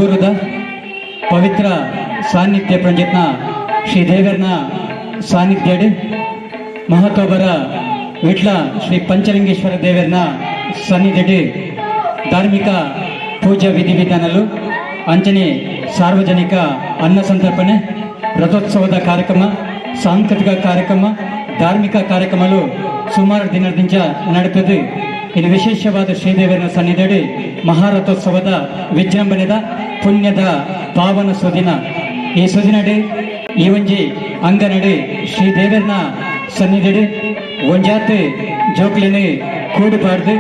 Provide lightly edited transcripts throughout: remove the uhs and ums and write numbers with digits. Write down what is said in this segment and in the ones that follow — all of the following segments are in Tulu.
ಊರದ ಪವಿತ್ರ ಸಾನ್ನಿಧ್ಯ ಪಂಜಿತ್ನ ಶ್ರೀ ದೇವರನ ಸಾನ್ನಿಧ್ಯಡ್ ಮಹತ್ವಬರ ವಿಟ್ಲ ಶ್ರೀ ಪಂಚಲಿಂಗೇಶ್ವರ ದೇವರನ ಸನ್ನಿಧಿಡ್ ಧಾರ್ಮಿಕ ಪೂಜಾ ವಿಧಿವಿಧಾನಲು, ಅಂಚನೆ ಸಾರ್ವಜನಿಕ ಅನ್ನ ಸಂತರ್ಪಣೆ, ರಥೋತ್ಸವದ ಕಾರ್ಯಕ್ರಮ, ಸಾಂಸ್ಕೃತಿಕ ಕಾರ್ಯಕ್ರಮ, ಧಾರ್ಮಿಕ ಕಾರ್ಯಕ್ರಮಗಳು ಸುಮಾರು ದಿನದಿಂದ ನಡೆತದೆ. ಇದು ವಿಶೇಷವಾದ ಶ್ರೀದೇವರ ಸನ್ನಿಧಿಯಡಿ ಮಹಾರಥೋತ್ಸವದ ವಿಜೃಂಭಣೆದ ಪುಣ್ಯದ ಪಾವನ ಸುದಿನ. ಈ ಸುದಿನಡಿ ಈ ಒಂಜಿ ಅಂಗನಡಿ ಶ್ರೀದೇವರನ ಸನ್ನಿಧಿಡಿ ಒಂಜಾತಿ ಜೋಕ್ಲಿನಿ ಕೂಡುಪಾಡ್ದು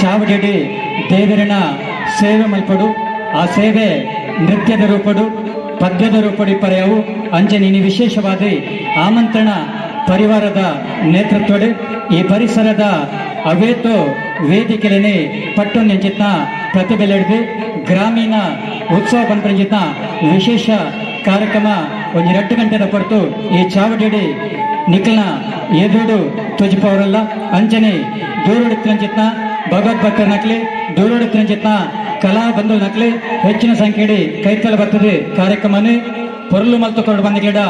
ಚಾವಡಿಡಿ ದೇವರನ ಸೇವೆ ಮಲ್ಪಡು. ಆ ಸೇವೆ ನೃತ್ಯದ ರೂಪಡು, ಪದ್ಯದ ರೂಪಡು ಪರ್ಯಾವು. ಅಂಚನೆ ಇನಿ ವಿಶೇಷವಾದ ಆಮಂತ್ರಣ ಪರಿವಾರದ ನೇತೃತ್ವಡ್ ಈ ಪರಿಸರದ ಅವೇತೋ ವೇದಿಕೆಲೆನೆ ಪಟ್ಟು ನೆಂಚಿತ್ನ ಪ್ರತಿಭೆಲೆಡ್ದು ಗ್ರಾಮೀಣ ಉತ್ಸವ ಪನ್ಪಂಚಿತ್ನ ವಿಶೇಷ ಕಾರ್ಯಕ್ರಮ ಒಂಜಿ 2 ಗಂಟೆದ ಪೊರ್ತು ಈ ಚಾವಡಿಡಿ ನಿಖಲ್ನ ಎದುರುಡು ತೊಜಿಪವರಲ್ಲ. ಅಂಚನೆ ದೂರುಡು ಭಗವದ್ ಭಕ್ತರ ನಕ್ಲಿ, ದೂರುಡು ಕಲಾ ಬಂಧು ನಕ್ಲಿ ಹೆಚ್ಚಿನ ಸಂಖ್ಯೆಡಿ ಕೈತಲ ಬರ್ತದೆ. ಕಾರ್ಯಕ್ರಮನೇ ಪೊರ್ಲು ಮಲ್ತು ಕೊರಡು ಬಂದಿಗಿಡ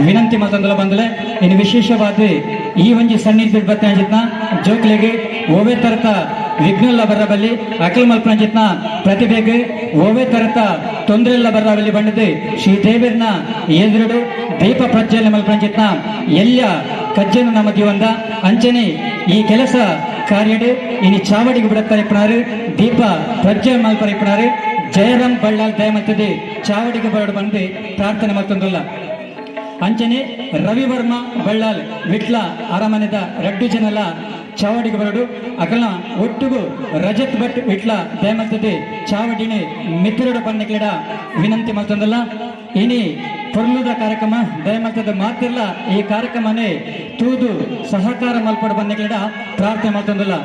ವಿನಂತಿ ಮಲ್ತಂದಲ ಬಂದಲೆ. ಇನ್ನು ವಿಶೇಷವಾದ ಈ ಒಂಜಿ ಸನ್ನಿಧಿ ಬತ್ತಿನ ಜೋಕ್ಲೆಗೆ ಓವೇ ತರತ ವಿಘ್ನಲ್ಲ ಬರಬಲ್ಲಿ, ಅಕಲ್ ಮಲ್ಪನಂಚಿತ್ನ ಪ್ರತಿಭೆಗೆ ಓವೇ ತರತ ತೊಂದರೆ ಇಲ್ಲ ಬರಬಲ್ಲಿ ಬಂಡದು ಶ್ರೀ ದೇವರನ ಎದುರುಡು ದೀಪ ಪ್ರಜ್ವಲನೆ ಮಲ್ಪನಂಚಿತ್ನ ಎಲ್ಲ ಕಜ್ಜನು ನಮ್ಮ ಜೀವಂದ. ಅಂಚನೆ ಈ ಕೆಲಸ ಕಾರ್ಯಡು ಇನಿ ಚಾವಡಿಗೆ ಬಿಡತ್ತಾರೆ ಇಪ್ಪನಾರು, ದೀಪ ಪ್ರಜ್ವಲನೆ ಮಲ್ಪರ ಇಪ್ಪನಾರು ಜಯರಾಮ್ ಬಳ್ಳಾಲ್. ದಯಮಲ್ತದೆ ಚಾವಡಿಗೆ ಬರಡು ಬಂದು ಪ್ರಾರ್ಥನೆ ಮಲ್ತೊಂದುಲ್ಲ. ಅಂಚನೆ ರವಿವರ್ಮ ಬಳ್ಳಾಲ್ ವಿಟ್ಲ ಅರಮನೆದ ರಡ್ಡು ಜನಲ ಚಾವಡಿಗೆ ಬರಡು. ಅಕಲ್ನ ಒಟ್ಟುಗು ರಜತ್ ಭಟ್ ವಿಟ್ಲ ದಯಮಲ್ತದೆ ಚಾವಡಿని ಮಿತ್ರರು ಪನ್ನಿಕ್ಲಿಡ ವಿನಂತಿ ಮಲ್ತೊಂದಲ್ಲ. ಇನಿ ಪೊರ್ಲುದ ಕಾರ್ಯಕ್ರಮ. ದಯಮಲ್ತದ ಮಾತಿಲ್ಲ ಈ ಕಾರ್ಯಕ್ರಮನೇ ತೂದು ಸಹಕಾರ ಮಲ್ಪಡು ಬಂದಿಕ್ಲಿಡ ಪ್ರಾರ್ಥನೆ ಮಲ್ತೊಂದುಲ್ಲ.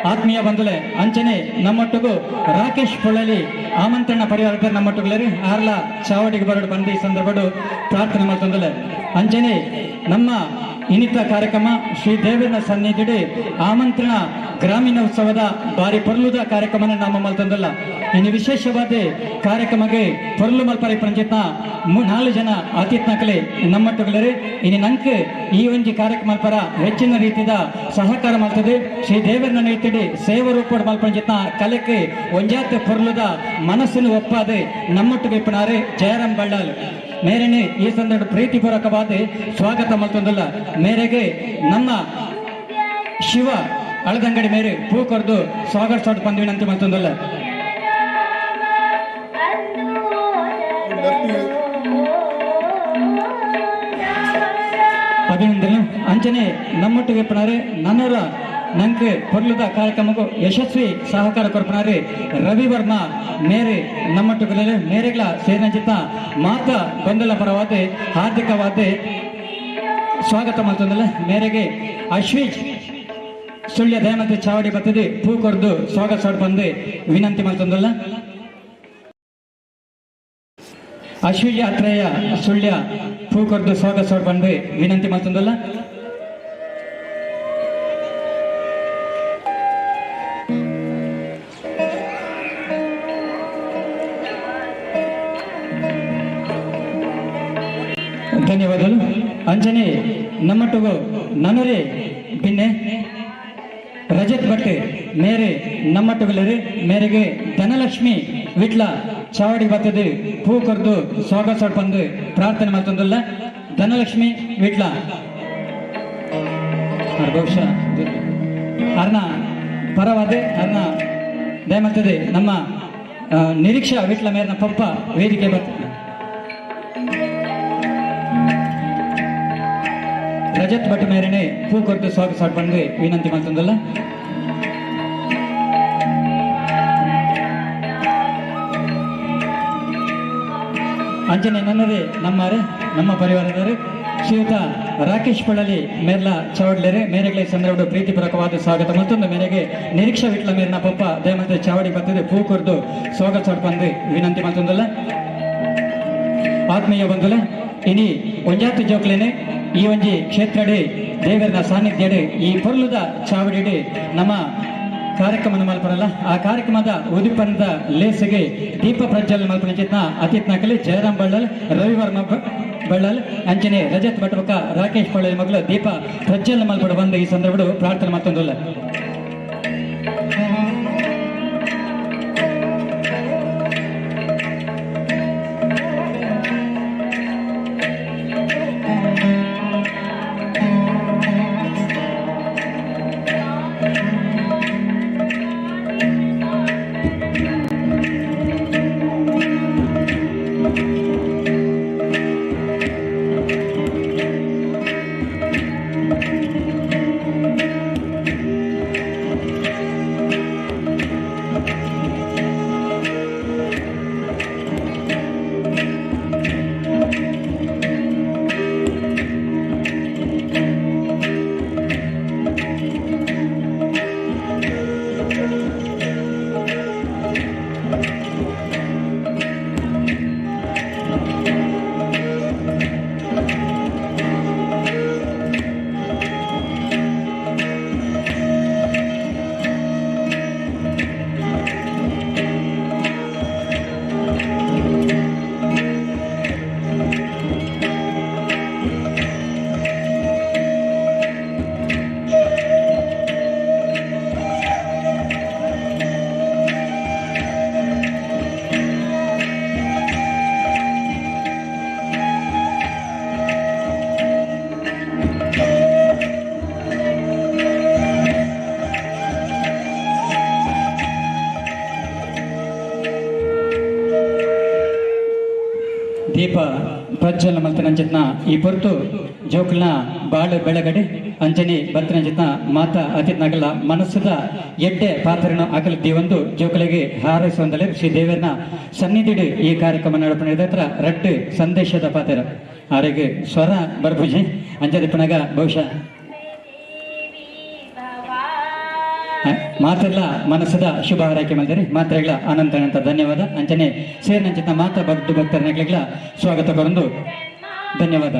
ಆತ್ಮೀಯ ಬಂಧುಲೆ, ಅಂಚನೆ ನಮ್ಮೊಟ್ಟಿಗೂ ರಾಕೇಶ್ ಪೊಳ್ಳಲಿ ಆಮಂತ್ರಣ ಪರಿವಾರ ನಮ್ಮೊಟ್ಟುಗಳರಿ ಆರ್ಲ ಚಾವಡಿಗೆ ಬರಡು ಬಂದು ಈ ಸಂದರ್ಭಡು ಪ್ರಾರ್ಥನೆ ಮಲ್ತೊಂದುಲೆ. ಅಂಚನೆ ನಮ್ಮ ಇನ್ನಿತ ಕಾರ್ಯಕ್ರಮ ಶ್ರೀ ದೇವರ ಸನ್ನಿಧಿಡಿ ಆಮಂತ್ರಣ ಗ್ರಾಮೀಣ ಉತ್ಸವದ ಬಾರಿ ಪೊರ್ಲುದ ಕಾರ್ಯಕ್ರಮನ ನಮ್ಮ ಮಲ್ತೊಂದುಲ್ಲ. ಇನ್ನು ವಿಶೇಷವಾದ ಕಾರ್ಯಕ್ರಮಕ್ಕೆ ಪೊರ್ಲು ಮಲ್ಪರಿ ಪಂಚಿತ್ನ ನಾಲ್ಕು ಜನ ಅತಿಥಿನಕಲೆ ನಮ್ಮಟ್ಟುಗಳರಿ. ಇನ್ನು ನಂಕ್ ಈ ಒಂಜಿ ಕಾರ್ಯಕ್ರಮ ಮಲ್ಪರ ಹೆಚ್ಚಿನ ರೀತಿಯ ಸಹಕಾರ ಮಲ್ತದೆ ಶ್ರೀ ದೇವರನ್ನ ನೀತಿಡಿ ಸೇವಾ ರೂಪಡ್ ಮಲ್ಪಂಚಿತ್ನ ಕಲೆಕ್ಕೆ ಒಂಜಾತ ಪೊರ್ಲುದ ಮನಸ್ಸನ್ನು ಒಪ್ಪಾದೆ ನಮ್ಮೊಟ್ಟಿಗೆ ಇಪ್ಪನಾರೆ ಜಯರಾಮ್ ಬಳ್ಳಾಲ್ ಮೇರೆನೆ ಈ ಸಂದರ್ಭ ಪ್ರೀತಿಪೂರ್ವಕವಾದ ಸ್ವಾಗತ ಮಲ್ತೊಂದುಲ್ಲ. ಮೇರೆಗೆ ನಮ್ಮ ಶಿವ ಅಳದಂಗಡಿ ಮೇರೆ ಪೂ ಕೊರ್ದು ಸ್ವಾಗತ ಸೋಟ್ ಬಂದು ವಿನಂತಿ ಮಲ್ತೊಂದುಲ್ಲ. ಅಭಿನಂದನೆ. ಅಂಚನೆ ನಮ್ಮೊಟ್ಟಿಗೆ ಇಪ್ಪನಾರೆ ನನ್ನೂರ ನಂಕ್ ಪೊರ್ಲುದ ಕಾರ್ಯಕ್ರಮಕ್ಕೂ ಯಶಸ್ವಿ ಸಹಕಾರ ಕೊರ್ಪನಾರೆ ರವಿವರ್ಮ ಮೇರೆ ನಮ್ಮೊಟ್ಟಿಗೆ ಮೇರೆಗಳ ಸೇರಿನಂಚಿತ ಮಾತ ಗೊಂದಲ ಪರವಾದ ಹಾರ್ದಿಕವಾದ ಸ್ವಾಗತ ಮಲ್ತೊಂದಲ್ಲ. ಮೇರೆಗೆ ಅಶ್ವಿಜ್ ಸುಳ್ಯ ದಯಮಂತಿ ಚಾವಡಿ ಬರ್ತದೆ ಪೂ ಕೊರ್ದು ಸ್ವಾಗತ ಸೋಡ್ ಬಂದು ವಿನಂತಿ ಮಲ್ತೊಂದಲ್ಲ. ಅಶ್ವಿಜ್ ಆತ್ರೇಯ ಸುಳ್ಯ ಪೂ ಕೊರ್ದು ಸ್ವಾಗತ ಸೋಡ್ ಬಂದು ವಿನಂತಿ ಮಲ್ತೊಂದಲ್ಲ. ಧನ್ಯವಾದಗಳು. ಅಂಚನೆ ನಮ್ಮೊಟ್ಟಿಗೂ ನನರೇ ಬಿನ್ನೆ ರಜತ್ ಭಟ್ ಮೇರೆ ನಮ್ಮಟ್ಟುಗಳರಿ. ಮೇರೆಗೆ ಧನಲಕ್ಷ್ಮಿ ವಿಟ್ಲ ಚಾವಡಿ ಬರ್ತದೆ ಪೂ ಕೊರ್ದು ಸ್ವಾಗತ ಬಂದು ಪ್ರಾರ್ಥನೆ ಮಲ್ತೊಂದುಲ್ಲ. ಧನಲಕ್ಷ್ಮಿ ವಿಟ್ಲ ಬಹುಶಃ ಅರ್ನ ಪರವಾದ ಅರ್ನ ದಯಮಲ್ತದೆ ನಮ್ಮ ನಿರೀಕ್ಷಾ ವಿಟ್ಲ ಮೇರಿನ ಪಪ್ಪ ವೇದಿಕೆ ಬರ್ತದೆ. ರಜತ್ ಭಟ್ ಮೇರೆನೆ ಪೂ ಕೊರ್ದು ಸ್ವಾಗತ ಬಂದು ವಿನಂತಿ ಮಲ್ತೊಂದುಲ್ಲ. ಅಂಚನೆ ನನ್ನದೇ ನಮ್ಮಾರೆ ನಮ್ಮ ಪರಿವಾರದವರು ಶ್ರೀಯುತ ರಾಕೇಶ್ ಪಳ್ಳಲಿ ಮೇರ್ಲ ಚಾವಡ್ಲೇರೆ ಮೇರೆಗಳ ಸಂದರ್ಭ ಪ್ರೀತಿಪೂರ್ವಕವಾದ ಸ್ವಾಗತ. ಮತ್ತೊಂದು ಮೇರೆಗೆ ನಿರೀಕ್ಷಾ ವಿಟ್ಲ ಮೇರಿನ ಪಪ್ಪ ದಯಮಂತ್ರಿ ಚಾವಡಿ ಬರ್ತದೆ ಪೂ ಕೊರ್ದು ಸ್ವಾಗತ ಬಂದು ವಿನಂತಿ ಮತ್ತೊಂದಲ್ಲ. ಆತ್ಮೀಯ ಬಂಧುಲ, ಇನಿ ಒಂಜಾತಿ ಜೋಕ್ಲೇನೆ ಈ ಒಂಜಿ ಕ್ಷೇತ್ರಡೆ ದೇವರ ಸಾನ್ನಿಧ್ಯಡೆ ಈ ಪೊರ್ಲುದ ಚಾವಡಿಡೆ ನಮ್ಮ ಕಾರ್ಯಕ್ರಮ ಮಲ್ಪರಲ್ಲ. ಆ ಕಾರ್ಯಕ್ರಮದ ಉದಿಪನದ ಲೇಸಿಗೆ ದೀಪ ಪ್ರಜ್ವಲನೆ ಮಲ್ಪನ ಚಿತ್ನ ಅತಿಥ್ನಕಲಿ ಜಯರಾಮ್ ಬಳ್ಳಲ್, ರವಿವರ್ಮ ಬಳ್ಳಲ್, ಅಂಚನೆ ರಜತ್ ಭಟ್ಬಕ ರಾಕೇಶ್ ಬಳ್ಳಲ್ ಮಗಳು ದೀಪ ಪ್ರಜ್ವಲನೆ ಮಲ್ಪಡ ಬಂದು ಈ ಸಂದರ್ಭ ಪ್ರಾರ್ಥನೆ ಮತ್ತೊಂದುಲ್ಲ. ದೀಪ ಪ್ರಜ್ವಲನ ಮಲ್ತನಂಚಿತ್ನ ಈ ಪೊರ್ತು ಜೋಕುಲ್ನ ಬಾಳು ಬೆಳಗಡೆ ಅಂಚನೆ ಬರ್ತನಂಚಿತ್ನ ಮಾತಾ ಅತಿಥ್ನಗಲ ಮನಸ್ಸುದ ಎಡ್ಡೆ ಪಾತ್ರನ ಅಕಲ ದೀವೊಂದು ಜೋಕುಲಿಗೆ ಹಾರೈಸುವಂದಲೇ ಶ್ರೀ ದೇವರನ ಸನ್ನಿಧಿಡು ಈ ಕಾರ್ಯಕ್ರಮ ನಡಪಣ ಹತ್ರ ರಡ್ಡು ಸಂದೇಶದ ಪಾತ್ರ ಆರೆಗೆ ಸ್ವರ ಬರ್ಬುಜಿ ಅಂಚದಿಪ್ಪನಾಗ ಬಹುಶಃ ಮಾತೆಲ್ಲ ಮನಸ್ಸದ ಶುಭ ಹಾರೈಕೆ ಮಾಡಿದರೆ ಮಾತ್ರೆಗಳ ಅನಂತ ಅನಂತ ಧನ್ಯವಾದ. ಅಂಚನೆ ಸೇರಿನಂಚಿತ ಮಾತಾ ಭಕ್ತ ಭಕ್ತರನ್ನ ಸ್ವಾಗತ ಕೊರಂದು ಧನ್ಯವಾದ.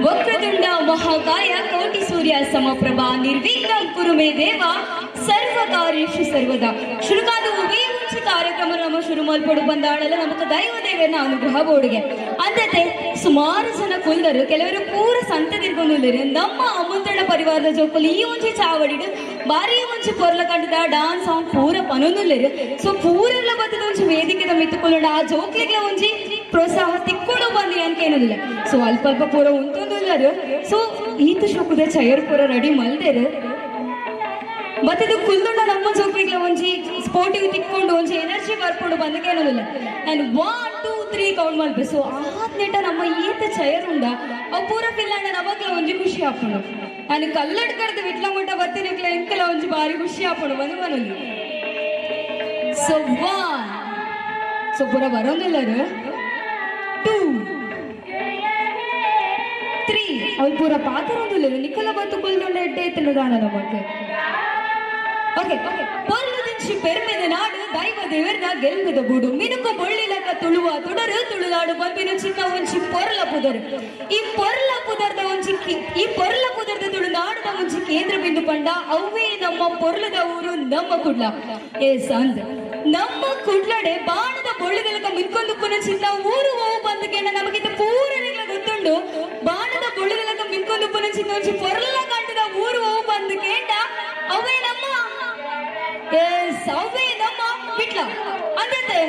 ವಕ್ರತುಂಡ ಮಹಾಕಾಯ ಕೋಟಿ ಸೂರ್ಯ ಸಮಪ್ರಭಾ ನಿರ್ವಿಘ್ನಂ ಕುರು ಮೇ ದೇವ ಸರ್ವ ಕಾರ್ಯೇಷು ಸರ್ವದಾ. ಶುರುಕಾದ ಉವೇ ಮುಂಚೆ ಕಾರ್ಯಕ್ರಮ ನಮ್ಮ ಶುರು ಮಲ್ಪಡು ಬಂದಾಳಲ್ಲ ನಮಕ ದೈವ ದೇವನ ಅನುಗ್ರಹ ಬೋಡಿಗೆ ಅಂದತೆ ಸುಮಾರು ಜನ ಕುಲ್ದರು, ಕೆಲವರು ಪೂರ ಸಂತ ತಿರ್ಗೊಂದುಲ್ಲೇರು. ನಮ್ಮ ಆಮಂತ್ರಣ ಪರಿವಾರದ ಜೋಕುಲು ಈ ಒಂಜಿ ಚಾವಡಿಡು ಬಾರಿ ಒಂಜಿ ಪೊರ್ಲ ಕಂಡದ ಡಾನ್ಸ್ ಸಾಂಗ್ ಪೂರ ಪನೊಂದುಲ್ಲೇರು. ಸೊ ಪೂರೆಲ್ಲ ಬತ್ತದ ಒಂಜಿ ವೇದಿಕೆದ ಮಿತ್ತುಕೊಳ್ಳೋಣ ಆ ಜೋಕ್ಲಿಗ್ಲ ಒಂಜಿ ಪ್ರೋತ್ಸಾಹ ತಿಕ್ಕೊಂಡು ಬಂದಿ ಅಂತ ಏನದಿಲ್ಲ. ಸೊ ಅಲ್ಪ ಅಲ್ಪ ಪೂರ ಉಂತೊಂದುಲ್ಲರು. ಸೊ ಈತ ಶೋಕುದ ಚೈರ್ ಪೂರ ರೆಡಿ ಮಲ್ದೇರು. ಬತ್ತದು ಕುಲ್ದುಂಡ ನಮ್ಮ ಜೋಕ್ಲಿಗ್ಲ ಒಂಜಿ ಸ್ಪೋರ್ಟಿವ್ ತಿಕ್ಕೊಂಡು ಒಂಜಿ ಎನರ್ಜಿ ಬರ್ಕೊಂಡು ಬಂದಕೇನೋದಿಲ್ಲ. ಆ್ಯಂಡ್ 1 2 3 ಕೌಂಟ್ ಮಲ್ಪೆ. ಸೊ ಆತ್ನೆಟ ನಮ್ಮ ಈತ ಚೈರ್ ಉಂಡ ಅವು ಪೂರ ಫಿಲ್ ಆಂಡ ನಮಗ್ಲ ಒಂಜಿ ಖುಷಿ ಆಪುಂಡು. ಆ್ಯಂಡ್ ಕಲ್ಲಡ್ ಕಡ್ದು ವಿಟ್ಲ ಮುಟ್ಟ ಬತ್ತಿನಕ್ಲ ಎಂಕಲ ಒಂಜಿ ಬಾರಿ ಖುಷಿ ಆಪುಂಡು ಬಂದು ಬನೊಂದು. ಸೊ 1 ಸೊ ಪೂರ ಬರೋಂದಿಲ್ಲರು 2 3 ಅವ್ರು ಪೂರ ಪಾತ್ರ ನಿಕ್ಕಲ ಬತ್ತು ಕುಲ್ದುಂಡ ಎಡ್ಡೆ ಐತಲ್ಲ ದಾಣ ನಮಕ್. ಓಕೆ ಪೊರ್ಲುದಿಂಚಿ ಪೆರ್ಮೆದ ನಾಡು ದೈವ ದೇವರ್ನ ಗೆಲ್ಮೆದ ಬೂಡು ಮಿನುಕು ಬೊಳ್ಳಿಲಕ ತುಳುವ ತುಡರು ತುಳುನಾಡು ಪಂಪಿನ ಚಿಕ್ಕ ಒಂಜಿ ಪೊರ್ಲ ಪುದರು. ಈ ಪೊರ್ಲ ಪುದರ್ದ ಒಂಜಿ ಈ ಪೊರ್ಲ ಪುದರ್ದ ತುಳುನಾಡದ ಒಂಜಿ ಕೇಂದ್ರ ಬಿಂದು ಪಂಡ ಅವೇ ನಮ್ಮ ಪೊರ್ಲದ ಊರು ನಮ್ಮ ಕುಡ್ಲ. ಎಸ್ ಅಂದ್ ನಮ್ಮ ಕುಡ್ಲಡೆ ಬಾಣದ ಬೊಳ್ಳಿದಲಕ ಮಿನ್ಕೊಂದು ಪುನ ಚಿತ್ತ ಊರು ಓವು ಬಂದಕ್ಕೆ ನಮಗಿಂತ ಪೂರನಿಗ್ಲ ಗೊತ್ತುಂಡು. ಬಾಣದ ಬೊಳ್ಳಿದಲಕ ಮಿನ್ಕೊಂದು ಪುನ ಚಿತ್ತ ಒಂಜಿ ಪೊರ್ಲ ಕಂಟದ ಊರು ಓವು ಬಂದಕೇಂಡ ಅವೇ ನಮ್ಮ ಎಸ್ ಅವೇ ನಮ್ಮ ವಿಟ್ಲ ಅಂದತೆ.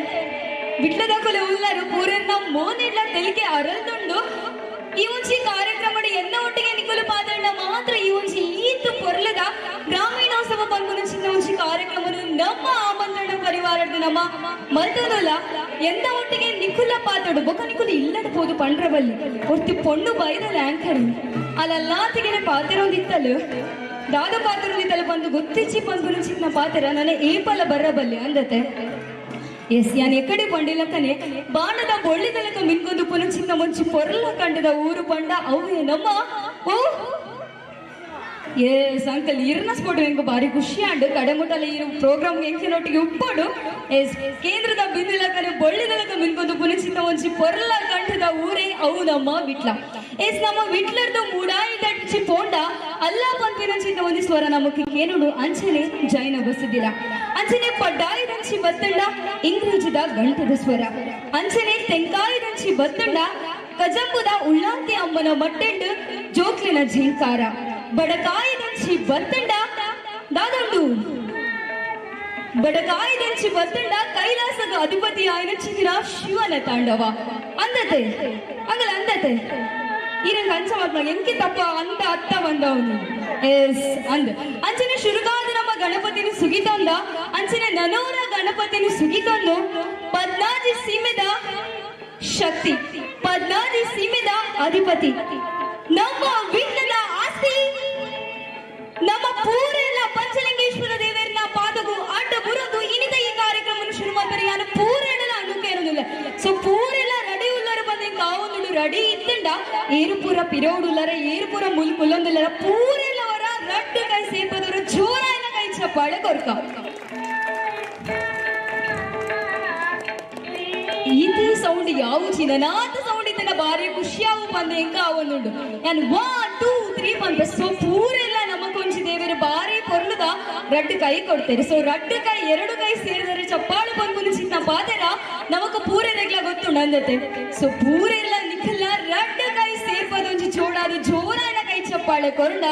ವಿಟ್ಲದ ಕೊಲೆ ಉಲ್ಲರು ಪೂರನ್ನ ಮೋನಿಡ್ಲ ತೆಲಿಕೆ ಅರಲ್ದುಂಡು. ಈ ಒಂಜಿ ಕಾರ್ಯಕ್ರಮದ ಎನ್ನ ಒಟ್ಟಿಗೆ ನಿಕ್ಕಲು ಪಾದಣ್ಣ ಮಾತ್ರ ಈ ಒಂಜಿ ಈತು ಪೊರ್ಲದ ಗ್ರಾಮೀಣೋತ್ಸವ ಪನ್ಪುನ ಚಿನ್ನ ಒಂಜಿ ಕಾರ್ಯಕ್ರಮನು ನಮ್ಮ ಆಮಂತ್ರಣ ಪರಿವಾರದ ನಮ್ಮ ಮಲ್ತೊಂದುಲ್ಲ. ಎಂದ ಒಟ್ಟಿಗೆ ನಿಕ್ಕುಲ ಪಾತೋಡು ಬೊಕ ನಿಕ್ಕುಲು ಇಲ್ಲದ ಪೋದು ಪಂಡ್ರಬಲ್ಲಿ ಒರ್ತಿ ಪೊಣ್ಣು ಬೈದಲ್ಲ ಆಂಕರ್ ಅಲ್ಲಲ್ಲಾತಿಗೆನೆ ಪಾತಿರೋದಿತ್ತಲು ದಾದ ಪಾತಿರೋದಿತ್ತಲು ಬಂದು ಗೊತ್ತಿಚ್ಚಿ ಪನ್ಪುನ ಚಿನ್ನ ಪಾತ್ರ ನನ್ನ ಏಪಲ ಬರಬಲ್ಲಿ ಅಂದತೆ. ಎಸ್ ಯಾನ್ ಎಕಡೆ ಪಂಡಿಲಕ್ಕನೆ ಬಾಣದ ಬೊಳ್ಳಿದಲಕ ಮಿನ್ಕೊಂದು ಪುನ ಚಿನ್ನ ಮುಂಚಿ ಪೊರ್ಲ ಕಂಡದ ಊರು ಪಂಡ ಅವೇ ನಮ್ಮ ಓ ಎಸ್ ಅಂಕಲ್ ಇರ್ನ ಸ್ಪೋಟು ಎಂಕು ಬಾರಿ ಖುಷಿ ಆಂಡು ಕಡೆಮುಟ್ಟಲ ಈ ಪ್ರೋಗ್ರಾಮ್ ಎಂಕಿನೊಟ್ಟಿಗೆ ಉಪ್ಪಡು. ಎಸ್ ಕೇಂದ್ರದ ಬಿಂದುಲಕನೆ ಬೊಳ್ಳಿದಲಕ ಮಿನ್ಕೊಂದು ಪುನ ಚಿನ್ನ ಒಂಜಿ ಪೊರ್ಲ ಕಂಠದ ಊರೇ ಅವು ನಮ್ಮ ವಿಟ್ಲ. ಎಸ್ ನಮ್ಮ ವಿಟ್ಲರ್ದು ಮೂಡಾಯಿ ದಟ್ಟಿ ಪೋಂಡ ಅಲ್ಲ ಪಂಪಿನ ಚಿನ್ನ ಒಂಜಿ ಸ್ವರ ನಮಕ್ಕೆ ಕೇನುಡು ಅಂಚನೆ ಜೈನ ಬಸದಿರ ಅಂಚನೆ ಪಡ್ಡಾಯಿದಂಚಿ ಬತ್ತಂಡ ಇಂಗ್ರೇಜಿದ ಗಂಟದ ಸ್ವರ ಅಂಚನೆ ತೆಂಕಾಯಿದಂಚಿ ಬತ್ತಂಡ ಕಜಂಬುದ ಉಳ್ಳಾಂತಿ ಅಮ್ಮನ ಮಟ್ಟೆಂಡು ಜೋಕ್ಲಿನ ಝೇಂಕಾರ ಬಡಕಾಯಿದಂಚಿ ಬತ್ತಂಡ ದಾದಂಡು ಬಡಕಾಯಿದಂಚಿ ಬತ್ತಂಡ ಕೈಲಾಸದ ಅಧಿಪತಿ ಆಯ್ನ ಚಿಂದಿನ ಶಿವನ ತಾಂಡವ ಅಂದತೆ ಅಂಗಲ ಅಂದತೆ ಈರಂಗ ಅಂಚ ಮಾತ್ಮ ಎಂಕಿ ತಪ್ಪ ಅಂತ ಅತ್ತ ಬಂದವನು. ಎಸ್ ಅಂದ ಅಂಚನೆ ಶುರುಗಾದ ನಮ್ಮ ಗಣಪತಿನ ಸುಗಿತೊಂದ ಅಂಚನೆ ನನೋರ ಗಣಪತಿನ ಸುಗಿತೊಂದು ಪದ್ನಾಜಿ ಸೀಮೆದ ಶಕ್ತಿ ಪದ್ನಾಜಿ ಸೀಮೆದ ಅಧಿಪತಿ ನಮ್ಮ ವಿಘ್ನದ ಆಸ್ತಿ ನಮ್ಮ ಪೂರೆಲ್ಲ ಪಂಚಲಿಂಗೇಶ್ವರ ದೇವರನ್ನ ಪಾದಗು ಅಡ್ಡ ಬುರದು ಇನಿತ ಈ ಕಾರ್ಯಕ್ರಮವನ್ನು ಶುರು ಮಾಡ್ತಾರೆ. ಯಾನು ಪೂರೆಲ್ಲ ಅನುಕೇನದಿಲ್ಲ. ಸೊ ಪೂರೆಲ್ಲ ರೆಡಿ ಉಳ್ಳಾರ ಬಂದ ಕಾವೊಂದು ರೆಡಿ ಇತ್ತಂಡ ಏರುಪೂರ ಪಿರೋಡುಲ್ಲರ ಏರುಪೂರ ಮುಲ್ ಮುಲ್ಲೊಂದುಲ್ಲರ ಪೂರೆಲ್ಲವರ ರಡ್ಡು ಕೈ ಸೇಪದವರು ಜೋರಾಯಿನ ಕೈ ಚಪ್ಪಾಳೆ ಕೊರ್ಕ. ಇದು ಸೌಂಡ್ ಯಾವ ಚಿನ್ನನಾಥ ಸೌಂಡ್ ಇತ್ತನ ಬಾರಿ ಖುಷಿಯಾವು ಬಂದ ಎಂಕ ಅವನುಂಡು. ನಾನು 1 2 3 ಬಂದ ಸೊ ಪೂರೆಲ್ಲ ನಮ್ಮ ಕೊಂಚಿ ದೇವರು ಬಾರಿ ಪೊರ್ಲುದ ರಡ್ಡು ಕೈ ಕೊಡ್ತಾರೆ. ಸೊ ರಡ್ಡು ಕೈ ಎರಡು ಕೈ ಸೇರಿದರೆ ಚಪ್ಪಾಳು ಬಂದು ಚಿನ್ನ ಪಾದರ ನಮಕ ಪೂರೆರೆಗ್ಲ ಗೊತ್ತುಂಡು ಅಂದತೆ. ಸೊ ಪೂರೆಲ್ಲ ನಿಖಲ್ಲ ರಡ್ಡು ಕೈ ಸೇರ್ಪದೊಂಜಿ ಜೋಡಾದು ಜೋರಾನ ಕೈ ಚಪ್ಪಾಳೆ ಕೊರಂಡ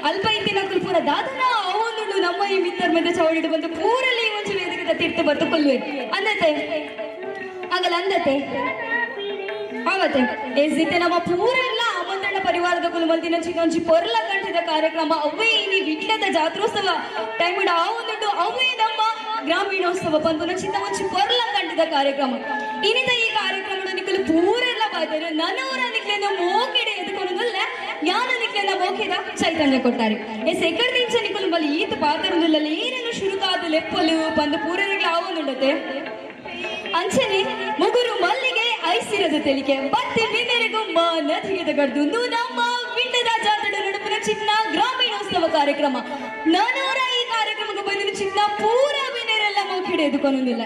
ಅಲ್ಪ ಇಂತಿನ ಪೂರ ದಾದನ ಅವನುಂಡು ನಮ್ಮ ಈ ಮಿತ್ತರ್ ಮಧ್ಯೆ ಚೌಡಿಡು ಬಂದು ಪೂರಲ್ಲಿ ಈ ಒಂಜಿ ವೇದಿಕೆ ತೀರ್ಥ ಬತ್ತು ಕೊಲ್ವೆ ಅಂದತೆ ಆಗಲ್ಲ ಅಂದತೆ ಆವತ್ತೆ. ಎಸ್ ಇತ್ತೆ ನಮ್ಮ ಪೂರೆಲ್ಲ ಆಮಂತ್ರಣ ಪರಿವಾರದ ಕುಲಮಲ್ತಿನ ಚಿಕ್ಕಂಚಿ ಪೊರ್ಲ ಕಂಠದ ಕಾರ್ಯಕ್ರಮ ಅವೇ ಇನಿ ವಿಟ್ಲದ ಜಾತ್ರೋತ್ಸವ ಟೈಮ್ ಆ ಒಂದುಂಡು ಅವೇ ನಮ್ಮ ಗ್ರಾಮೀಣೋತ್ಸವ ಪನ್ಪುನ ಚಿನ್ನ ಒಂಜಿ ಪೊರ್ಲ ಕಂಠದ ಕಾರ್ಯಕ್ರಮ. ಇನಿತ ಈ ಕಾರ್ಯಕ್ರಮ ನಿಕ್ಕಲು ಪೂರೆಲ್ಲ ಬಾಯ್ತಾರೆ ನನವರ ನಿಕ್ಲೆನ ಮೋಕೆಡೆ ಎದುಕೊನುದಲ್ಲ ಯಾನ ನಿಕ್ಲೆನ ಮೋಕೆದ ಚೈತನ್ಯ ಕೊಟ್ಟಾರೆ. ಎಸ್ ಎಕಡೆ ದಿಂಚ ನಿಕ್ಕಲು ಬಲಿ ಈತ ಪಾತ್ರದುಲ್ಲ ಏನೇನು ಶುರುಕಾದ ಲೆಪ್ಪಲು ಬಂದು ಪೂರೆಲ್ಲ ಆ ಒಂದುಂಡತೆ. ಅಂಚನೆ ಮುಗುರು ಮಲ್ಲಿಗೆ ಐಸಿರದ ತೆಲಿಕೆ ಬತ್ತಿ ಬಿನ್ನೆರೆಗೂ ನದಿಗೆ ಗಡ್ದು ನಮ್ಮ ವಿಂಡದ ಜಾತ್ರೆ ನಡುಪಿನ ಚಿನ್ನ ಗ್ರಾಮೀಣೋತ್ಸವ ಕಾರ್ಯಕ್ರಮ ನಾನೂರ ಈ ಕಾರ್ಯಕ್ರಮಕ್ಕೆ ಬಂದಿನ ಚಿನ್ನ ಪೂರ ಬಿನ್ನೆರೆಲ್ಲ ಮೋಕಿಡೆ ಎದುಕೊನೊಂದಿಲ್ಲ.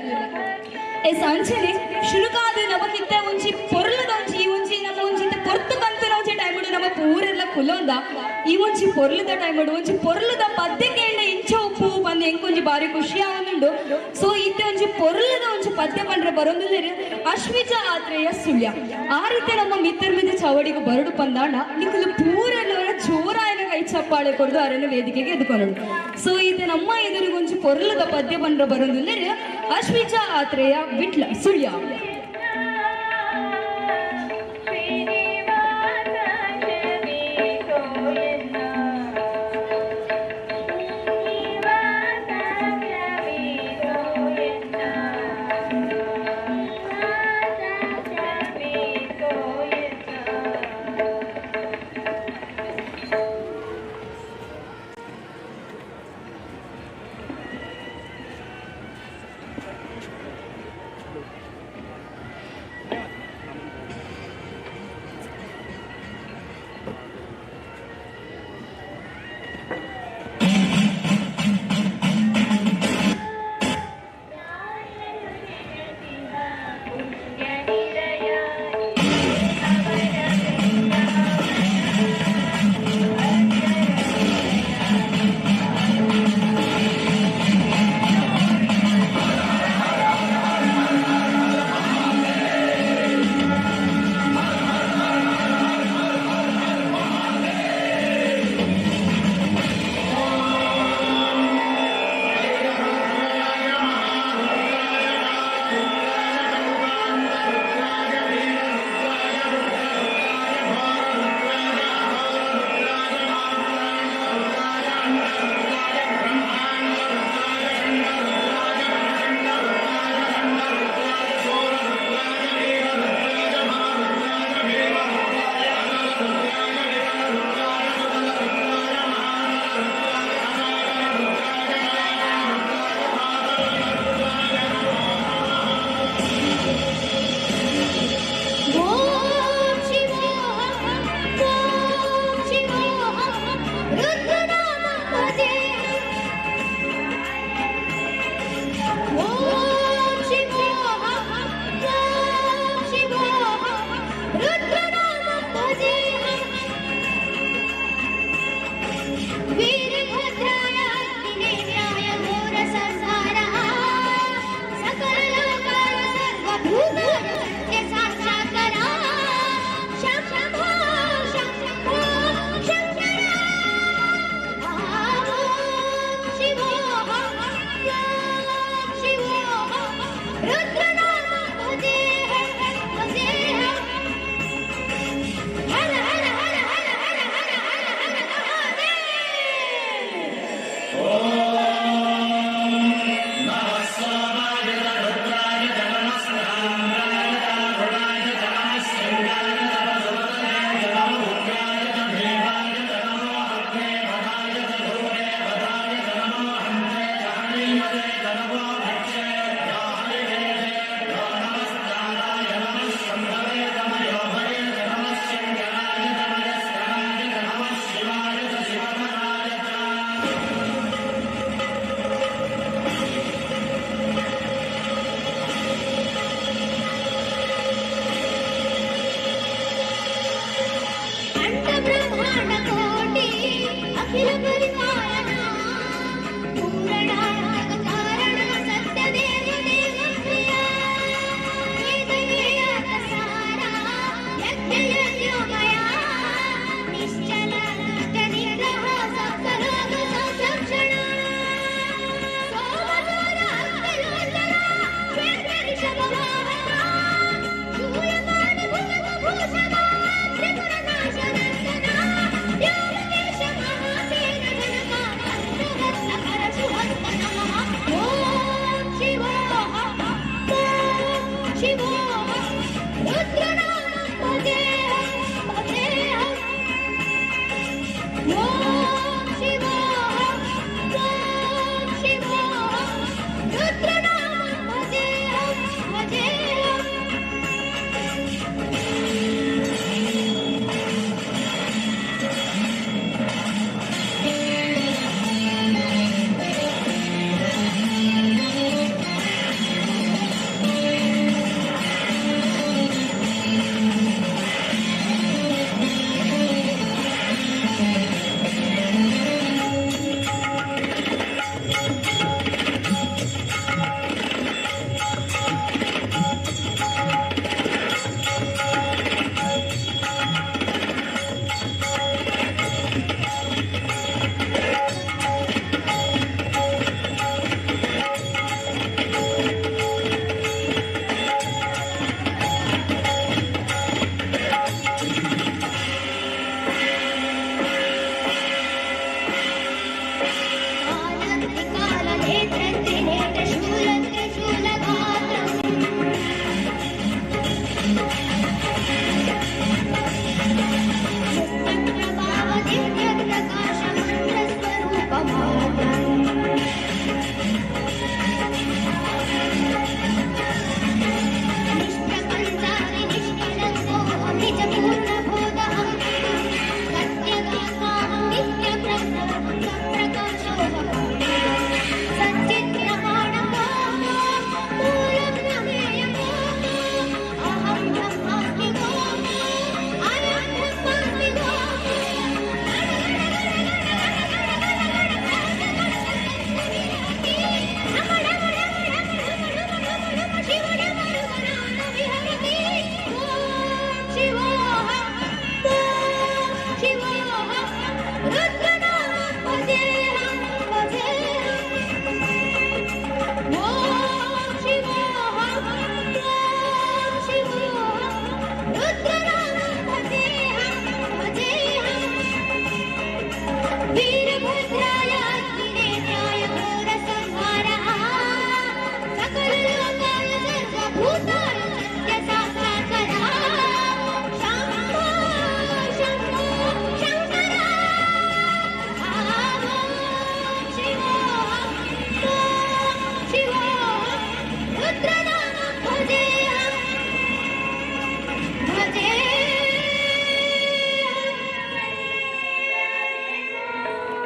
ಎಸ್ ಅಂಚನೆ ಶುರುಕಾದ ನಮಕಿತ್ತ ಒಂಜಿ ಪೊರ್ಲದ ಒಂಜಿ ಈ ಒಂಜಿ ನಮ್ಮ ಒಂಜಿ ಪೊರ್ತು ಕಂತುನ ಒಂಜಿ ಟೈಮ್ ನಮ್ಮ ಪೂರೆಲ್ಲ ಕುಲೊಂದ ಈ ಒಂಜಿ ಪೊರ್ಲದ ಟೈಮ್ ಒಂಜಿ ಪೊರ್ಲದ ಪದ್ಯ ಕೇಂಡ ಇಂಚ ಉಪ್ಪು ಬಂದು ಎಂಕೊಂಜಿ ಬಾರಿ ಖುಷಿ ಆವೊಂದುಂಡು. ಸೊ ಇತ್ತೆ ಒಂಜಿ ಪೊರ್ಲದ ಒಂಜಿ ಪದ್ಯ ಪಂಡ್ರೆ ಬರೊಂದುಲ್ಲೆರ್ ಅಶ್ವಿಜ ಆತ್ರೇಯ ಸುಳ್ಯ ಆ ರೀತಿ ನಮ್ಮ ಮಿತ್ರರ ಮಿತ್ತ ಚವಡಿಗೆ ಬರಡು ಪಂದಾಂಡ ನಿಕುಲು ಪೂರೆಲ್ಲವರ ಜೋರಾಯನ ಕೈ ಚಪ್ಪಾಳೆ ಕೊಡ್ದು ಅರನ ವೇದಿಕೆಗೆ ಎದುಕೊನಡು. ಸೊ ಇತ್ತೆ ನಮ್ಮ ಎದುರಿಗೊಂಜಿ ಪೊರ್ಲದ ಪದ್ಯ ಪಂಡ್ರೆ ಬರೊಂದುಲ್ಲೆರ್ ಅಶ್ವಿಜ ಆತ್ರೇಯ ವಿಟ್ಲ ಸುಳ್ಯ. ಶ್ರೀನಿವಾಸ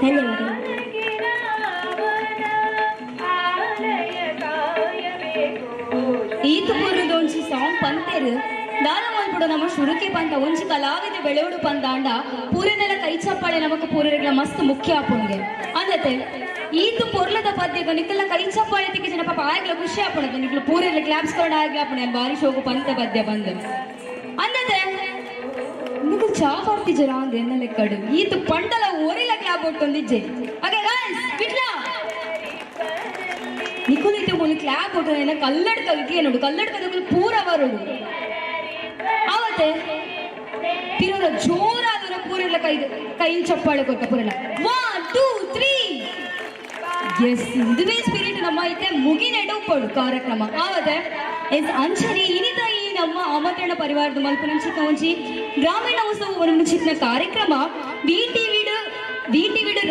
ಧನ್ಯವಾದಗಳು. ಈತು ಪೂರ್ಣದ ಒಂಜಿ ಸಾಂಗ್ ಪಂತೆರ್ ದಾನ ಮಲ್ಪುಡು ನಮ್ಮ ಶುರುಕೆ ಪಂತ ಒಂಜಿ ಕಲಾವಿದ ಬೆಳೆವಡು ಪಂದಾಂಡ ಪೂರನೆಲ್ಲ ಕೈ ಚಪ್ಪಾಳೆ ನಮಕ್ ಪೂರರೆಗ್ಲ ಮಸ್ತ್ ಮುಖ್ಯ ಆಪುಂಗೆ ಅಂದತೆ ಈತು ಪೊರ್ಲದ ಪದ್ಯಗ ನಿಕ್ಕೆಲ್ಲ ಕೈ ಚಪ್ಪಾಳೆ ತಿಕ್ಕಿ ಜನ ಪಾಪ ಆಗ್ಲ ಖುಷಿ ಆಪುಣತೆ ನಿಕ್ಲು ಪೂರೆಲ್ಲ ಕ್ಲಾಪ್ಸ್ ಕೊಂಡು ಆಗ್ಲ ಆಪುಣೆ ಬಾರಿ ಶೋಕು ಪಂತ ಪದ್ಯ ಬಂದು ಅಂದತೆ ನಿಕ್ಲು ಚಾ ಕೊಡ್ತಿಜ್ಜರ ಅಂದ ಎನ್ನ ಲೆಕ್ಕಡು ಈತು ಪಂಡಲ ಒರಿಲ ಕ್ಲಾಪ್ ಒಟ್ಟೊಂದಿಜ್ಜೆ ಅಗೆ ಗೈಸ್ ಬಿಟ್ಲಾ ನಿಕುಲಿತೆ ಮೂಲಿ ಕ್ಲಾಪ್ ಒಟ್ಟು ಕಲ್ಲಡ್ಕ ನೋಡು ಕಲ್ಲಡ್ಕದಕ್ಕೂ ಪೂರ ಬರೋಡು ಆವತ್ತೆ ತಿರೋರ ಜೋರಾದವರ ಪೂರೆಲ್ಲ ಕೈ ಕೈ ಚಪ್ಪಾಳೆ ಕೊಟ್ಟ ಪೂರೆಲ್ಲ 1 2 3 ಎಸ್ ಇದುವೇ ಸ್ಪಿರಿಟ್ ನಮ್ಮ ಐತೆ ಮುಗಿನೆಡುಪಡು ಕಾರ್ಯಕ್ರಮ ಆವತ್ತೆ ಎಸ್ ಅಂಚನೆ ಇನಿತ ಈ ನಮ್ಮ ಆಮಂತ್ರಣ ಪರಿವಾರದ ಮಲ್ಪುನಂಚಿನ ಒಂಜಿ ಗ್ರಾಮೀಣ ಉತ್ಸವ ಚಿತ್ನ ಕಾರ್ಯಕ್ರಮ ವಿಟಿವಿಡು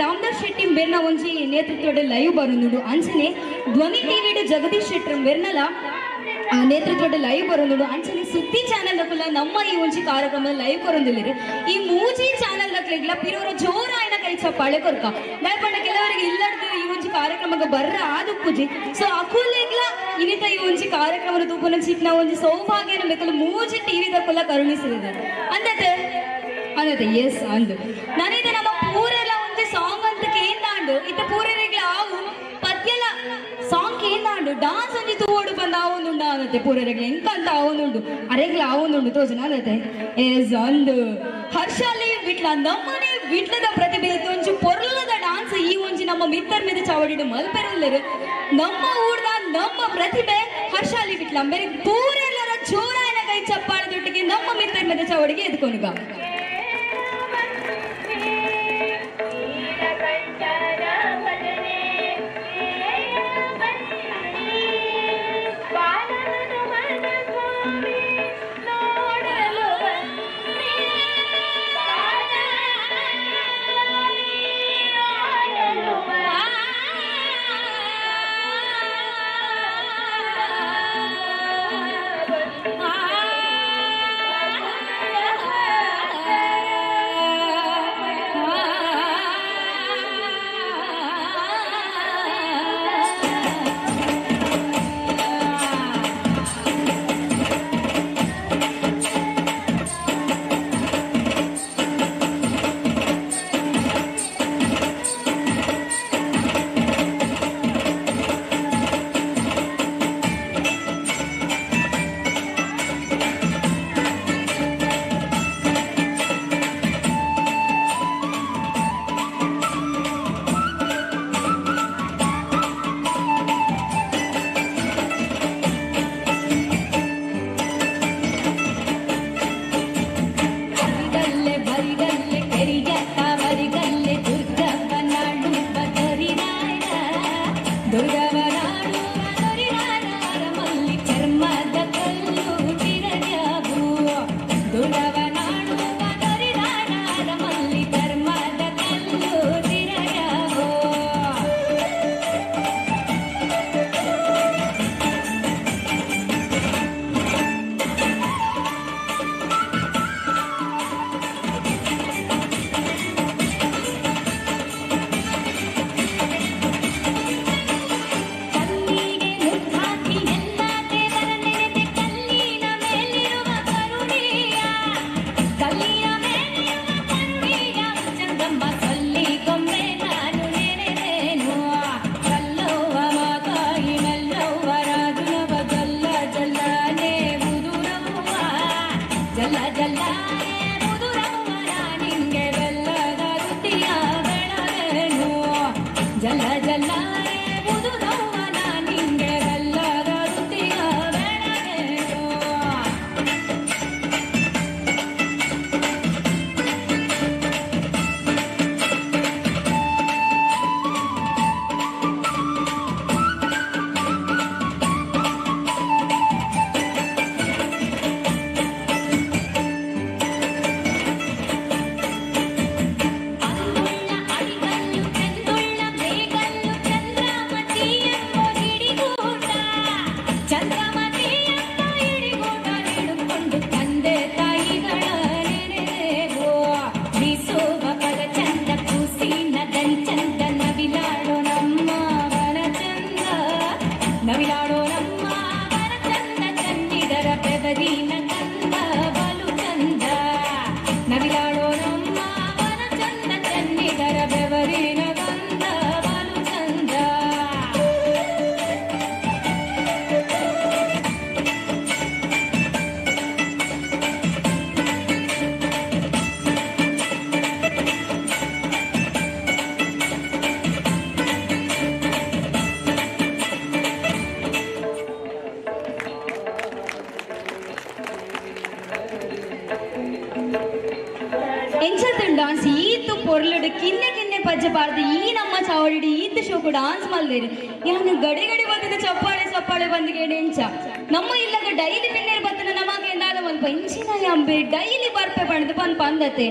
ರಾಮದಾಸ್ ಶೆಟ್ಟಿ ಬೆರ್ನ ಒಂಜಿ ನೇತೃತ್ವದ ಲೈವ್ ಬರುಂದುಂಡು ಅಂಚನೆ ಧ್ವನಿ ಟಿವಿಡು ಜಗದೀಶ್ ಶೆಟ್ಟರ್ ಬೆರ್ನಲ ನೇತೃತ್ವದ ಲೈವ್ ಬರುಂದುಂಡು ಅಂಚನೆ ಸುದ್ದಿ ಚಾನೆಲ್ ದಕುಲ ನಮ್ಮ ಈ ಒಂಜಿ ಕಾರ್ಯಕ್ರಮ ಲೈವ್ ಬರುಂದಿಲ್ಲ ಈ ಮೂಜಿ ಚಾನೆಲ್ ದಕ್ಲೆಗ್ಲ ಪಿರೋರ ಜೋರಾಯನ ಕೈ ಚಪ್ಪಾಳೆ ಕೊರ್ಕ ದಾಯಪಂಡ ಕೆಲವರಿಗೆ ಇಲ್ಲಡ್ದು ಈ ಒಂಜಿ ಕಾರ್ಯಕ್ರಮಕ್ಕೆ ಬರ್ರ ಆದು ಪೂಜೆ ಸೊ ಅಕುಲೆಗ್ಲ ಇನಿತ ಈ ಒಂಜಿ ಕಾರ್ಯಕ್ರಮದ ತೂಪುನ ಚಿಕ್ನ ಒಂಜಿ ಸೌಭಾಗ್ಯನ ಬೇಕಲ್ಲ ಮೂಜಿ ಟಿವಿ ದಕುಲ ಕರುಣಿಸಿದೆ ಅಂದತೆ ಅಂದತೆ ಎಸ್ ಅಂದು ನಾನಿದೆ ನಮ್ಮ ಪೂರೆಲ್ಲ ಒಂಜಿ ಸಾಂಗ್ ಅಂತ ಕೇಂದಾಂಡು ಇತ್ತ ಪೂರೆರೆಗ್ಲ ಆವು ಪದ್ಯಲ ಸಾಂಗ್ ಕೇಂದಾಂಡು ಡಾನ್ಸ್ ಒಂಜಿ ತೂವೋಡು ಬಂದ ಆವೊಂದುಂಡು ಅಂದತೆ ಪೂರೆರೆಗ್ಲ ಎಂಕಂತ ಆವೊಂದುಂಡು ಅರೆಗ್ಲ ಆವೊಂದುಂಡು ತೋಜನ ಅಂದತೆ ಎಸ್ ಅಂದು ಹರ್ಷಾಲಿ ವಿಟ್ಲ ನಮ್ಮನೆ ವಿಟ್ಲದ ಪ್ರತಿಭೆ ಒಂಜಿ ಪೊರ್ಲದ ಡಾನ್ಸ್ ಈ ಒಂಜಿ ನಮ್ಮ ಮಿತ್ತರ್ మీద ಚಾವಡಿಡು ಮಲ್ಪೆರುಲ್ಲೆರು ನಮ್ಮ ಊರ್ದ ನಮ್ಮ ಪ್ರತಿಭೆ ಹರ್ಷಾಲಿ ವಿಟ್ಲ ಬೇರೆ ಪೂರೆಲ್ಲರ ಜೋರಾಯನ ಕೈ ಚಪ್ಪಾಳೆ ದೊಟ್ಟಿಗೆ ನಮ್ಮ ಮಿತ್ತರ್ మీద ಚಾವಡಿಗೆ ಎದ್ಕೊನುಗ. ಜಲ ಜಲ ಮುದುರಮ್ಮನ ನಿಂಗೆ ಬೆಲ್ಲದ ರುಚಿಯ ಬೆಳವೇನು. ಜಲ ಜಲ ಮುದುರಮ್ಮನ ನಿಂಗೆ ಬೆಲ್ಲದ ರುಚಿಯ ಬೆಳವೇನು. ಅಂದುಳ್ಳ ಅಡಿಗಲ್ಲು ಚಂದುಳ್ಳ ಮೇಗಲ್ಲು ಚಂದ್ರಮತಿಯೆಂಬ ಹಿಡಿಗೂಟ, ಚಂದ್ರಮತಿಯೆಂಬ ಹಿಡಿಗೂಟ ಹಿಡುಕೊಂಡು ತಂದೆ ತಾಯಿಗಳ ನೆನೆದೆವು. ಬೀಸುವ ಪದ ಚಂದ ಕೂಸಿನ ದನಿ ಚಂದ, ನವಿಲಾಡೋ ನಮ್ಮ ವನ ಚಂದ, ನವಿಲಾಡೋ ನಮ್ಮ ವನ ಚಂದ, ಚನ್ನಿದರ ಬೆವರಿನ ಕಂದ ಬಲು ಚಂದ, ನವಿಲಾಡೋ ನಮ್ಮ ವನ ಚಂದ, ಚನ್ನಿದರ ಬೆವರಿನ ಗಂಧ ಬಲು ಚಂದ. ಎಂಚತ್ತುಂಡು ಡಾನ್ಸ್ ಈತು ಪೊರ್ಲುಡು ಕಿನ್ನೆ ಕಿನ್ನೆ ಪಜ್ಜೆ ಪಾಡ್ದು ಈ ನಮ್ಮ ಚಾವಡಿಡು ಈತು ಶೋಕು ಡಾನ್ಸ್ ಮಲ್ದೇರು. ಯಾನು ಗಡಿ ಗಡಿ ಬತ್ತದ ಚಪ್ಪಾಳೆ ಚಪ್ಪಾಳೆ ಬಂದಿಗೆ ಎಂಚ ನಮ್ಮ ಇಲ್ಲಗ ಡೈಲಿ ಬಿನ್ನೇರು ಬತ್ತದ ನಮಗೆ ಎಂದಾದ ಮಲ್ಪ ಇಂಚಿನ ಅಂಬೆ ಡೈಲಿ ಬರ್ಪೆ ಪಂಡದು ಪನ್ಪ ಅಂದತೆ.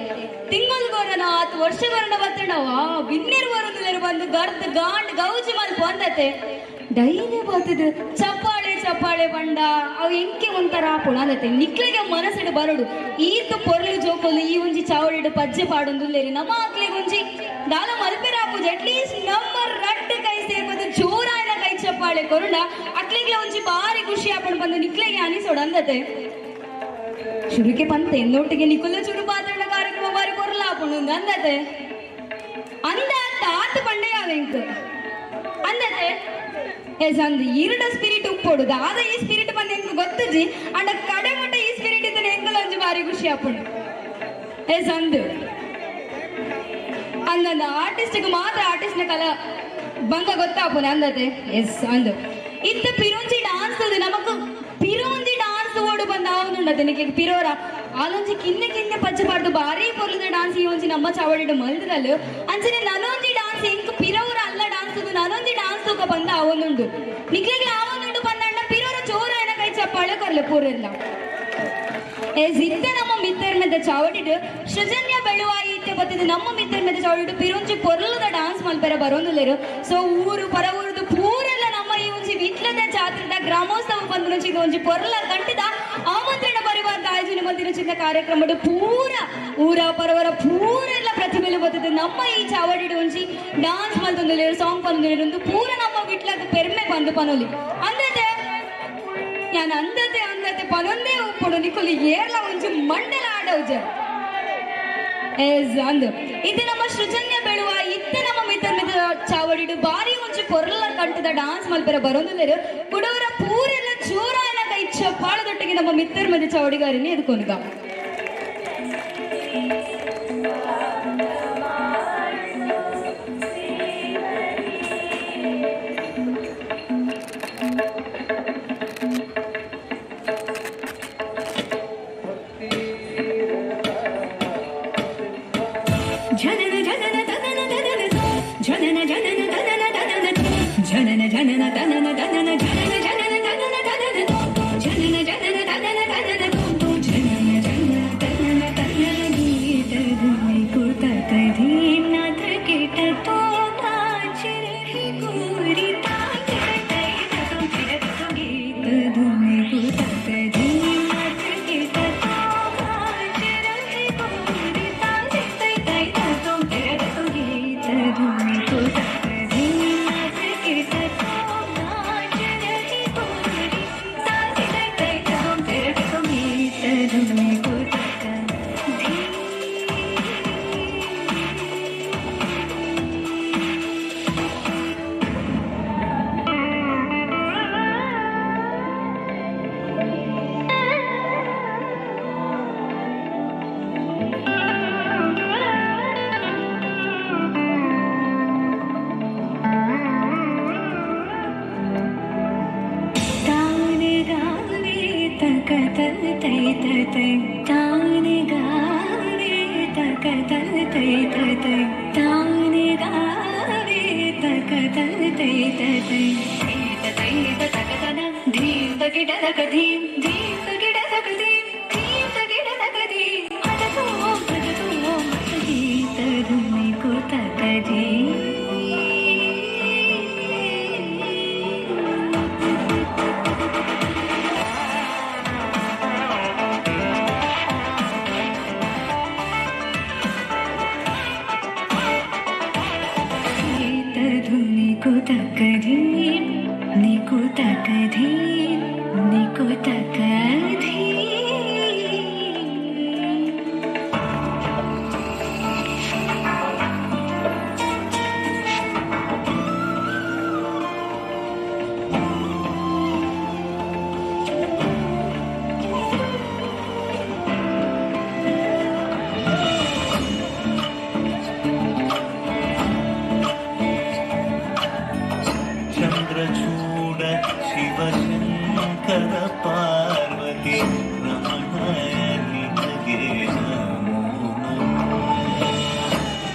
ತಿಂಗಳ್ಗೋರನ ಆತು ವರ್ಷ ಬರಣ ಬತ್ತಣವ ಬಿನ್ನೇರು ಬರೋದಿಲ್ಲರು ಬಂದು ಗರ್ದ್ ಗಾಂಡ್ ಗೌಜಿ ಮಲ್ಪ ಅಂದತೆ. ಡೈಲಿ ಬತ್ತದ ಚಪ್ಪಾಳೆ ಚಪ್ಪಾಳೆ ಬಂಡ ಅವು ಎಂಕೆ ಒಂಥರ ಆಪುಣ ಅಂದತೆ. ನಿಕ್ಲೆಗೆ ಮನಸ್ಸಿಡು ಬರಡು ಈತು ಪೊರ್ಲು ಜೋಕೊಲು ಈ ಒಂಜಿ ಚಾವಡಿಡು ಪಜ್ಜೆ ಪಾಡೊಂದುಲ್ಲೇರಿ ನಮ್ಮ ಆಕ್ಲೆಗೆ ಒಂಜಿ ದಾಲ ಮಲ್ಪೆರಾಪುಜ ಅಟ್ಲೀಸ್ಟ್ ನಮ್ಮ ರಡ್ಡು ಕೈ ಸೇರ್ಬೋದು ಜೋರಾಯನ ಕೈ ಚಪ್ಪಾಳೆ ಕೊರುಣ ಅಕ್ಲೆಗ್ಲ ಒಂಜಿ ಬಾರಿ ಖುಷಿ ಆಪಣ ಬಂದು ನಿಕ್ಲೆಗೆ ಅನಿಸೋಡು ಅಂದತೆ. ಶುರುಕೆ ಪಂತೆ ಎನ್ನೊಟ್ಟಿಗೆ ನಿಕುಲ ಚುರು ಪಾತ್ರಣ ಕಾರ್ಯಕ್ರಮ ಬಾರಿ ಕೊರ್ಲ ಆಪುಣ ಅಂದತೆ. ಅಂದ ತಾತ ಪಂಡೆ ಅವೆಂಕ್ ಅಂದತೆ. ಎಸ್ ಅಂದ್ ಈರುಡ ಸ್ಪಿರಿಟ್ ಉಪ್ಪೋಡು ದಾದ ಈ ಸ್ಪಿರಿಟ್ ಬಂದು ಎಂಕ್ ಗೊತ್ತುಜಿ ಅಂಡ ಕಡೆ ಮಟ್ಟ ಈ ಸ್ಪಿರಿಟ್ ಇದ್ದನೆ ಎಂಕಲ ಒಂಜಿ ಬಾರಿ ಖುಷಿ ಆಪುಂಡು. ಎಸ್ ಅಂದ್ ಅಂದಂದ ಆರ್ಟಿಸ್ಟ್ಗೆ ಮಾತ್ರ ಆರ್ಟಿಸ್ಟ್ನ ಕಲ ಬಂಗ ಗೊತ್ತಾಪುನೆ ಅಂದತೆ. ಎಸ್ ಅಂದ್ ಇತ್ತ ಪಿರೋಂಜಿ ಡಾನ್ಸ್ ನಮಕ್ ಪಿರೋಂಜಿ ಡಾನ್ಸ್ ಓಡು ಬಂದ ಆವೊಂದುಂಡತೆ. ನಿಕ್ಕೆ ಪಿರೋರ ಆಲೊಂಜಿ ಕಿನ್ನೆ ಕಿನ್ನೆ ಪಜ್ಜೆ ಪಾಡ್ದು ಬಾರಿ ಪೊರ್ಲುದ ಡಾನ್ಸ್ ಈ ಒಂಜಿ ನಮ್ಮ ಚಾವಡಿಡು ಮಲ್ದದಲ್ಲು. ಅಂಚನೆ ನನೊಂಜಿ ಡಾನ್ಸ್ ಎಂಕ್ ಪಿರೋರ ಅಲ್ಲ ಡಾನ್ಸ್ ನನೊಂಜಿ ಡಾನ್ಸ್ ತೂಕ ಬಂದ ಆವೊಂದುಂಡು. ನಿಕ್ಲೆಗ್ಲ ಆವೊಂದುಂಡು ಬಂದಂಡ ಪಿರೋರ ಜೋರಾಯನ ಕೈ ಚಪ್ಪಾಳೆ ಕೊರ್ಲೆ ಪೂರೆಲ್ಲ. ಎಸ್ ಇತ್ತೆ ನಮ್ಮ ಮಿತ್ತರ್ ಮೆದ ಚಾವಡಿಡು ಸೃಜನ್ಯ ಬೆಳುವಾಯಿ ಇತ್ತೆ ಬತ್ತಿದ ನಮ್ಮ ಮಿತ್ತರ್ ಮೆದ ಚಾವಡಿಡು ಪಿರೊಂಜಿ ಪೊರ್ಲುದ ಡಾನ್ಸ್ ಮಲ್ಪೆರ ಬರೋಂದುಲ್ಲೇರು. ಸೊ ಊರು ಪರ ಊರುದು ಪೂರೆಲ್ಲ ನಮ್ಮ ಈ ಒಂಜಿ ವಿಟ್ಲದ ಜಾತ್ರೆದ ಗ್ರಾಮೋತ್ಸವ ಬಂದು ಇದು ಒಂಜಿ ಪೊರ್ಲ ಕಂಟಿದ ಆಮಂತ್ರಣ ಬರುವಂತ ಆಯೋಜನೆ ಮಲ್ತಿನ ಚಿನ್ನ ಕಾರ್ಯಕ್ರಮಡು ಪೂರ ಊರ ಪರವರ ಪೂರೆಲ್ಲ ಪ್ರತಿಭೆಲು ಬರ್ತದೆ ನಮ್ಮ ಈ ಚಾವಡಿಡು ಒಂಜಿ ಡಾನ್ಸ್ ಮಲ್ತೊಂದುಲ್ಲೇರು ಸಾಂಗ್ ಪಂದುಲ್ಲೇರು ಪೂರ ನಮ್ಮ ವಿಟ್ಲದ ಪೆರ್ಮೆ ಬಂದು ಪನೊಲಿ ಅಂದತೆ. ಯಾನ್ ಅಂದತೆ ಅಂದತೆ ಪನೊಂದೇ ಉಪ್ಪುಡು ನಿಕೊಲಿ ಏರ್ಲ ಒಂಜಿ ಮಂಡಲ ಆಡೌಜ. ಎಸ್ ಅಂದ್ ಇತ್ತೆ ನಮ್ಮ ಸೃಜನ್ಯ ಬೆಳುವ ಇತ್ತೆ ನಮ್ಮ ಮಿತ್ರ ಮಿತ್ರ ಚಾವಡಿಡು ಬಾರಿ ಒಂಜಿ ಪೊರ್ಲ ಕಂಟದ ಡಾನ್ಸ್ ಮಲ್ಪೆರ ಬರೋಂದುಲ್ಲೇರು. ಕುಡವರ ಪೂರೆಲ್ಲ ಜೋರಾಯನ ಕೈ ಚಪ್ಪಾಳದೊಟ್ಟಿಗೆ ನಮ್ಮ ಮಿತ್ರ ಮಧ್ಯೆ ಚಾವಡಿಗಾರಿನಿ ಎದ್ಕೊನುಗ. ಜನನ ಜನನ ತನನ ತನನ ಜನನ ಜನನ ತನನ ತನನ ಜನನ ಜನನ ತನನ ತನನ ಜನನ ಜನನ ತನನ ತನನ ಜನನ ಜನನ ತನನ ತನನ ಜನನ ಜನ ತನನ ತನನ ಗೀತದಲ್ಲಿ ತೈ ತಾನೆ ಗಾವೆ ತಕ ತೈ ತೈ ತೈ ತಾನೆ ಗಾವೆ ತಕ ತೈ ತೈ ತೈ ತೈ ತಕ ತನ ಧೀಂ ತಕಿಟ ತಕ ಧೀಂ ಧೀಂ ತಕಿಟ ತಕ ಧೀಂ ಧೀಂ ತಕಿಟ ತಕ ಧೀಂ ಹತತೋ ಹತತೋ ಗೀತ ಧುನಿ ಕೋ ತಕ ಧೀಂ. निको तक धीम निको तक धीम निको तक धीम. ಚಂದ್ರಚೂಡ ಶಿವಶಂಕರ ಪಾರ್ವತಿ ರಮಣ ನಿನಗೆ ನಮೋ ನಮಃ.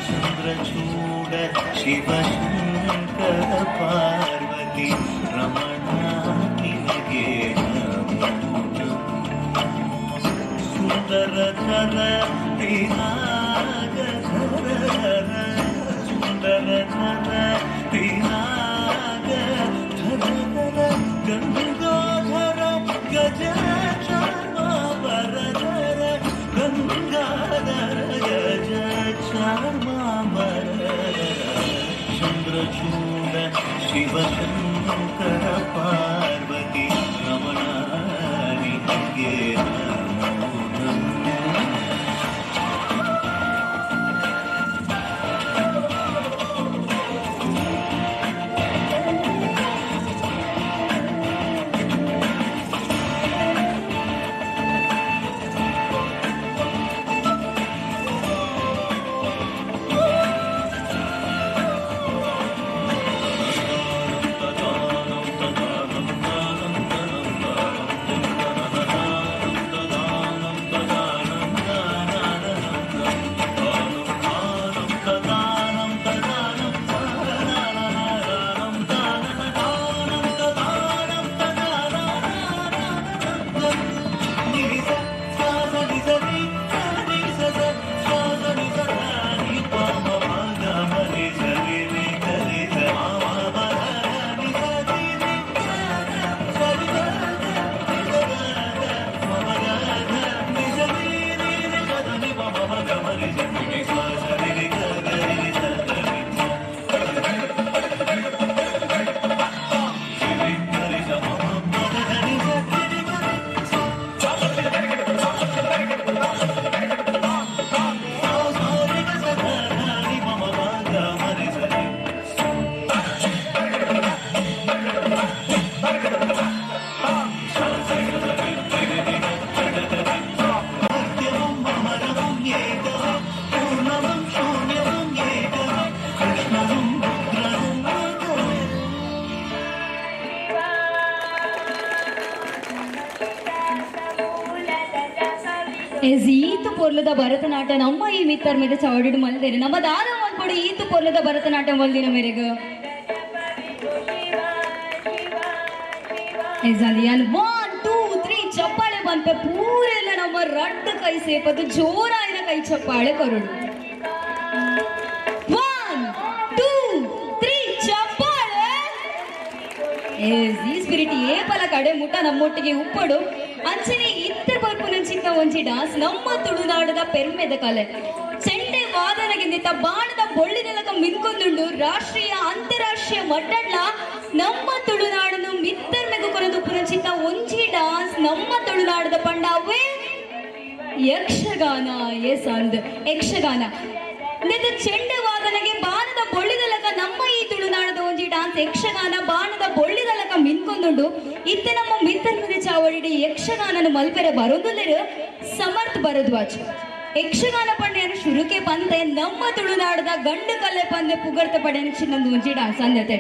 ಚಂದ್ರಚೂಡ ಶಿವಶಂಕರ ಪಾರ್ವತಿ ರಮಣ ನಿನಗೆ ನಮೋ ನಮಃ. ಸುಂದರ ಧರ ಪಿನಾಗಧರ ಸುಂದರ ಧರ ಪಿನಾಗ ಧರ ಗಂಗಾಧರ ಗಜ ಚರ್ಮ ವರಧರ ಗಂಗಾಧರ ಗಜ ಚರ್ಮ ವರಧರ ಚಂದ್ರಚೂಡ ಶಿವಶಂಕರ ಪಾರ್ವತಿ ರಮಣ ನಿನಗೆ ನಮೋ ನಮಃ. ಈತು ಪೊರ್ಲದ ಭರತನಾಟ್ಯ ನಮ್ಮ ಈ ಮಿತ್ತರ್ ಮೇಲೆ ಚವಡಿಡು ಮಲ್ದೇನೆ ನಮ್ಮ ದಾದ ಮಲ್ಪಡು ಈತು ಪೊರ್ಲದ ಭರತನಾಟ್ಯ ಮಲ್ದಿನ ಮೇರೆಗೆ ಎಸ್ 1 2 3 ಚಪ್ಪಾಳೆ ಬಂತ ಪೂರೆಲ್ಲ ನಮ್ಮ ರಡ್ಡು ಕೈ ಸೇಪದು ಜೋರಾಯಿನ ಕೈ ಚಪ್ಪಾಳೆ ಕೊರಡು. 1 2 3 ಚಪ್ಪಾಳೆ. ಈ ಸ್ಪಿರಿಟ್ ಏಪಲ ಕಡೆ ಮುಟ್ಟ ನಮ್ಮೊಟ್ಟಿಗೆ ಉಪ್ಪಡು ಅಂಚನೆ ಇತ್ತೆ ಬರ್ಪುನಂಚಿನ ಒಂಜಿ ಡಾನ್ಸ್ ನಮ್ಮ ತುಳುನಾಡದ ಪೆರ್ಮೆದ ಕಲೆ ಚೆಂಡೆ ವಾದನಗಿಂದಿತ್ತ ಬಾಣದ ಬೊಳ್ಳಿನೆಲಕ ಮಿನ್ಕೊಂದುಂಡು ರಾಷ್ಟ್ರೀಯ ಅಂತಾರಾಷ್ಟ್ರೀಯ ಮಟ್ಟಡ್ಲ ನಮ್ಮ ತುಳುನಾಡನು ಮಿತ್ತರ್ಮೆಗು ಕೊರದು ಪುನಂಚಿತ್ತ ಒಂಜಿ ಡಾನ್ಸ್ ನಮ್ಮ ತುಳುನಾಡದ ಪಂಡಾವೇ ಯಕ್ಷಗಾನ. ಎಸ್ ಅಂದ್ ಯಕ್ಷಗಾನ ನೆದ ಚೆಂಡೆ ವಾದನಗೆ ಬಾಣದ ಬೊಳ್ಳಿದಲಕ ನಮ್ಮ ಈ ತುಳುನಾಡದ ಒಂಜಿ ಡಾನ್ಸ್ ಯಕ್ಷಗಾನ ಬಾಣದ ಬೊಳ್ಳಿದಲಕ ಮಿನ್ಕೊಂದುಂಡು ಇತ್ತೆ ನಮ್ಮ ಮಿತ್ತರ್ಮೆದ ಚಾವಡಿಡಿ ಯಕ್ಷಗಾನನು ಮಲ್ಪೆರೆ ಬರೋದುಲ್ಲೆರು ಸಮರ್ಥ್ ಭರದ್ವಾಜ್ ಯಕ್ಷಗಾನ ಪಂಡೆಯನ್ನು ಶುರುಕೆ ಪಂತೆ ನಮ್ಮ ತುಳುನಾಡದ ಗಂಡು ಕಲ್ಲೆ ಪಂದೆ ಪುಗರ್ತ ಪಡೆಯನು ಚಿನ್ನೊಂದು ಒಂಜಿ ಡಾನ್ಸ್ ಅಂದತೆ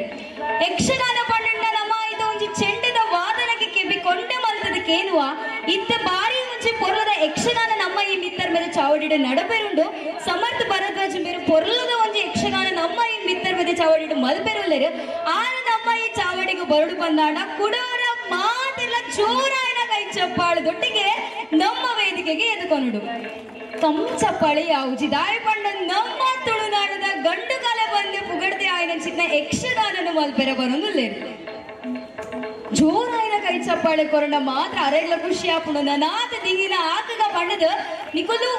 ಯಕ್ಷಗಾನ ಪಂಡಂಡ ನಮ್ಮ ಇದು ಒಂಜಿ ಚೆಂಡೆದ ವಾದನಕ್ಕೆ ಕೆಬಿ ಕೊಂಡೆ ಮಲ್ತದ ಕೇನುವ ಇತ್ತೆ ಬಾರಿ ಒಂಜಿ ಒಂಜಿ ಪೊರ್ಲದ ಯಕ್ಷಗಾನ ನಮ್ಮ ಈ ಮಿತ್ತರ್ ಮೇಲೆ ಚಾವಡಿಡು ನಡಪೆರುಂಡು. ಸಮರ್ಥ ಭರದ್ವಾಜ್ ಮೇರು ಪೊರ್ಲದ ಒಂಜಿ ಯಕ್ಷಗಾನ ನಮ್ಮ ಈ ಮಿತ್ತರ್ ಮೇಲೆ ಚಾವಡಿಡು ಮಲ್ಪೆರುಲ್ಲೆರ್. ಆರ ನಮ್ಮ ಈ ಚಾವಡಿಗೆ ಬರಡು ಬಂದಾಂಡ ಕುಡೋರ ಮಾತೆಲ್ಲ ಜೋರಾಯನ ಕೈ ಚಪ್ಪಾಳು ದೊಟ್ಟಿಗೆ ನಮ್ಮ ವೇದಿಕೆಗೆ ಎದುಕೊನುಡು. ಕಮ್ ಚಪ್ಪಾಳಿ ಯಾವುಜಿ ದಾಯ ಪಂಡ ನಮ್ಮ ತುಳುನಾಡದ ಗಂಡು ಕಾಲ ಬಂದು ಪುಗಡ್ದೆ ಆಯ್ನ ಚಿನ್ನ ಯಕ್ಷಗಾನನು ಮಲ್ಪೆರ ಬರೊಂದುಲ್ಲೆರ್. ಜೋರಾಯಿನ ಕೈ ಚಪ್ಪಾಳೆ ಕೊರಣ ಮಾತ್ರ ಅರೆಗ್ಲ ಖುಷಿ ಆಪುಂಡು. ನನಾತ ದಿಂಗಿನ ಆಕಗ ಬಣ್ಣದ ನಿಕುಲು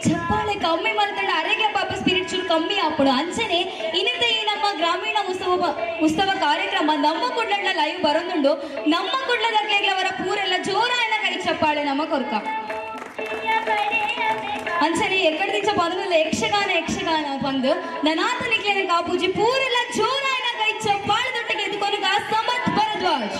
ಚಪ್ಪಾಳೆ ಕಮ್ಮಿ ಮಲ್ತಂಡ ಅರೆಗ್ಲ ಪಾಪ ಸ್ಪಿರಿಟ್ ಚೂರು ಕಮ್ಮಿ ಆಪುಂಡು. ಅಂಚನೆ ಇನ್ನಿತ ಈ ನಮ್ಮ ಗ್ರಾಮೀಣ ಉತ್ಸವ ಕಾರ್ಯಕ್ರಮ ನಮ್ಮ ಕುಡ್ಲಡ್ಲ ಲೈವ್ ಬರೋದುಂಡು. ನಮ್ಮ ಕುಡ್ಲದಗ್ಲೆಗ್ಲವರ ಪೂರೆಲ್ಲ ಜೋರಾಯಿನ ಕೈ ಚಪ್ಪಾಳೆ ನಮ್ಮ ಕೊರ್ಕ. ಅಂಚನೆ ಎಕ್ಕಡ ದಿಂಚ ಬಂದು ಯಕ್ಷಗಾನ ಯಕ್ಷಗಾನ ಬಂದು ನನಾತ ನಿಕ್ಲೇನ ಕಾಪೂಜಿ ಪೂರೆಲ್ಲ ಜೋರಾಯಿನ ಕೈ ಚಪ್ಪಾಳೆ ದೊಟ್ಟಿಗೆ ಎದ್ಕೊನುಗ ಸಮರ್ಥ್ ಭರದ್ವಾಜ್.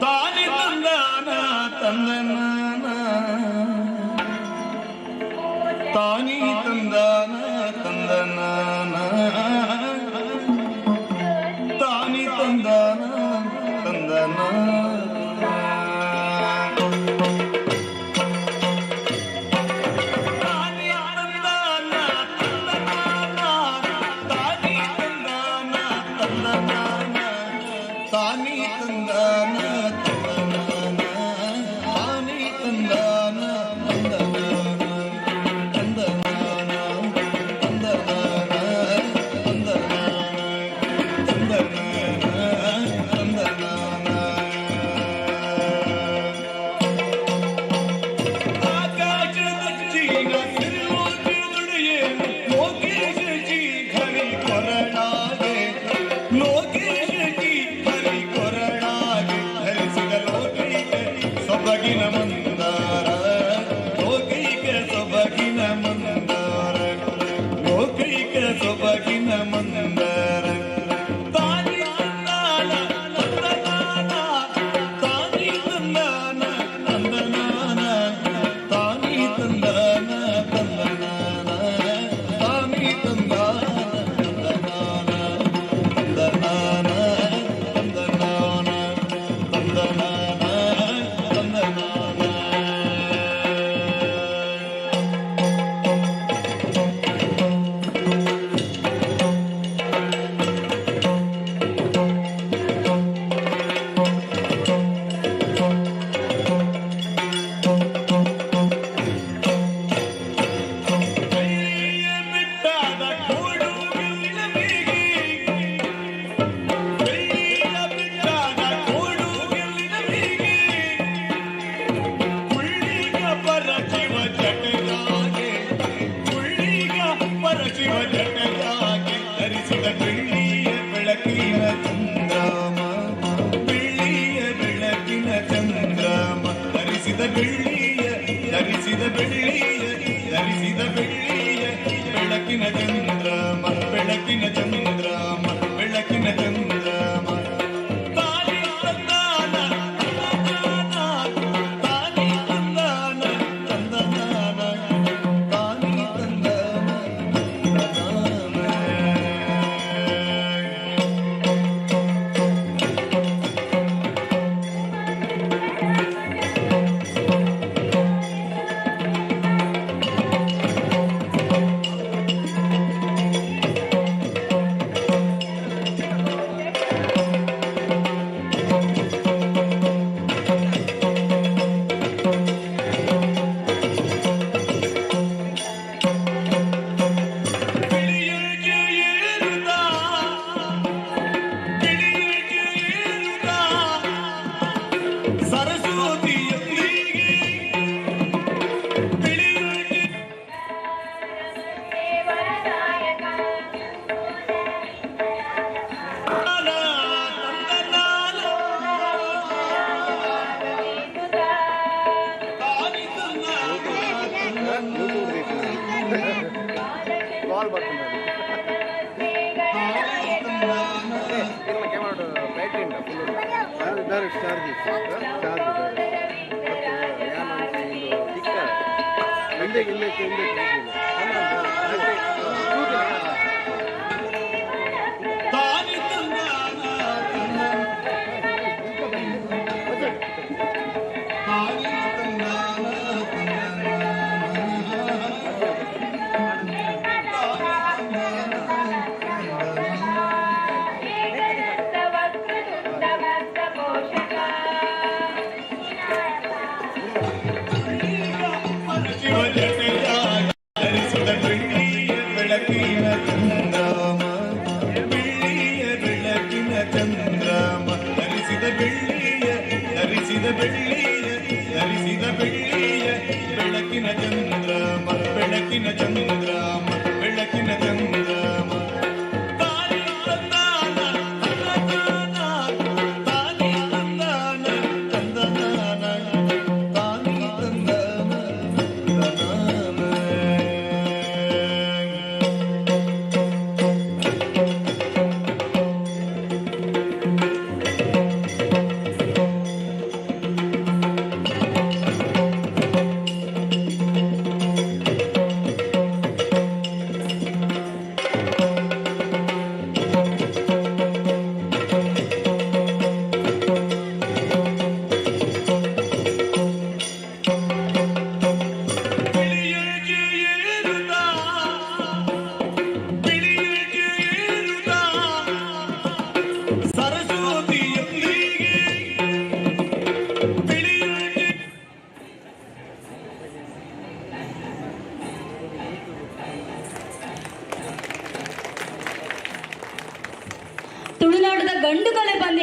ತಾನಿ ತಂದಾನ ತಂದನಾನ ತಾನಿ ತಂದಾನ ತಂದನಾನ ತಾನಿ ತಂದಾನ ತಂದನಾನ ತಾನಿ ತಂದಾನ ತಂದನಾನ ತಾನಿ ತಂದಾನ ತಂದನಾನ ತಾನಿ ತಂದಾನ ತಂದನಾನ ತಾನಿ ತಂದಾನ ತಂದನಾನ ತಂದನಾನ ತಂದನಾನ ತಂದನಾನ ತಂದನಾನ ಆಕಾಶದಚ್ಚಿನ ತಿರುಲೋಕದೊಡೆಯೇ ಲೋಕೇಶಿ ಹರಿ ಕೊರಳಾಗೆ ಲೋಕೇಶಿ ಹರಿ ಕೊರಳಾಗೆ ಧರಿಸಿದ ಲೋಕೈಕ ಸೊಬಗಿನ ಮಂದಾರ ಲೋಕೈಕ ಸೊಬಗಿನ ಮಂದಾರ ಲೋಕೈಕ ಸೊಬಗಿನ ಮಂದಾರ ತಾನಿ ತಂದಾನ ತಂದನಾನ ತಾನಿ ತಂದಾನ ತಂದನಾನ ತಾನಿ ತಂದಾನ ತಂದನಾನ ತಾನಿ ತಂದಾನ ತಂದನಾನ ತಂದನಾನ ತಂದನಾನ ತಂದನಾನ ತಂದನಾನ. ಕೈಯ ಬಿಟ್ಟಾದ ಕೋಡುಗಿಲ್ಲ ಬೀಗಿ ಕೈಯ ಬಿಟ್ಟಾದ ಕೋಡುಗಿಲ್ಲ ಬೀಗಿ ಕುಳ್ಳಿಗ ಪರಶಿವ ಜಟಗಾಗೆ ಕುಳ್ಳಿಗ ಪರಶಿವ ಜಟಗಾಗೆ ಧರಿಸಿದ ಬೆಳ್ಳಿಯ ಬೆಳಕಿನ ಚಂದ್ರಮ ಬೆಳ್ಳಿಯ ಬೆಳಕಿನ ಚಂದ್ರಮ ಧರಿಸಿದ ಬೆಳ್ಳಿಯ ಧರಿಸಿದ ಬೆಳ್ಳಿಯ ಧರಿಸಿದ ಬೆಳ್ಳಿಯ ಬೆಳಕಿನ ಚಂದ್ರಮ ಬೆಳಕಿನ ಚಂದ್ರಮ ಬೆಳಕಿನ ಚಂದ್ರಮ ತಾನಿ ತಂದಾನ ತಂದನಾನ ತಾನಿ ತಂದಾನ ತಂದನಾನ ತಾನಿ ತಂದಾನ ತಂದನಾನ. ಬಿಳಿಯಗೆ ಏರುತ್ತ ಬಿಳಿಯಗೆ ಏರುತ್ತ ಸರಸ್ವತಿಯೊಂದಿಗೆ ಬಿಳಿಯಗೆ ಕಾಲ್ ಬರ್ತದೆ direct charge charge direct.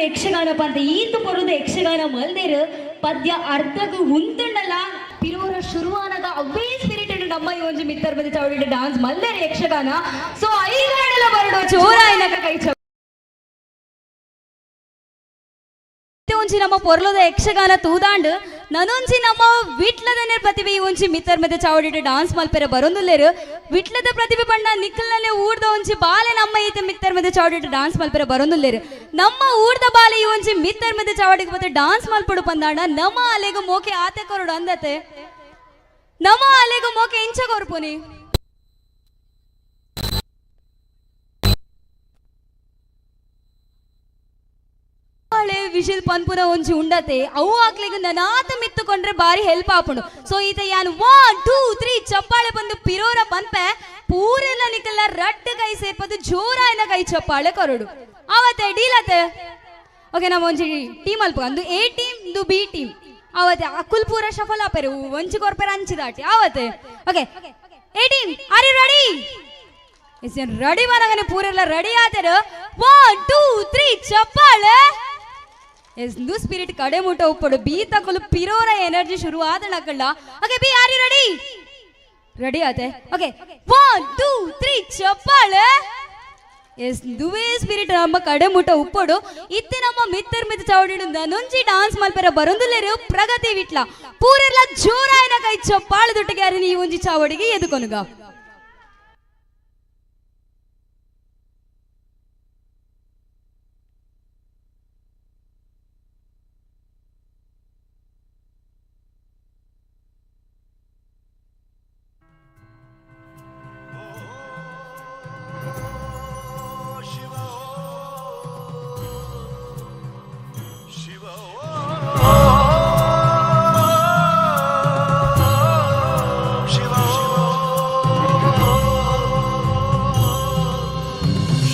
Yakshagana ಪಂತ ಈತು ಪೊರುದ ಯಕ್ಷಗಾನ ಮಲ್ದೇರು. ಪದ್ಯ ಅರ್ಧಗು ಉಂತುಂಡಲ ಪಿರೋರ ಶುರುವಾನಗ ಅವೇ ಸ್ಪಿರಿಟ್ ನಮ್ಮ ಈ ಒಂಜಿ ಮಿತ್ತರ್ ಬದಿ ಚಾವಡಿ ಡಾನ್ಸ್ ಮಲ್ದೇರು ಯಕ್ಷಗಾನ. ಸೊ ಐಗಾಡಲ ಬರಡು ಜೋರಾಯಿನಕ ಕೈ ಚ ಒಂಜಿ ನಮ್ಮ ಪೊರ್ಲದ ಯಕ್ಷಗಾನ ತೂದಾಂಡ್ ನನೊಂಜಿ ನಮ್ಮ ವಿಟ್ಲದನೆ ಪ್ರತಿಭೆ ಈ ಒಂಜಿ ಮಿತ್ತರ್ ಮೆದ ಚಾವಡಿಟ್ ಡಾನ್ಸ್ ಮಲ್ಪೆರೆ ಬರೊಂದುಲ್ಲೇರು. ವಿಟ್ಲದ ಪ್ರತಿಭೆ ಪಂಡ ನಿಕ್ಕಲ್ನಲ್ಲೇ ಊರ್ದ ಒಂಜಿ ಬಾಲೆ ನಮ್ಮ ಈತ ಮಿತ್ತರ್ ಮೆದ ಚಾವಡಿಟ್ ಡಾನ್ಸ್ ಮಲ್ಪೆರೆ ಬರೊಂದುಲ್ಲೇರು. ನಮ್ಮ ಊರ್ದ ಬಾಲೆ ಈ ಒಂಜಿ ಮಿತ್ತರ್ ಮೆದ ಚಾವಡಿಗೆ ಮತ್ತೆ ಡಾನ್ಸ್ ಮಲ್ಪಡು ಪಂದಾಂಡ ನಮ್ಮ ಅಲೆಗು ಮೋಕೆ ಆತೆ ಕೊರಡು ಅಂದತೆ. ನಮ್ಮ ಅಲೆಗು ಮೋಕೆ ಇಂಚ ಕೊರ್ಪುನಿ. ಹಳೆ ವಿಶಿಲ್ ಪನ್ಪುನ ಒಂಜಿ ಉಂಡತೆ ಅವು ಆಕ್ಲಿಗೆ ನನಾತ ಮಿತ್ತುಕೊಂಡ್ರೆ ಬಾರಿ ಹೆಲ್ಪ್ ಆಪುಂಡು. ಸೊ ಈತ ಯಾನ್ 1 2 3 ಚಪ್ಪಾಳೆ ಬಂದು ಪಿರೋರ ಪನ್ಪೆ ಪೂರೆಲ್ಲ ನಿಕಲ್ಲ ರಡ್ಡು ಕೈ ಸೇರ್ಪದು ಜೋರಾಯನ ಕೈ ಚಪ್ಪಾಳೆ ಕೊರಡು ಆವತ್ತೆ ಡೀಲತ್ತೆ. ಓಕೆ, ನಮ್ಮ ಒಂಜಿ ಟೀಮ್ ಅಲ್ಪ ಅಂದು ಎ ಟೀಮ್ ಇಂದು ಬಿ ಟೀಮ್ ಆವತ್ತೆ. ಅಕುಲ್ ಪೂರ ಶಫಲ್ ಆಪೆರು ಒಂಜಿ ಕೊರ್ಪೆರ ಅಂಚಿ ದಾಟಿ ಆವತ್ತೆ. Okay, A team, are you ready? Yes, ready ಬರಗನೆ ಪೂರೆಲ್ಲ ರೆಡಿ ಆದರು. 1 2 3 ಚಪ್ಪಾಳೆ. ಎಸ್, ದು ಸ್ಪಿರಿಟ್ ಕಡೆ ಮುಟ್ಟ ಉಪ್ಪಡು ಬಿ ತಕೊಲು ಪಿರೋರ ಎನರ್ಜಿ ಶುರು ಆದಣಕಲ್ಲ. Okay B, are you ready? Ready ಆತೆ. ಓಕೆ, 1 2 3 ಚಪ್ಪಾಳೆ. ಎಸ್, ದುವೇ ಸ್ಪಿರಿಟ್ ನಮ್ಮ ಕಡೆ ಮುಟ್ಟ ಉಪ್ಪಡು. ಇತ್ತೆ ನಮ್ಮ ಮಿತ್ತರ್ ಮಿತ್ತ ಚಾವಡಿಡು ನನುಂಜಿ ಡಾನ್ಸ್ ಮಲ್ಪೆರ ಬರೊಂದುಲ್ಲೇರು ಪ್ರಗತಿ ವಿಟ್ಲ ಪೂರೆಲ್ಲ ಜೋರಾಯನ ಕೈ ಚಪ್ಪಾಳೆ ದುಟ್ಟಿಗೆ ಅರಿ ಈ ಒಂಜಿ ಚಾವಡಿಗೆ ಎದುಕೊನುಗ.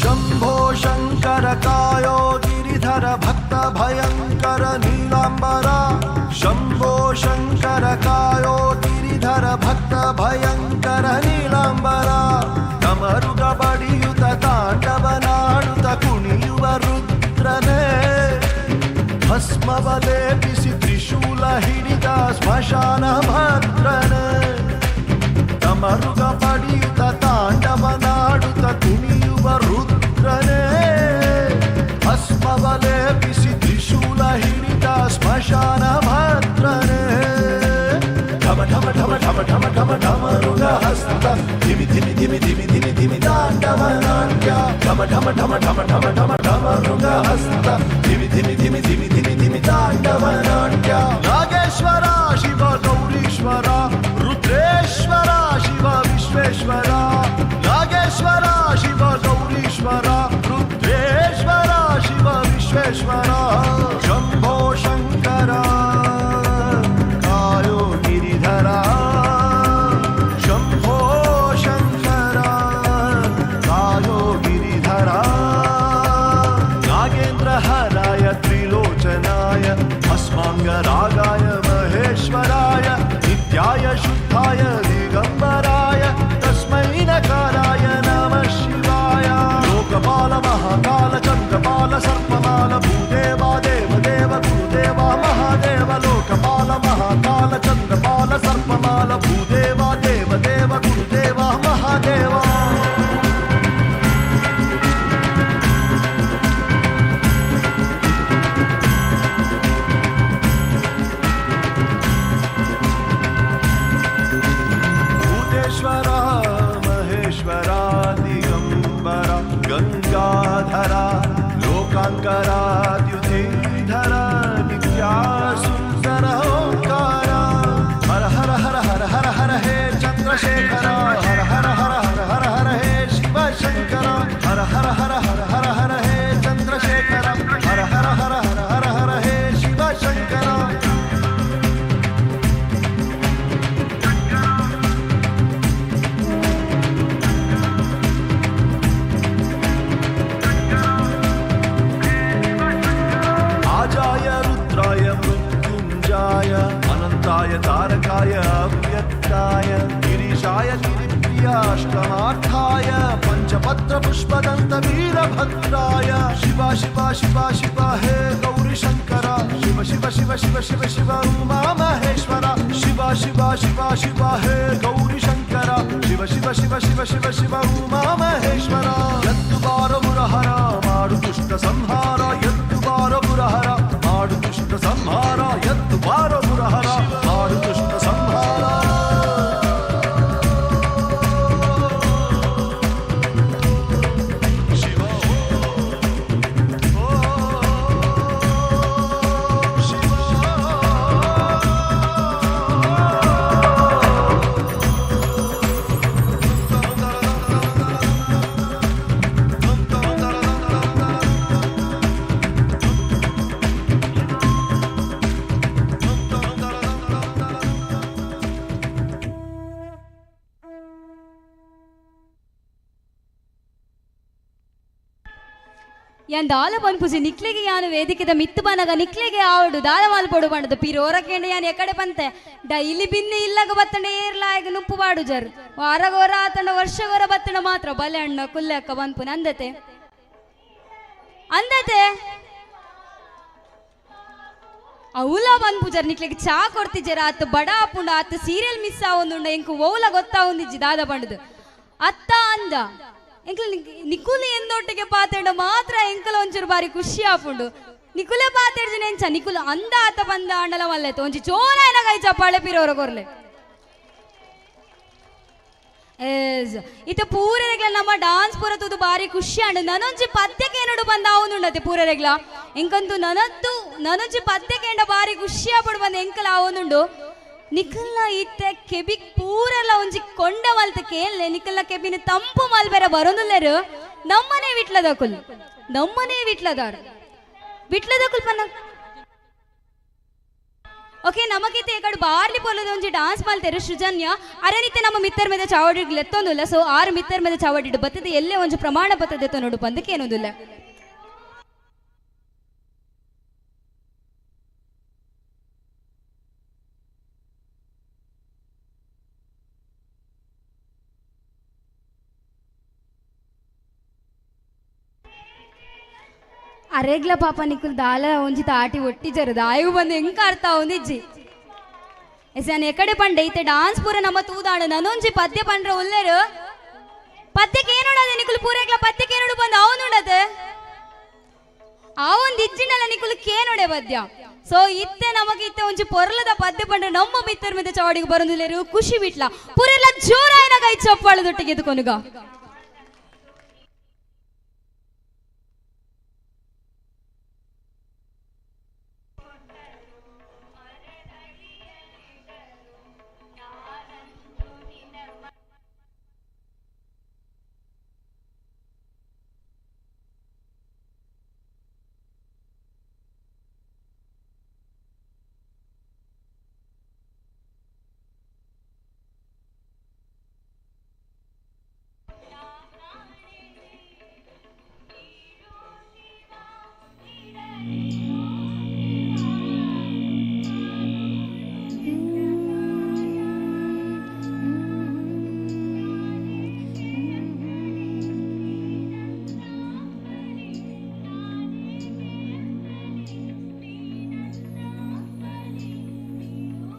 ಶಂಭೋ ಶಂಕರ ಕಾಯೋ ಗಿರಿಧರ ಭಕ್ತ ಭಯಂಕರ ನೀಲಾಂಬರ. ಶಂಭೋ ಶಂಕರ ಕಾಯೋ ಗಿರಿಧರ ಭಕ್ತ ಭಯಂಕರ ನೀಲಾಂಬರ. ಕಮರುಗ ಬಡಿಯುತ ತಾಂಡವನಾಡುತ್ತ ಕುಣಿಯುವ ರುದ್ರನೇ. ಭಸ್ಮವ ಲೇಪಿಸಿ ತ್ರಿಶೂಲ ಹಿಡಿದ ಸ್ಮಶಾನ ಭದ್ರನೇ. ಕಮರುಗ ಬಡಿಯುತ ತಾಂಡವನಾಡುತ್ತ ಕುಣಿಯುವ ರುದ್ರನೇ. ಭಸ್ಮವ ಲೇಪಿಸಿ ತ್ರಿಶೂಲ ಹಿಡಿದ ಸ್ಮಶಾನ ಭದ್ರನೇ. ಢಮ ಢಮ ಢಮ ಢಮ ಢಮ ಢಮ ಢಮರುಗ ಹಸ್ತ ಧಿಮಿ ಧಿಮಿ ಧಿಮಿ ಧಿಮಿ ಧಿಮಿ ಧಿಮಿ ತಾಂಡವ ನಾಟ್ಯ. ಢಮ ಢಮ ಢಮ ಢಮ ಢಮ ಢಮ ಢಮರುಗ ಹಸ್ತ ಧಿಮಿ ಧಿಮಿ ಧಿಮಿ ಧಿಮಿ ಧಿಮಿ ಧಿಮಿ ತಾಂಡವ ನಾಟ್ಯ. ನಾಗೇಶ್ವರ ಶಿವ ಗೌರೀಶ್ವರ ರುದ್ರೇಶ್ವರ ಶಿವ ವಿಶ್ವೇಶ್ವರ. ನಾಗೇಶ್ವರ ಶಿವ ಗೌರೀಶ್ವರ ರುದ್ರೇಶ್ವರ ಶಿವ ವಿಶ್ವೇಶ್ವರ. ಶಂಭೋ ಶಂಕರ ಕಾಯೋ ಗಿರಿಧರ. ಶಂಭೋ ಶಂಕರ ಕಾಯೋ ಗಿರಿಧರ. ನಾಗೇಂದ್ರ ಹರಾಯ ತ್ರಿಲೋಚನಾಯ ಭಸ್ಮಾಂಗರಾಗಾಯ ಮಹೇಶ್ವರಾಯ ನಿತ್ಯಾಯ ಶುದ್ಧಾಯ ದಿಗಂಬರಾಯ ತಸ್ಮೈ ನಕಾರಾಯ ನಮಃ ಶಿವಾಯ. ಲೋಕಪಾಲ ಮಹಾಕಾಲ ಚಂದ್ರಪಾಲ ಸರ್ಪಮಾಲ ಭೂದೇವ ದೇವ ದೇವ ಗುರುದೇವ ಮಹಾದೇವ. ಲೋಕಪಾಲ ಮಹಾಕಾಲ ಚಂದ್ರಪಾಲ ಸರ್ಪಮಾಲ ಭೂದೇವ ದೇವ ದೇವ ಗುರುದೇವ ಮಹಾದೇವ. ಭೂತೇಶ್ವರ ಮಹೇಶ್ವರ ದಿಗಂಬರ ಗಂಗಾಧರ ಲೋಕಾಂಕರ ದ್ಯುತಿಧರ ನಿತ್ಯ ಸುಂದರ ಓಂಕಾರ. ಹರ ಹರ ಹರ ಹರ ಹರ ಹರ ಹೇ ಚಂದ್ರಶೇಖರ. ಹರ ಹರ ಹರ ಹರ ಹರ ಹರ ಹೇ ಶಿವಶಂಕರ. ಹರ ಹರ ಹರ ಹರ ಹರ ಹರ ಹೇ ಚಂದ್ರಶೇಖರ. ಹರ ಹರ ಹರ ಹರ ಹರ ಹರ ಹೇ ಶಿವಶಂಕರ. ಆಜಾಯ ರುದ್ರಾಯ ಮೃತ್ಯುಂಜಾಯ ಅನಂತಾಯ ತಾರಕಾಯ ಅವ್ಯಕ್ತಾಯ ಗಿರೀಶಾಯ ಗಿರಿಪ್ರಿಯಾಷ್ಟಮಾರ್ಥಾಯ ಪಂಚಪತ್ರ ಪುಷ್ಪದಂತ ವೀರಭದ್ರಾಯ. ಶಿವ ಶಿವ ಶಿವ ಶಿವ ಹೇ ಗೌರಿ ಶಂಕರ ಶಿವ ಶಿವ ಶಿವ ಶಿವ ಶಿವ ಶಿವ ಉಮಾ ಮಹೇಶ್ವರ ಶಿವ ಶಿವ ಶಿವ ಶಿವ ಹೇ ಗೌರಿ ಶಂಕರ ಶಿವ ಶಿವ ಶಿವ ಶಿವ ಶಿವ ಶಿವ ಉಮಾ ಮಹೇಶ್ವರ. ಎದ್ದು ಬಾರ ಮುರಹರ ಮಾಡು ದುಷ್ಟ ಸಂಹಾರ, ಎದ್ದು ಬಾರ ಮುರಹರ ಮಾಡು ದುಷ್ಟ ಸಂಹಾರ, ಎದ್ದು ಬಾರ ಮುರಹರ ಮಾಡು ದುಷ್ಟ ಸಂಹಾರ. ಶಿವ ಓ ಶಿವ. ಯಾನ್ ದಾಲ ಪನ್ಪುಜಿ ನಿಕ್ಲೆಗೆ, ಯಾನು ವೇದಿಕೆದ ಮಿತ್ತು ಬನಗ ನಿಕ್ಲೆಗೆ ಆವಡು ದಾಲ ಮಾಲ್ಪೊಡು ಪಂಡದು ಪಿರೋರಕೇಂಡ ಯಾನ್ ಎಕಡೆ ಪಂತೆ ಡೈಲಿ ಬಿನ್ನೆ ಇಲ್ಲಗ ಬತ್ತಂಡ ಏರ್ಲಾಯಗ ನುಪ್ಪು ಬಾಡು ಜರ್ ವಾರಗೋರ ಆತಂಡ ವರ್ಷಗೋರ ಬತ್ತಂಡ ಮಾತ್ರ ಬಲೆ ಅಣ್ಣ ಕುಲ್ಲೆಕ್ಕ ಬನ್ಪು ನಂದತೆ ಅಂದತೆ ಅವಲ ಪನ್ಪುಜರ್. ನಿಕ್ಲೆಗೆ ಚಾ ಕೊಡ್ತಿಜ್ಜರ ಆತ ಬಡ ಆಪುಂಡ ಆತ ಸೀರಿಯಲ್ ಮಿಸ್ ಆವೊಂದುಂಡ ಎಂಕು ಓಲ ಗೊತ್ತಾವೊಂದಿಜ್ಜಿ ದಾದ ಪಂಡದು ಅತ್ತ ಅಂದ ಎಂಕಲ್ ನಿಕುಲು ಎಂದೊಟ್ಟಿಗೆ ಪಾತೇಂಡ ಮಾತ್ರ ಎಂಕಲ ಒಂಚೂರು ಬಾರಿ ಖುಷಿ ಆಪುಂಡು. ನಿಕುಲೆ ಪಾತೇಡ್ಜಿನ ಎಂಚ ನಿಕುಲು ಅಂದ ಆತ ಬಂದ ಅಂಡಲ ಮಲ್ಲೆತ್ತು ಒಂಜಿ ಚೋರ ಏನಗ ಚಪ್ಪಾಳೆ ಪಿರೋರ ಕೊರ್ಲೆ. ಏಸ್ ಇತ್ತ ಪೂರೆರೆಗ್ಲ ನಮ್ಮ ಡಾನ್ಸ್ ಪೂರ ತೂದು ಬಾರಿ ಖುಷಿ ಆಂಡ್ ನನೊಂಜಿ ಪದ್ಯಕ್ಕೆ ಏನೋಡು ಬಂದ ಆವೊಂದುಂಡತೆ ಪೂರೆರೆಗ್ಲ ಎಂಕಂತು ನನದ್ದು ನನೊಂಜಿ ಪದ್ಯಕ್ಕೆ ಎಂಡ ಬಾರಿ ಖುಷಿ ಆಪಡು ಬಂದ ಎಂಕಲ ಆವೊಂದುಂಡು. ನಿಖಲ್ನ ಇತ್ತೆ ಕೆಬಿಕ್ ಪೂರೆಲ್ಲ ಒಂಜಿ ಕೊಂಡ ಮಲ್ತ ಕೇಳ್ನೆ ನಿಖಲ್ನ ಕೆಬಿನ ತಂಪು ಮಲ್ಬೆರ ಬರೋದುಲ್ಲೆರು ನಮ್ಮನೆ ವಿಟ್ಲದಕುಲ್ ನಮ್ಮನೆ ವಿಟ್ಲದಾರ್ ವಿಟ್ಲದಕುಲ್ ಪನ್ನ. ಓಕೆ ನಮಗಿತ್ತೆ ಈ ಕಡೆ ಬಾರ್ಲಿ ಪೊಲದ ಒಂಜಿ ಡಾನ್ಸ್ ಮಲ್ತೇರು ಸೃಜನ್ಯ ಅರನಿತ್ತೆ ನಮ್ಮ ಮಿತ್ತರ್ ಮೇಲೆ ಚಾವಡಿ ಲೆತ್ತೊಂದುಲ್ಲ. ಸೊ ಆರು ಮಿತ್ತರ್ ಮೇಲೆ ಚಾವಡಿ ಬತ್ತದೆ ಎಲ್ಲೇ ಒಂಜಿ ಪ್ರಮಾಣ ಬತ್ತದೆ ನೋಡು ಬಂದಕ್ಕೆ ಏನೊಂದಿಲ್ಲ. ಅರೆಗ್ಲ ಪಾಪ ನಿಕುಲ್ ದಾಲ ಒಂಜಿ ತಾಟಿ ಒಟ್ಟಿ ಜರದ ಆಯು ಬಂದು ಹೆಂಗ್ ಅರ್ಥ ಒಂದಿಜ್ಜಿ ಎಸ್ ನಾನು ಎಕಡೆ ಪಂಡೆ ಇತ್ತೆ ಡಾನ್ಸ್ ಪೂರ ನಮ್ಮ ತೂದಾಡು ನಾನೊಂಜಿ ಪದ್ಯ ಪಂಡ್ರ ಉಲ್ಲೇರು ಪದ್ಯಕ್ಕೆ ಏನೋಡದೆ ನಿಕುಲ್ ಪೂರೆಗ್ಲ ಪದ್ಯಕ್ಕೆ ಏನೋಡು ಬಂದು ಅವನುಡದೆ ಆ ಒಂದು ಇಜ್ಜಿನಲ್ಲ ನಿಕುಲ್ ಕೇನೋಡೆ ಪದ್ಯ. ಸೊ ಇತ್ತೆ ನಮಗೆ ಇತ್ತೆ ಒಂಜಿ ಪೊರ್ಲದ ಪದ್ಯ ಪಂಡ್ರೆ ನಮ್ಮ ಮಿತ್ತರ್ ಮಿತ್ತ ಚಾವಡಿಗೆ ಬರೋದಿಲ್ಲೇರು ಖುಷಿ ಬಿಟ್ಲ ಪೂರೆಲ್ಲ ಜೋರಾಯನ ಕೈ ಚಪ್ಪಾಳದೊಟ್ಟಿಗೆ ಎದ್ಕೊನುಗ.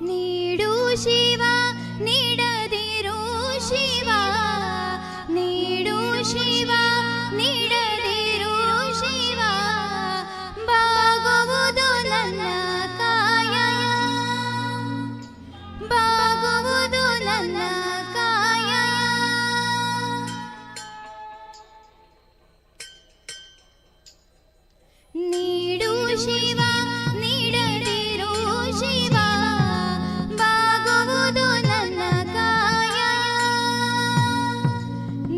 ನೀಡು ಶಿವ ನೀಡದಿರು ಶಿವ, ನೀಡು ಶಿವ ನೀಡದಿರು ಶಿವ, ಬಾಗುವುದು ನನ್ನ ಕಾಯ, ಬಾಗುವುದು ನನ್ನ ಕಾಯ. ನೀಡು ಶಿವ ನೀಡದಿರು ಶಿವ, ಬಾಗುವುದು ನನ್ನ ಕಾಯ,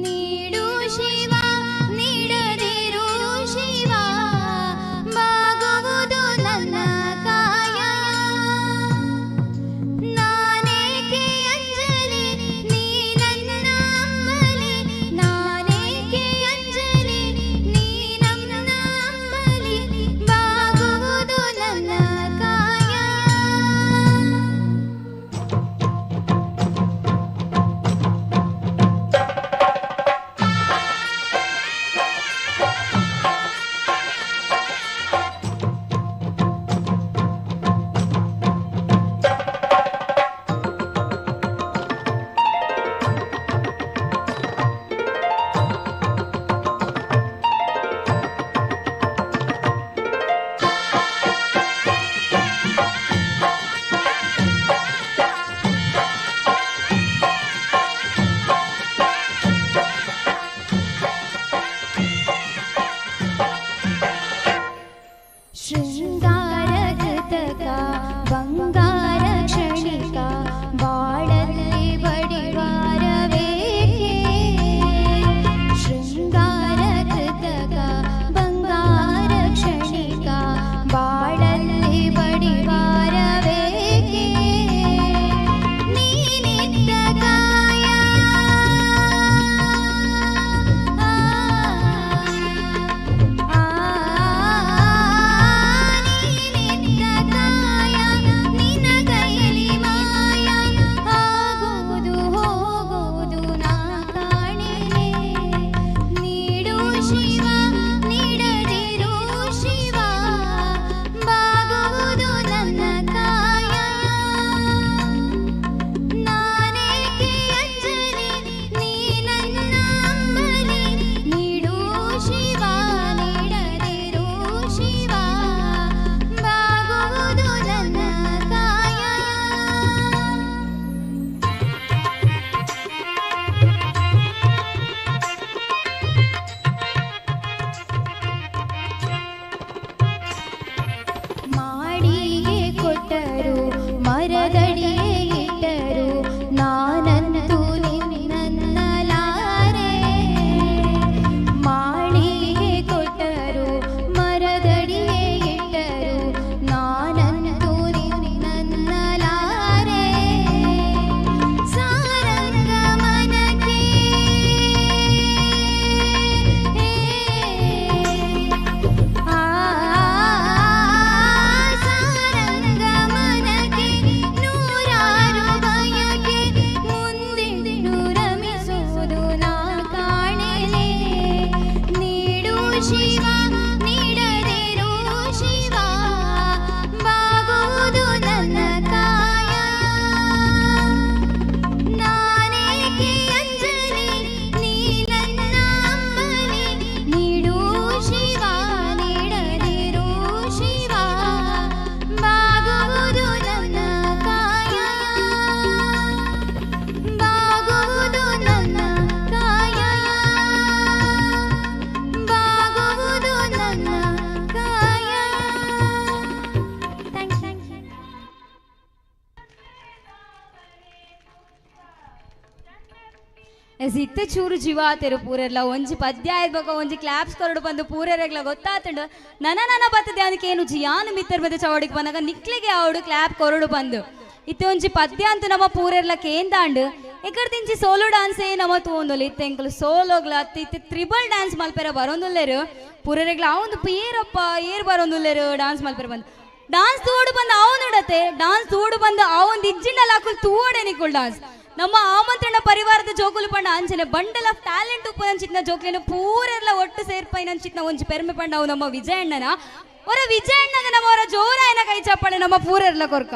ನೀಡು ಶಿವ. ಎಸ್ ಇತ್ತೆ ಚೂರು ಜೀವ ಆತೆರು ಪೂರೆರ್ಲ ಒಂಜಿ ಪದ್ಯ ಆಯ್ಬಕ ಒಂಜಿ ಕ್ಲಾಪ್ಸ್ ಕೊರಡು ಬಂದು ಪೂರೆರೆಗ್ಲ ಗೊತ್ತಾತಂಡು ನನ ನನ ಬತ್ತದೆ ಅದಕ್ಕೆ ಏನು ಜಿಯಾನು ಮಿತ್ತರ್ ಮಧ್ಯೆ ಚೌಡಿಗೆ ಬಂದಾಗ ನಿಕ್ಲಿಗೆ ಅವಡು ಕ್ಲಾಪ್ ಕೊರಡು ಬಂದು ಇತ್ತೆ ಒಂಜಿ ಪದ್ಯ ಅಂತ ನಮ್ಮ ಪೂರೆರ್ಲ ಕೇಂದಾಂಡು ಎಕರ್ ದಿಂಚಿ ಸೋಲೋ ಡಾನ್ಸ್ ಏ ನಮ್ಮ ತೂಂದೊಲಿ ಇತ್ತೆ ಎಂಕಲು ಸೋಲೋಗ್ಲ ಅತ್ತಿ ಇತ್ತೆ ತ್ರಿಬಲ್ ಡ್ಯಾನ್ಸ್ ಮಲ್ಪೆರ ಬರೋಂದುಲ್ಲೇರು ಪೂರೆರೆಗ್ಲ ಅವಂದು ಏರಪ್ಪ ಏರ್ ಬರೋಂದುಲ್ಲೇರು ಡ್ಯಾನ್ಸ್ ಮಲ್ಪೆರ ಬಂದು ಡಾನ್ಸ್ ತೂಡು ಬಂದು ಅವು ನೋಡತ್ತೆ ಡಾನ್ಸ್ ತೂಡು ಬಂದು ಆ ಒಂದು ಇಜ್ಜಿಂಡಲ್ ಹಾಕುಲ್ ತೂಡೆ ನಿಕ್ಕುಲ್ ಡಾನ್ಸ್ ನಮ್ಮ ಆಮಂತ್ರಣ ಪರಿವಾರದ ಜೋಕುಲು ಪಂಡ ಅಂಚನೆ ಬಂಡಲ್ ಆಫ್ ಟ್ಯಾಲೆಂಟ್ ಉಪ್ಪು ಜೋಕ್ಲೇನು ಪೂರೆಲ್ಲ ಒಟ್ಟು ಸೇರ್ಪೈನ ಚಿತ್ನ ಒಂಜಿ ಪೆರ್ಮೆ ಪಂಡ ಅವು ನಮ್ಮ ವಿಜಯಣ್ಣನ ಅವರ ವಿಜಯಣ್ಣಗ ನಮ್ಮ ಅವರ ಜೋರಾಯನ ಕೈ ಚಪ್ಪಾಳೆ ನಮ್ಮ ಪೂರೆಲ್ಲ ಕೊರ್ಕ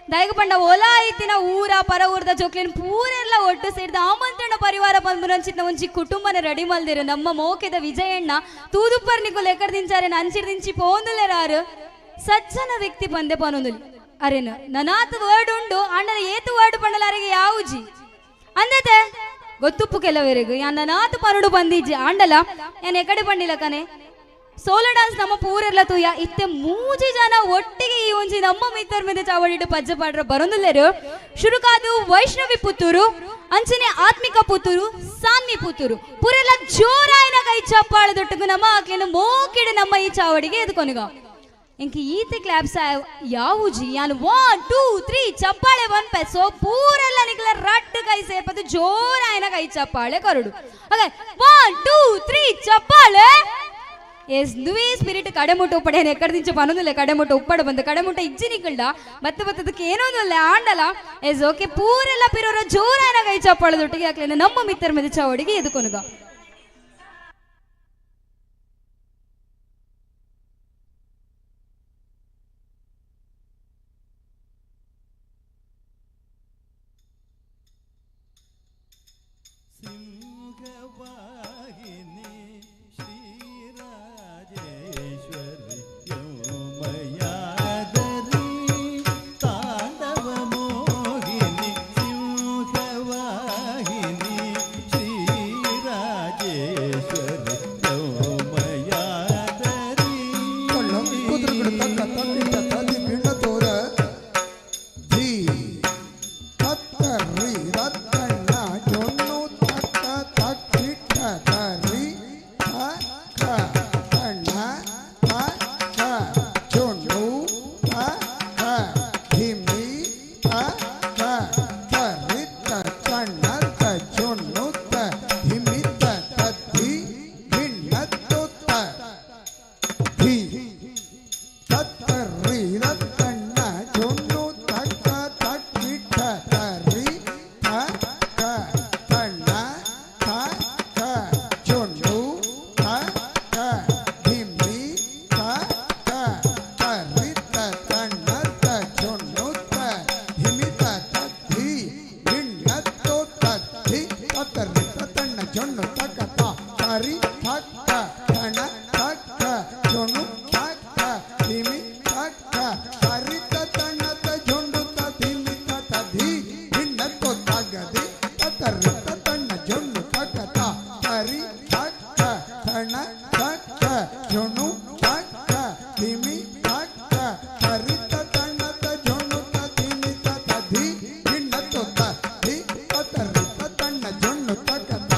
ದಯಗ ಪಂಡ ಒಲ ಐತಿನ ಊರ ಪರ ಊರದ ಜೋಕ್ಲೇನು ಪೂರೆಲ್ಲ ಒಟ್ಟು ಸೇರಿದ ಆಮಂತ್ರಣ ಪರಿವಾರ ಬಂದು ಒಂಜಿ ಕುಟುಂಬನ ರೆಡಿ ಮಲ್ದಿರು ನಮ್ಮ ಮೋಕೆದ ವಿಜಯಣ್ಣ ತೂದುಪ್ಪರ್ ನಿಕುಲ್ ಎಕ್ಕಡ್ ದಿಂಚಾರೆ ನಂಚಿರ್ ದಿಂಚಿ ಪೋಂದುಲೆರಾರು ಸಜ್ಜನ ವ್ಯಕ್ತಿ ಬಂದೆ ಪನೊಂದುಲಿ ಅರೇನ ನನಾತ್ ವರ್ಡ್ ಉಂಡು ಅಣ್ಣನ ಏತು ವರ್ಡ್ ಪಂಡಲಾರಿಗೆ ಯಾವುಜಿ ಅಂದತೆ ಗೊತ್ತುಪ್ಪು ಕೆಲವರಿಗೆ ಯಾ ನನಾತ್ ಪರುಡು ಬಂದಿಜ್ಜಿ ಆಂಡಲ ಯಾನ್ ಎಕಡೆ ಬಂಡಿಲ್ಲ ಕನೆ ಸೋಲೋ ಡಾನ್ಸ್ ನಮ್ಮ ಪೂರೆಲ್ಲ ತೂಯ ಇತ್ತೆ ಮೂಜಿ ಜನ ಒಟ್ಟಿಗೆ ಈ ಒಂಜಿ ನಮ್ಮ ಮಿತ್ತರ್ ಮೇಲೆ ಚಾವಡಿಟ್ಟು ಪಜ್ಜ ಪಾಡ್ರ ಬರೊಂದುಲ್ಲೇರು ಶುರುಕಾದು ವೈಷ್ಣವಿ ಪುತ್ತೂರು ಅಂಚನೆ ಆತ್ಮಿಕ ಪುತ್ತೂರು ಸಾನ್ವಿ ಪುತ್ತೂರು ಪೂರೆಲ್ಲ ಜೋರಾಯಿನ ಕೈ ಚಪ್ಪಾಳೆ ದೊಟ್ಟಗು ನಮ್ಮ ಆಕ್ಲೇನು ಮೋಕಿಡು ನಮ್ಮ ಈ ಚಾವಡಿಗೆ ಎದ್ಕೊನಿಗ ಇಂಕ ಈತೆ ಕ್ಲಾಪ್ಸ್ ಯಾವುಜಿ ಯಾನು 1 2 3 ಚಪ್ಪಾಳೆ ಒನ್ ಪೆ ಸೊ ಪೂರೆಲ್ಲ ನಿಕ್ಲ ರಡ್ಡು ಕೈ ಸೇರ್ಪದು ಜೋರಾಯಿನ ಕೈ ಚಪ್ಪಾಳೆ ಕೊರಡು. ಓಕೆ 1 2 3 ಚಪ್ಪಾಳೆ. ಎಸ್ ನುವೇ ಸ್ಪಿರಿಟ್ ಕಡೆಮುಟ್ಟ ಉಪ್ಪಡೆ ಎಕ್ಕಡ ದಿಂಚ ಪನೊಂದುಲ್ಲೆ ಕಡೆಮುಟ್ಟ ಉಪ್ಪಡ ಬಂದು ಕಡೆಮುಟ್ಟ ಇಜ್ಜಿ ನಿಕ್ಕಲ್ಡ ಬತ್ತ ಬತ್ತದಕ್ಕೆ ಏನೊಂದುಲ್ಲೆ ಆಂಡಲ. ಎಸ್ ಓಕೆ ಪೂರೆಲ್ಲ ಪಿರೋರ ಜೋರಾಯಿನ ಕೈ ಚಪ್ಪಾಳೆ ದೊಟ್ಟಿಗೆ ಹಾಕ್ಲೇನೆ ನಮ್ಮ ಮಿತ್ರರ ಮೇಲೆ ಚಾವಡಿಗೆ ಎದುಕೊನುಗ. ಸಿಂಹವಾಹಿನಿ ಶ್ರೀರಾಜೇಶ್ವರಿ ಯೋಮಯಾದರಿ ತಾಂಡವ ಮೋಹಿನಿ ಸಿಂಹವಾಹಿನಿ ಶ್ರೀರಾಜೇಶ್ವರಿ ಯೋಮಯಾದರಿ ಕುದುರೆಗಳು ತಕ್ಕ ತಕ್ಕಿಟ್ಟ ತದಿ ಪಿಂಡ ತೋರ ಧೀ ತತ್ತರಿ ರತ್ತಣ್ಣ ಜೊನ್ನು ತಕ್ಕ ತಕ್ಕಿಟ್ಟ ತರಿ ತಕ್ಕ ತಣ್ಣ ತಕ್ಕ ಜೊನ್ನು ತಕ್ಕ ಧಿಮಿ ತಕ್ಕ ತರಿ ತಣ್ಣ ತ ಜೊನ್ನು ತ ಧಿಮಿ ತ ತದ್ಧಿ ಭಿನ್ನ ತ ಧಿ ತತ್ತರಿ ರತ್ತಣ್ಣ ಜೊನ್ನು ತಕ್ಕ ತಕ್ಕಿಟ್ಟ ತರಿ ತಕ್ಕ ತಣ್ಣ ತಕ್ಕ ಜೊನ್ನು ತಕ್ಕ ಧಿಮ್ಮಿ ತಕ್ಕ ತರಿ ತಣ್ಣ ತ ಜೊನ್ನು ತ ಧಿಮಿ ತ ತದ್ಧಿ ಭಿನ್ನ ತೋ ತದ್ಧಿ ತತ್ತರಿ ತಣ್ಣ ಜೊನ್ನು ತಕ್ಕ ತ ತರಿ ತಕ್ಕ ತಣ ತಕ್ಕ ಜೊನ್ನು ತಕ್ಕ ಧಿಮಿ ತಕ್ಕ ತರಿ ತಣ್ಣ ತ ಜೊಂಡು ತ ಧಿಮಿ ತ ತಧಿ ಭಿನ್ನ ತೋ ತಗದಿ ತತ್ತರಿ ತಣ್ಣ ಜೊನ್ನು ತಕ್ಕ ತ ತರಿ ತಕ್ಕ ತಣ ತಕ್ಕ ಜೊನ್ನು ತಕ್ಕ ಧಿಮಿ ತಕ್ಕ ತರಿ ತಣ್ಣ ತ ಜೊನ್ನು ತ ಧಿಮಿ ತ ತಧಿ ಭಿನ್ನ ತೋ ತಧಿ ತತ್ತರಿ ತಣ್ಣ ಜೊನ್ನು ತಕ್ಕ ತ.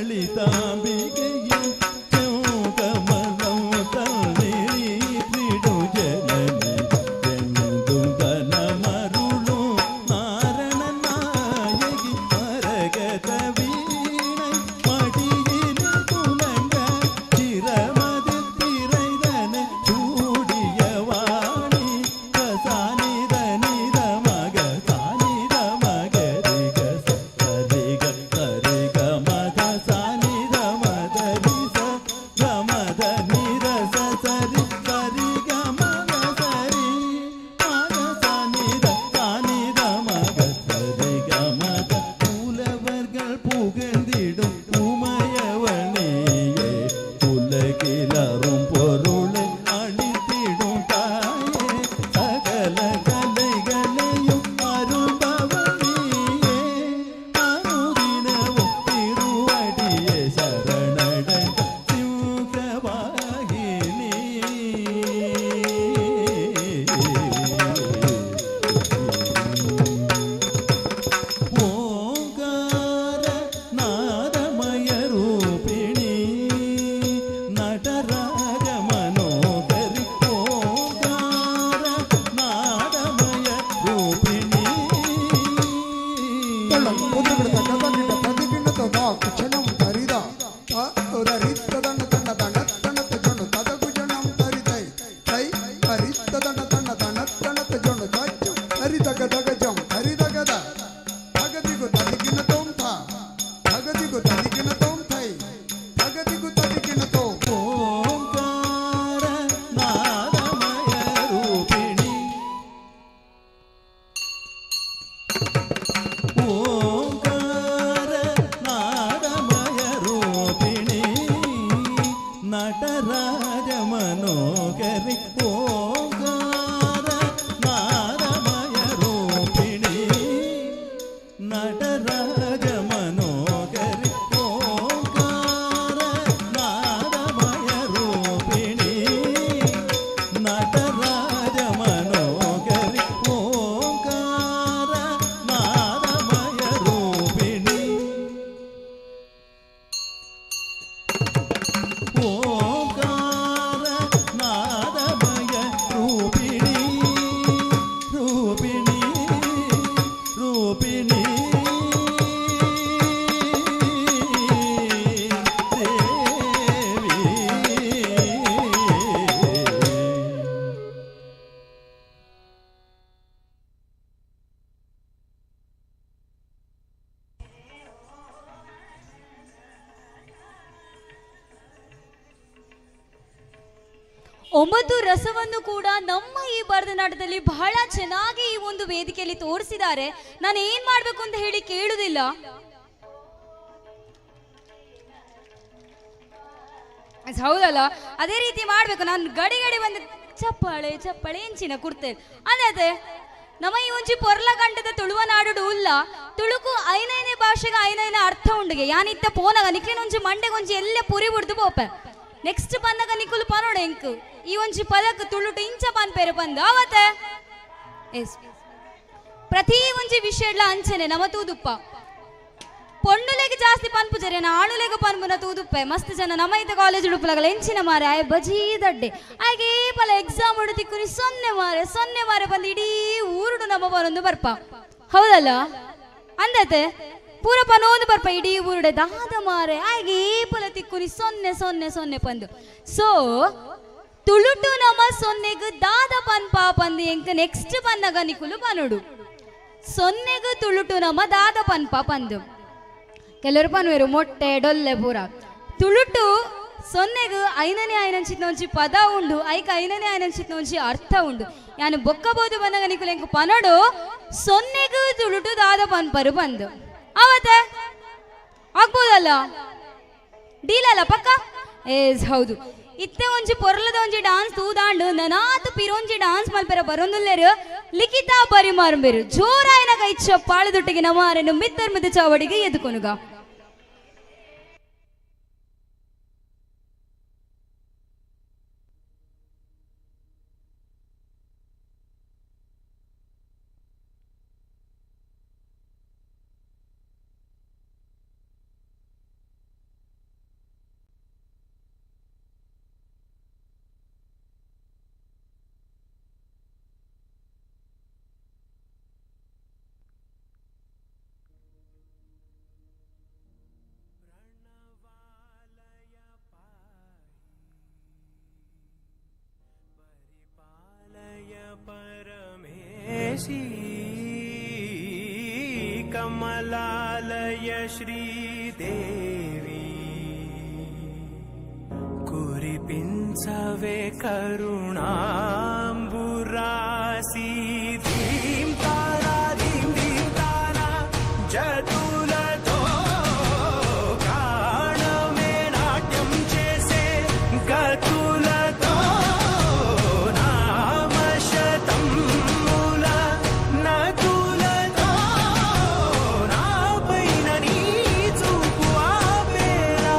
ಲಲಿತಾಂಬಿಕೆಯು ಕಮಲಂ ತನ್ನಿರಿಡು ಜನನಿ ಎಂದು ಮರುಳು ನಾರಣ ನಾಯಕಿ ಮರಗತ ವೀಣೈ ಮಡಿಯಿನ ಕುಲಂಗ ಚಿರಮದಿ ತಿರೈದನ ಚೂಡಿಯ ವಾಣಿ ಸಾನಿದ ನಿದ ಮಗ ಸಾನಿದ ಮಗರಿಗ ಸರಿಗ ಸರಿಗ ಮದ ಸಾನಿದ ಮದ ರಿಸ ಗಮದ ನಿರಸ ಸರಿ ಸರಿ ಗಮದ ಸರಿ ಮಗ ಸಾನಿದ ಸಾನಿದ மக சரி கமத புலவர்கள் புகழ்ந்திடும் உமையவனேயே உலகிலரும் பொருளை அளித்திடும் தாயே சகல கலைகளையும் அருள்பவனியே அனுதினமும் திருவடியே சரணடைந்த சிவவாகினி. ಓಂಕಾರ ನಾದಮಯ ರೂಪಿಣಿ ನಟರಾಜ ಮನೋಹರಿ ಓಂಕಾರ ನಾದಮಯ ರೂಪಿಣಿ. ತಳ್ಳಂ ಉದುಬಿಡ ತಕ ತಗಿಟ ತದಿಗಿಣ ತದ ಕುಚನಂ ತರಿದ ತ ತರಿತ್ತ ದಣ ತಣ ದಣ ತಣ ತಜೊಣ ತದ ಕುಜಣಂ ತರಿತೈ ತೈ ತರಿತ್ತ ದಣ ತಣ ದಣ ತಣ ತಜೊಣ ತಚ್ಚು ತರಿ ತಗ ತಗ ಜಂ ತರಿ ತಗದ ತಗದಿಗು ತದಿಗಿಣ ತೋಂ ಥ ತಗದಿಗು ತದಿಗಿಣ ತೋಂ ಥೈ ತಗದಿಗು ತದಿಗಿಣ ತೋ. ಓಂಕಾರ ನಾದಮಯ ರೂಪಿಣಿ ಓಂಕಾರ ನಾದಮಯ ರೂಪಿಣಿ ನಟರಾಜ ಮನೋಹರಿ ಓಂಕಾರ ನಾದಮಯ ರೂಪಿಣಿ ನಟರಾಜ ಮನೋಹರಿ ಓಂಕಾರ ನಾದಮಯ ರೂಪಿಣಿ ನಟರಾಜ ಮನೋಹರಿ ಓಂಕಾರ ನಾದಮಯ ರೂಪಿಣಿ ಓಂಕಾರ ನಾದಮಯ ರೂಪಿಣಿ ರೂಪಿಣಿ ರೂಪಿಣಿ ದೇವಿ. ಒಂಬತ್ತು ರಸವನ್ನು ಕೂಡ ನಮ್ಮ ಈ ಭರತನಾಟ್ಯದಲ್ಲಿ ಬಹಳ ಚೆನ್ನಾಗಿ ಈ ಒಂದು ವೇದಿಕೆಯಲ್ಲಿ ತೋರಿಸಿದ್ದಾರೆ. ನಾನು ಏನ್ ಮಾಡ್ಬೇಕು ಅಂತ ಹೇಳಿ ಕೇಳುದಿಲ್ಲ. ಹೌದಲ್ಲ, ಅದೇ ರೀತಿ ಮಾಡ್ಬೇಕು. ನಾನು ಗಡಿ ಗಡಿ ಬಂದು ಚಪ್ಪಾಳೆ ಚಪ್ಪಾಳೆ ಎಂಚಿನ ಕುರ್ತೇನೆ ಅದೇ ನಮ್ಮ ಈ ಒಂಜಿ ಪೊರ್ಲ ಗಂಟದ ತುಳುವ ನಾಡುಡು ಉಲ್ಲ ತುಳುಕು ಐನೈನೇ ಭಾಷೆಗೆ ಐನೈನ ಅರ್ಥ ಉಂಡುಗೆ ಯಾನಿತ್ತ ಪೋನಾಗ ನಿಕ್ಲಿನ ಒಂಜಿ ಮಂಡೆಗೊಂಜಿ ಎಲ್ಲ ಪುರಿ ಬಿಡ್ದು ಪೋಪೆ. ನೆಕ್ಸ್ಟ್ ಬಂದಾಗ ನಿಕುಲು ಪನೋಡ ಎಂಕ್ ಈ ಒಂಜಿ ಪದಕ್ ತುಳುಟು ಇಂಚ ಪನ್ಪೇರು ಬಂದು ಅವತ್ತೆ ಎಸ್ ಪ್ರತಿ ಒಂಜಿ ವಿಷಯಡ್ಲ ಅಂಚನೆ ನಮ ತೂದುಪ್ಪ ಪೊಣ್ಣುಲೆಗ್ ಜಾಸ್ತಿ ಪನ್ಪುಜರೆ ಆಣುಲೆಗ್ ಪನ್ಪುನ ತೂದುಪ್ಪೆ ಮಸ್ತ್ ಜನ ನಮ್ಮ ಇತ್ತ ಕಾಲೇಜ್ ಉಡುಪುಲಗಲ ಎಂಚಿನ ಮಾರೆ ಆಯ್ ಬಜೀ ದಡ್ಡೆ ಆಯ್ಗೆ ಪಲ ಎಕ್ಸಾಮ್ ಉಡು ತಿಕ್ಕುನಿ ಸೊನ್ನೆ ಮಾರೆ ಸೊನ್ನೆ ಮಾರೆ ಬಂದು ಇಡೀ ಊರುಡು ನಮ್ಮ ಬರೊಂದು ಬರ್ಪ ಹೌದಲ್ಲ ಅಂದತೆ ಪೂರ ಪನೋಂದು ಬರ್ಪ ಇಡೀ ಊರುಡೆ ದಾದ ಮಾರೆ ಆಯ್ಗೆ ಪಲ ತಿಕ್ಕುನಿ ಸೊನ್ನೆ ಸೊನ್ನೆ ಸೊನ್ನೆ ಪಂದು. ಸೊ ತುಳುಟು ನಮ್ಮ ಸೊನ್ನೆಗ್ ದಾದ ಪನ್ಪ ಪಂದು ಎಂಕ್ ನೆಕ್ಸ್ಟ್ ಪನ್ನಗ ನಿಕುಲು ಪನುಡು ಸೊನ್ನೆಗ್ ತುಳುಟು ನಮ್ಮ ದಾದ ಪನ್ಪ ಪಂದು. ಕೆಲವರು ಪನ್ವೇರು ಮೊಟ್ಟೆ ಡೊಲ್ಲೆ ಪೂರ ತುಳುಟು ಸೊನ್ನೆಗ್ ಐನನೇ ಐನಂಚಿತ್ನ ಒಂಜಿ ಪದ ಉಂಡು ಐಕ್ ಐನನೇ ಐನಂಚಿತ್ನ ಒಂಜಿ ಅರ್ಥ ಉಂಡು. ಯಾನು ಬೊಕ್ಕಬೋದು ಬಂದಾಗ ನಿಕುಲು ಎಂಕ್ ಪನಡು ಸೊನ್ನೆಗ್ ತುಳುಟು ದಾದ ಪನ್ಪರು ಬಂದು ಅವತ್ತೆ ಆಗ್ಬೋದಲ್ಲ ಡೀಲಲ್ಲ ಪಕ್ಕ ಏಸ್ ಹೌದು. ಇತ್ತೆ ಒಂಜಿ ಪೊರ್ಲದ ಒಂಜಿ ಡಾನ್ಸ್ ತೂದಾಂಡು ನನಾತ್ ಪಿರೊಂಜಿ ಡಾನ್ಸ್ ಮಲ್ಪೆರ ಬರೊಂದುಲ್ಲೇರು ಲಿಖಿತ ಬರಿಮಾರುಂಬೇರು ಜೋರಾಯನ ಕೈ ಚಪ್ಪಾಳದೊಟ್ಟಿಗೆ ನಮಾರನ್ನು ಮಿತ್ತರ್ ಮಿದ ಚಾವಡಿಗೆ ಎದುಕೊನುಗ. కమలాలయ శ్రీదేవి కురిపించవే కరుణాంబురాసి ధీం తారా ధీం ధీం తారా జతులతో ప్రాణమే నాట్యం చేసే గతులతో నామశతం మూల నతులతో నాపైన నీ చూపు ఆపేలా.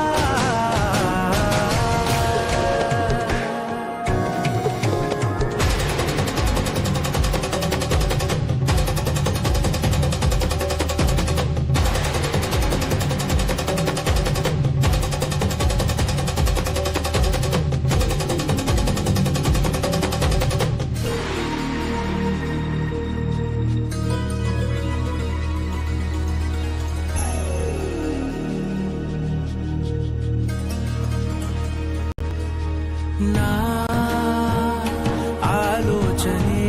నా ఆలోచనే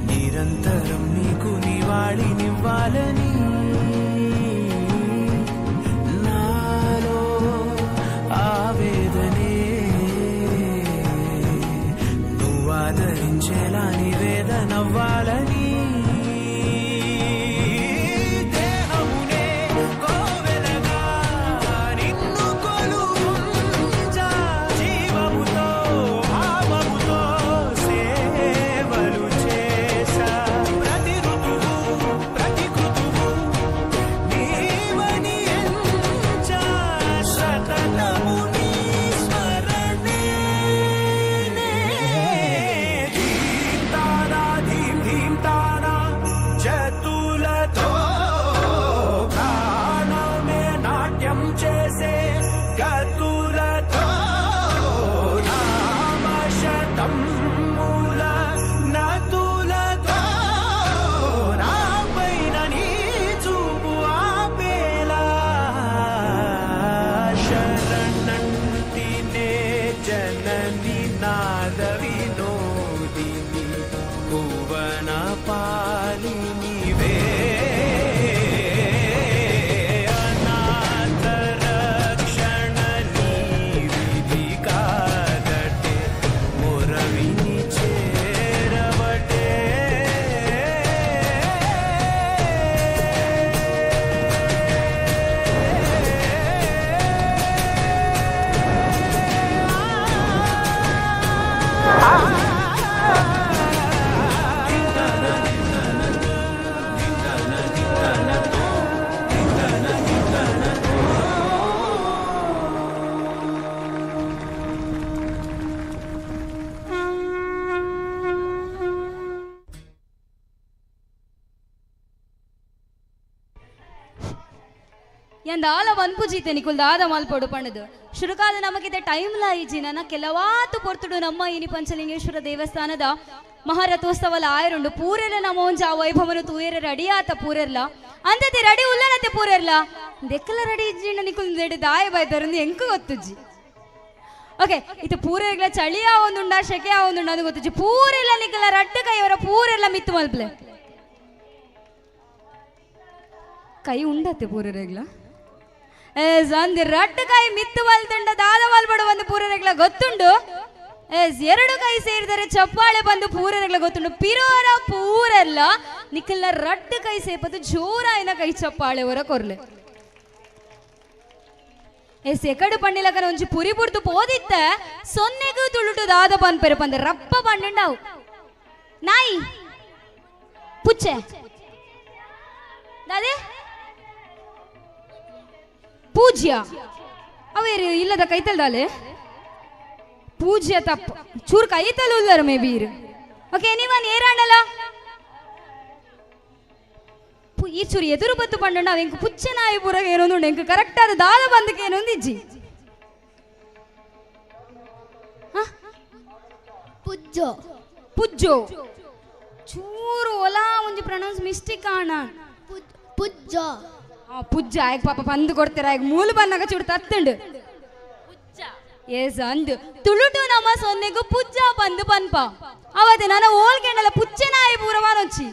నిరంతరం నీకు నివాళినివ్వాలని, నాలో ఆవేదనే నువ్వు ఆదరించేలా నివేదనవ్వాలని, దేహమునే కోవెలగా నిన్ను కొలువుంచా, జీవముతో భావముతో సేవలు చేశా, ప్రతి ఋతువు ప్రతి కృతువు నీవని ఎంచా, సతతము నీ స్మరణే. ధీం తారా ధీం ధీం తారా జతులతో ప్రాణమే నాట్యం చేసే గతులతో నామశతం మూల నతులతో నాపైన నీ చూపు ఆపేలా. శరణంటినే జనని నాద వినోదిని భువన పాలినివే, అనాథ రక్షణ నీ విధి కాదటే మురవిని చేరవటే. ಎಂದಾಲ ವನ್ಪುಜೀತೆ ನಿಕುಲ್ ದಾದ ಮಲ್ಪೊಡು ಪಣದು ಶುರುಕಾದ ನಮಗಿದೆ ಟೈಮ್ ಲಾ ಇಜ್ಜಿ ನನ್ನ ಕೆಲವಾತು ಪೊರ್ತುಡು ನಮ್ಮ ಇನಿ ಪಂಚಲಿಂಗೇಶ್ವರ ದೇವಸ್ಥಾನದ ಮಹಾರಥೋತ್ಸವ ಆಯರುಂಡು ಪೂರೆಲ್ಲ ನಮ್ಮ ಒಂಜಿ ಆ ವೈಭವನು ತೂಯರ ರೆಡಿ ಆತ ಪೂರೆರ್ಲ ಅಂದತೆ ರೆಡಿ ಉಲ್ಲನತೆ ಪೂರೆರ್ಲ ದೆಕ್ಕಲ ರೆಡಿ ಇಜ್ಜಿಂಡ ನಿಕುಲ್ ದೆಡೆ ದಾಯ ಬಾಯ್ತಾರಂದು ಎಂಕು ಗೊತ್ತುಜ್ಜಿ. ಓಕೆ ಇದು ಪೂರೆರ್ಲ ಚಳಿ ಆವೊಂದುಂಡ ಶೆಕೆ ಆವೊಂದುಂಡ ಅದು ಗೊತ್ತುಜ್ಜಿ. ಪೂರೆಲ್ಲ ನಿಕಲ ರಡ್ಡು ಕೈಯವರ ಪೂರೆಲ್ಲ ಮಿತ್ತು ಮಲ್ಪ್ಲೆ ಕೈ ಉಂಡತ್ತೆ ಪೂರೆರ್ಲ ಎಸ್ ಅಂದ್ ರಡ್ಡು ಕೈ ಮಿತ್ತು ಮಲ್ತುಂಡ ದಾದ ಮಲ್ಪಡು ಬಂದು ಪೂರೆರ್ಲ ಗೊತ್ತುಂಡು. ಎಸ್ ಎರಡು ಕೈ ಸೇರಿದರೆ ಚಪ್ಪಾಳೆ ಬಂದು ಪೂರೆರ್ಲ ಗೊತ್ತುಂಡು. ಪಿರೋರ ಪೂರೆಲ್ಲ ನಿಖಲ್ನ ರಡ್ಡು ಕೈ ಸೇಪದು ಜೋರಾಯಿನ ಕೈ ಚಪ್ಪಾಳೆ ಹೊರ ಕೊರ್ಲೆ. ಎಸ್ ಎಕಡು ಪಂಡಿಲಕನ ಒಂಜಿ ಪುರಿ ಪುರ್ತು ಪೋದಿತ್ತ ಸೊನ್ನೆಗೂ ತುಳುಟು ದಾದ ಪನ್ಪೆರೆ ಪಂದ ರಪ್ಪ ಪಂಡುಂಡಾವು ನಾಯಿ ಪುಚ್ಚೆ ದಾದೆ ಪೂಜ್ಯ ಅವೇರು ಇಲ್ಲದ ಕೈತಲ್ದಾಲೆ ಪೂಜ್ಯ ತಪ್ಪು ಚೂರು ಕೈತಲ್ ಉಲ್ಲರು ಮೇ ಬೀರ್. ಓಕೆ ನೀವನ್ ಏರಾಂಡಲ ಈ ಚೂರು ಎದುರು ಬತ್ತು ಪಂಡ ಎಂಕ್ ಪುಚ್ಚೆ ನಾಯಿ ಪೂರ ಏನೊಂದು ಎಂಕ್ ಕರೆಕ್ಟ್ ಆದ ದಾದ ಬಂದಕ್ಕೆ ಏನೊಂದು ಇಜ್ಜಿ. ಪುಜ್ಜೋ ಪುಜ್ಜೋ ಚೂರು ಒಲಾ ಒಂಜಿ ಪ್ರೊನೌನ್ಸ್ ಮಿಸ್ಟೇಕ್ ಆಣ ಪುಜ್ಜೋ ಪುಜ್ಜ ಆಯ್ಕೆ ಪಾಪ ಬಂದು ಕೊಡ್ತೀರ ಆಯ್ಕೆ ಮೂಲ ಬಂದಾಗ ಚೂರು ತತ್ತುಂಡು. ಎಸ್ ಅಂದು ತುಳುಟು ನಮ್ಮ ಸೊನ್ನೆಗು ಪುಜ್ಜ ಬಂದು ಪನ್ಪ ಅವತ್ತೆ ನಾನು ಓಲ್ಕೆಂಡಲ್ಲ ಪುಚ್ಚೆ ನಾಯಿ ಪೂರವಾನೊಚ್ಚಿ.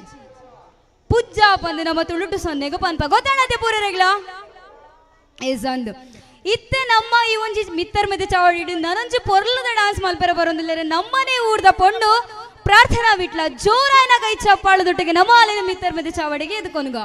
ಪುಜ್ಜ ಪಂದು ನಮ್ಮ ತುಳುಟು ಸೊನ್ನೆಗೆ ಪನ್ಪ ಗೊತ್ತಾಣತೆ ಪೂರರೆಗ್ಲ ಏಸಂದು ಇತ್ತೆ ನಮ್ಮ ಈ ಒಂಜಿ ಮಿತ್ತರ್ ಮೆದ ಚಾವಡಿ ನನೊಂಜಿ ಪೊರ್ಲದ ಡಾನ್ಸ್ ಮಲ್ಪೆರ ಬರೊಂದಿಲ್ಲರೆ ನಮ್ಮನೆ ಊರ್ದ ಪೊಂಡು ಪ್ರಾರ್ಥನಾ ವಿಟ್ಲ ಜೋರಾಯನ ಕೈ ಚಪ್ಪಾಳದೊಟ್ಟಿಗೆ ನಮ್ಮ ಅಲ್ಲಿನ ಮಿತ್ತರ್ ಮೆದ ಚಾವಡಿಗೆ ಎದುಕೊನುಗ.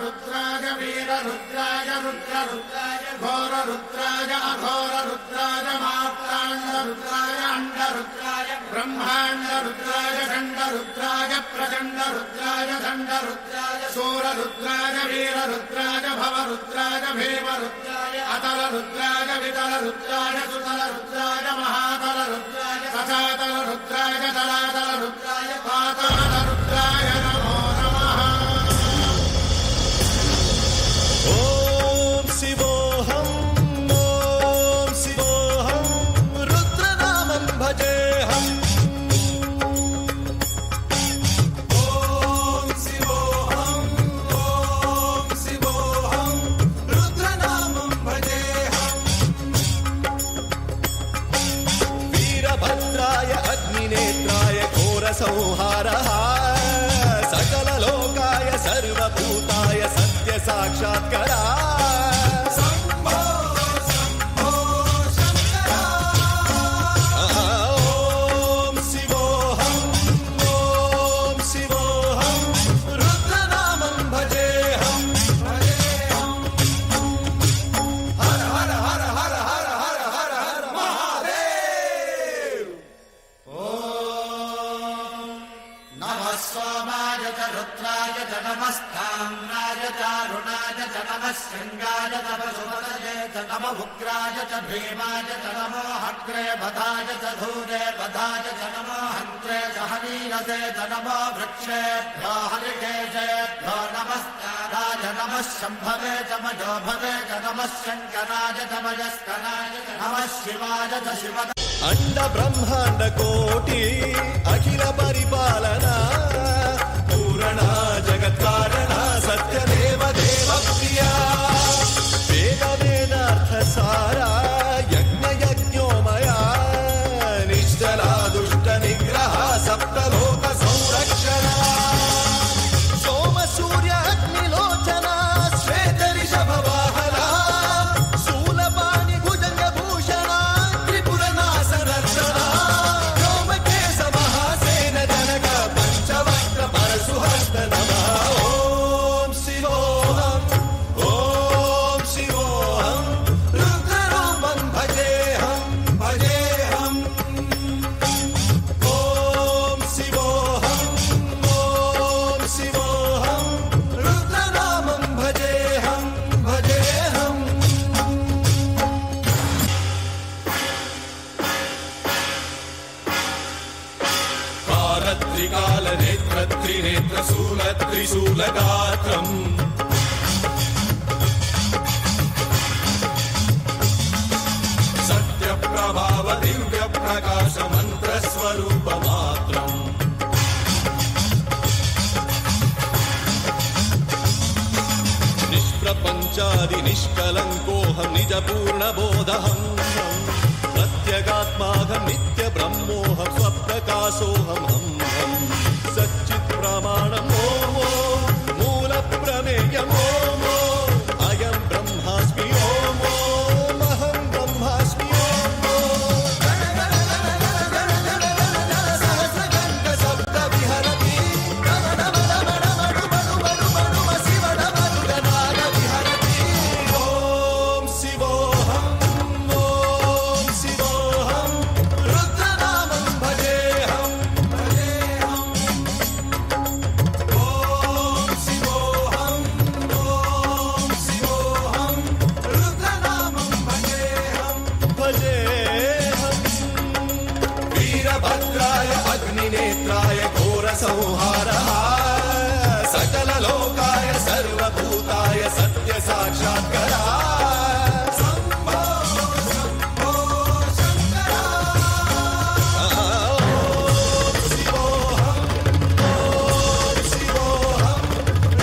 रुद्राय वीररुद्राय रुद्ररुद्राय घोररुद्राय अघोररुद्राय मार्ताण्डरुद्राय अण्डरुद्राय ब्रह्माण्डरुद्राय खण्डरुद्राय प्रचण्डरुद्राय दण्डरुद्राय सूररुद्राय वीररुद्राय भवरुद्राय भीमरुद्राय अतलरुद्राय वितलरुद्राय सुतलरुद्राय महातलरुद्राय रसातलरुद्राय तलातलरुद्राय पातालरुद्राय नमो नमः. ॐ शिवोऽहं ॐ शिवोऽहं रुद्रनामं भजेऽहम्. ॐ शिवोऽहं ॐ शिवोऽहं रुद्रनामं भजेऽहम्. वीरभद्राय अग्निनेत्राय घोरसंहारः सकललोकाय सर्वभूताय सत्यसाक्षात्करा शम्भो शम्भो शङ्करा. ॐ शिवोऽहं ॐ शिवोऽहं रुद्रनामं भजेऽहं भजेऽहम्. हर हर हर हर हर हर हर हर महादेव. नमः सोमाय च रुद्राय च नमस्ताम्राय चारुणाय च नमः शृङ्गाय च पशुपतये च नम उग्राय च भीमाय च नमो अग्रे वधाय च धूरे वधाय च नमो हन्त्रे च हनीयसे च नमो वृक्षेभ्यो हरिकेशेभ्यो नमस्ताराय नमः शम्भवे च मयोभवे च नमः शङ्कराय च मयस्कराय च नमः शिवाय च शिव अंड ब्रह्मांड कोटि अखिल परिपालना पूरणा जगत्कारणा सत्यदेव देव प्रिया वेद वेदार्थ सारा यज्ञ यज्ञोमया निश्चला दुष्ट निग्रह सप्तलोक संरक्षणा सोम सूर्य अग्निलोचना श्वेत ऋषभ वाहना शूलपाणि भुजंग भूषणा त्रिपुरनाशनर्चना व्योमकेश महासेन जनक पंचवक्त्र परशुहस्त नमः. ॐ शिवोऽहं ॐ शिवोऽहं रुद्ररूपं भजेऽहं भजेऽहम्. ॐ शिवोऽहं ॐ शिवोऽहं रुद्रनामं भजेऽहं भजेऽहम्. कालत्रिकालनेत्र त्रिनेत्रशूलत्रिशूलगात्रम् सत्यप्रभाव दिव्यप्रकाशमन्त्रस्वरूपमात्रम् निष्प्रपञ्चादि निष्कलङ्कोऽहं निजपूर्णबोधहम् प्रत्यगात्माहं नित्यब्रह्मोऽहं स्वप्रकाशोऽहं हं हं सच्चित्प्रमाणम् ॐ ॐ मूलप्रमेयम् ॐ ॐ अयं ब्रह्मास्मि ॐ ॐ अहं ब्रह्मास्मि. त्रिनेत्राय घोरसंहार सकललोकाय सर्वभूताय सत्यसाक्षात्करा। शम्भो शम्भो शङ्करा। ॐ शिवोऽहं ॐ शिवोऽहं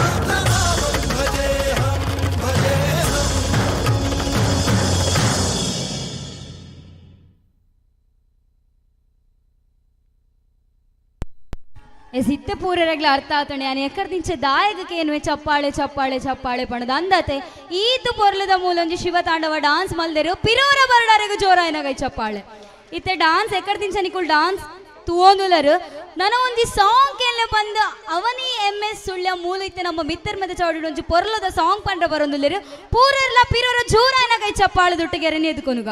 रुद्रनामं भजेऽहं भजेऽहम्। ಎಸ್ ಇತ್ತೆ ಪೂರರೆಗ್ಲ ಅರ್ಥ ಆತಣೆ ಯಾನ್ ಎಕ್ಕರ್ದಿಂಚೆ ದಾಯಕಕ್ಕೆ ಏನುವೆ ಚಪ್ಪಾಳೆ ಚಪ್ಪಾಳೆ ಚಪ್ಪಾಳೆ ಪಣದ ಅಂದತೆ ಈತು ಪೊರ್ಲದ ಮೂಲೊಂಜಿ ಶಿವ ತಾಂಡವ ಡಾನ್ಸ್ ಮಲ್ದೆರು ಪಿರೋರ ಬರಡಾರೆಗು ಜೋರಾಯನಗೈ ಚಪ್ಪಾಳೆ. ಇತ್ತೆ ಡಾನ್ಸ್ ಎಕ್ಕರ್ದಿಂಚೆ ನಿಕುಲ್ ಡಾನ್ಸ್ ತೂವೊಂದುಲರು. ನನ ಒಂಜಿ ಸಾಂಗ್ ಕೇಳ್ನೆ ಬಂದು ಅವನಿ ಎಂ ಎಸ್ ಸುಳ್ಯ ಮೂಲ ಇತ್ತೆ ನಮ್ಮ ಮಿತ್ತರ್ ಮದ ಚೌಡಿ ಒಂಜಿ ಪೊರ್ಲದ ಸಾಂಗ್ ಪಂಡ್ರ ಬರೊಂದುಲ್ಲೆರು. ಪೂರೆರ್ಲ ಪಿರೋರ ಜೋರಾಯನಗೈ ಚಪ್ಪಾಳೆ ದುಟ್ಟಿಗೆರೆ ಎದುಕೊನುಗ.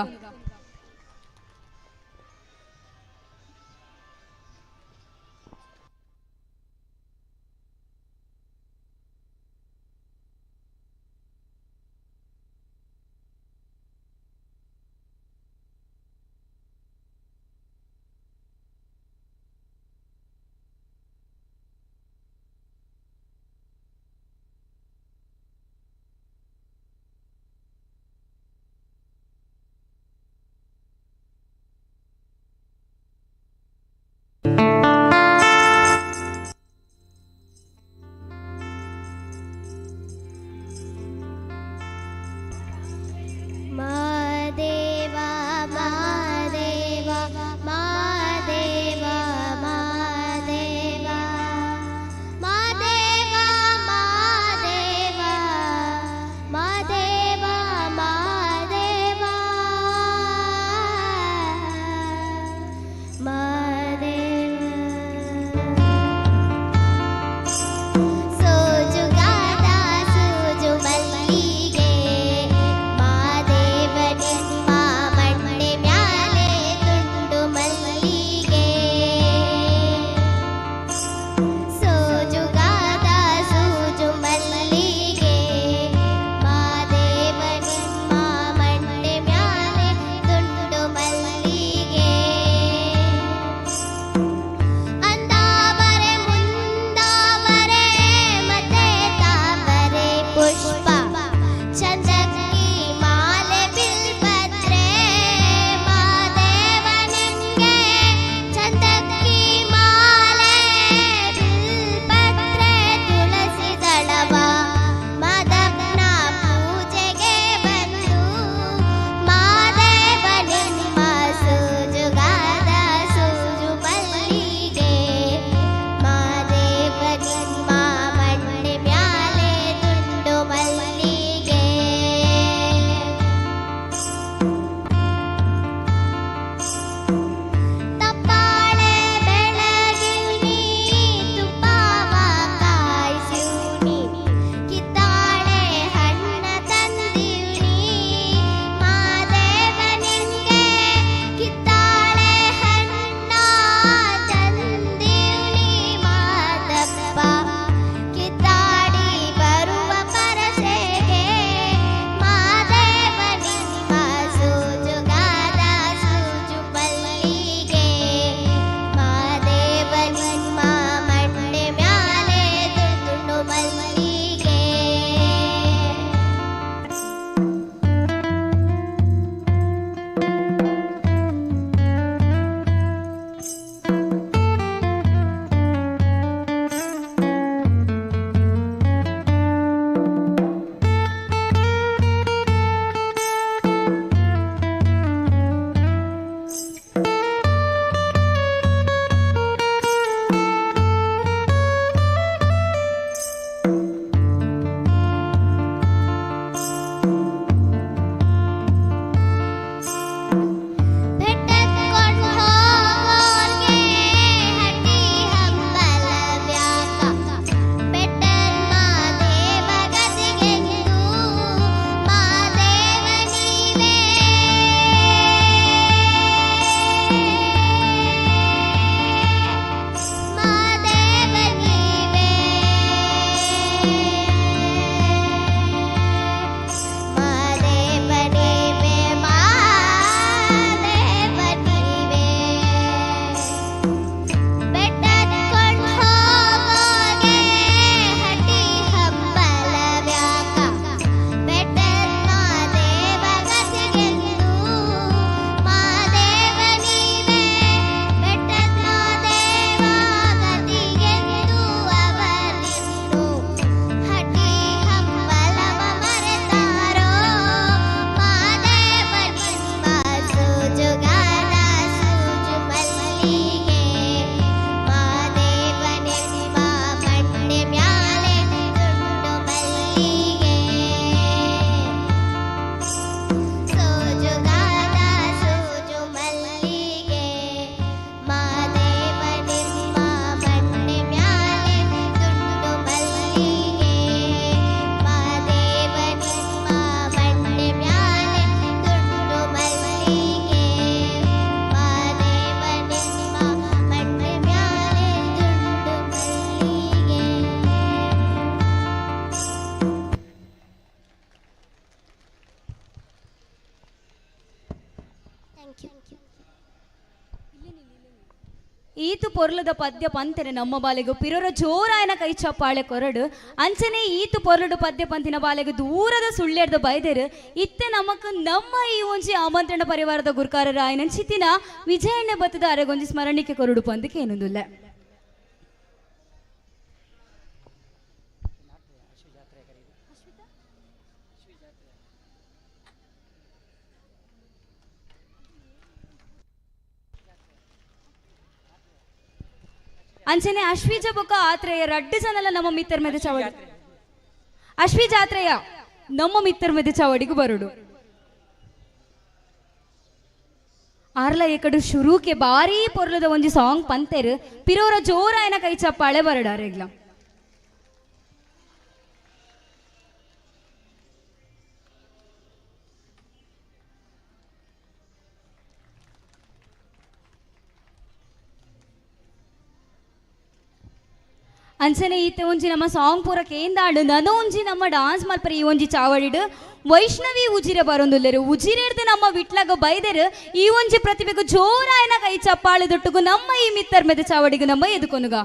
ಈತು ಪೊರ್ಲದ ಪದ್ಯ ಪಂತೆರೆ ನಮ್ಮ ಬಾಲೆಗು ಪಿರೊರ ಜೋರಾಯನ ಕೈ ಚಪ್ಪಾಳೆ ಕೊರಡು ಅಂಚನೆ ಈತು ಪೊರ್ಲುಡು ಪದ್ಯ ಪಂತಿನ ಬಾಲೆಗು ದೂರದ ಸುಳ್ಳೆರ್ದ ಬೈದೆರು ಇತ್ತೆ ನಮಕ್ ನಮ್ಮ ಈ ಒಂಜಿ ಆಮಂತ್ರಣ ಪರಿವಾರದ ಗುರುಕಾರರ ಆಯನ ಚಿತ್ತಿನ ವಿಜಯಣ್ಣ ಬತ್ತದ ಅರೆಗೊಂಜಿ ಸ್ಮರಣಿಕೆ ಕೊರಡು ಪಂದಕ್ಕೆ ಏನೊಂದುಲ್ಲ. ಅಂಚನೆ ಅಶ್ವಿಜ ಬೊಕ್ಕ ಆತ್ರೇಯ ರಡ್ಡು ಜನಲ ನಮ್ಮ ಮಿತ್ತರ್ ಮೆದ ಚಾವಡಿ ಅಶ್ವಿ ಜಾತ್ರೆಯ ನಮ್ಮ ಮಿತ್ತರ್ ಮೆದ ಚಾವಡಿಗೂ ಬರುಡು ಆರ್ಲ ಏಕಡು ಶುರುಕೆ ಬಾರಿ ಪೊರ್ಲದ ಒಂಜಿ ಸಾಂಗ್ ಪಂತೆರು ಪಿರೋರ ಜೋರಾಯನ ಕೈ ಚಪ್ಪಾಳೆ ಬರಡಾರೆಗ್ಲ. ಅಂಚನೆ ಈತೆ ಒಂಜಿ ನಮ್ಮ ಸಾಂಗ್ ಪೂರ ಕೇಂದಾಡು ನನ ಒಂಜಿ ನಮ್ಮ ಡಾನ್ಸ್ ಮಲ್ಪರ ಈ ಒಂಜಿ ಚಾವಡಿಡು ವೈಷ್ಣವಿ ಉಜಿರೆ ಬರೊಂದುಲ್ಲೆರು ಉಜಿರೆಡ್ದು ನಮ್ಮ ವಿಟ್ಲಾಗ ಬೈದೆರು ಈ ಒಂಜಿ ಪ್ರತಿಭೆಗೂ ಜೋರಾಯನ ಕೈ ಚಪ್ಪಾಳೆ ದೊಟ್ಟುಗು ನಮ್ಮ ಈ ಮಿತ್ತರ್ ಮೆದ ಚಾವಡಿಗು ನಮ್ಮ ಎದುಕೊನುಗ.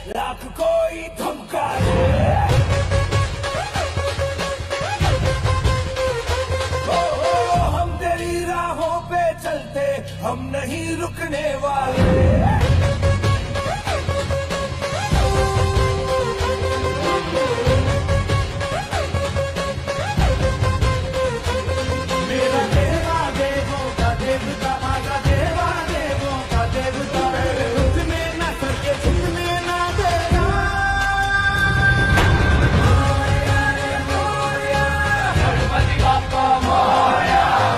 लाख कोई धमकारे ओ, हम तेरी राहों पे चलते हम नहीं रुकने वाले। मेरा देवा देवों का देवता माझा देवा देवों का देवता झुकने ना सके झुकने ना देना।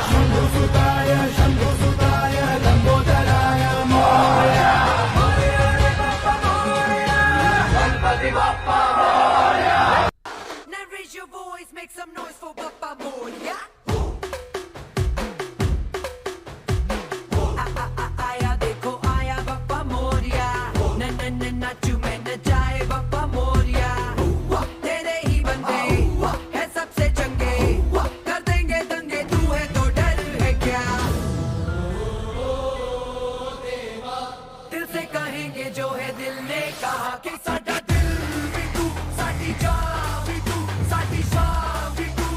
Shambhu सुताय Shambhu सुताय लंबोदराय Morya Ganpati Bappa Morya. Now raise your voice, make some noise for Bappa Moria. आया देखो आया बप्पा मोरिया न न न नाचू मैं नचाए बप्पा मोरिया तेरे ही बंदे है सबसे चंगे कर देंगे दंगे तू है तो डर है क्या दिल से कहेंगे जो है दिल ने कहा कि साडा दिल भी तू साडी जान भी तू साडी शान भी तू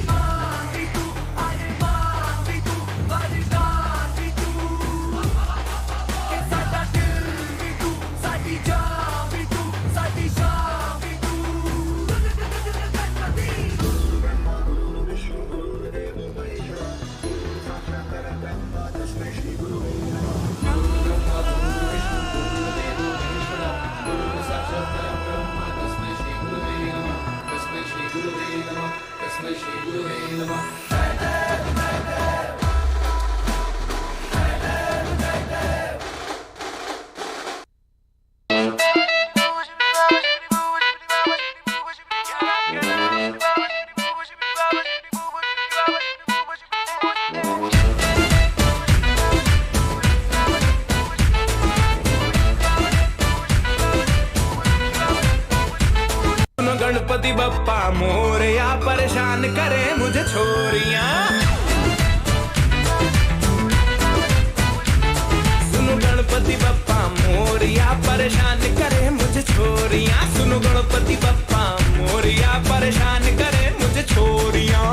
मां भी तू अरे मां भी तू वरदान भी तू कि साडा दिल भी तू साडी जान भी तू साडी शान भी तू। गणपति बप्पा मोरया परेशान करे मुझे छोरियां। सुनो गणपति बप्पा मोरया परेशान करे मुझे छोरियां। सुनो गणपति बप्पा। मोरिया, परेशान करे मुझे छोरियां।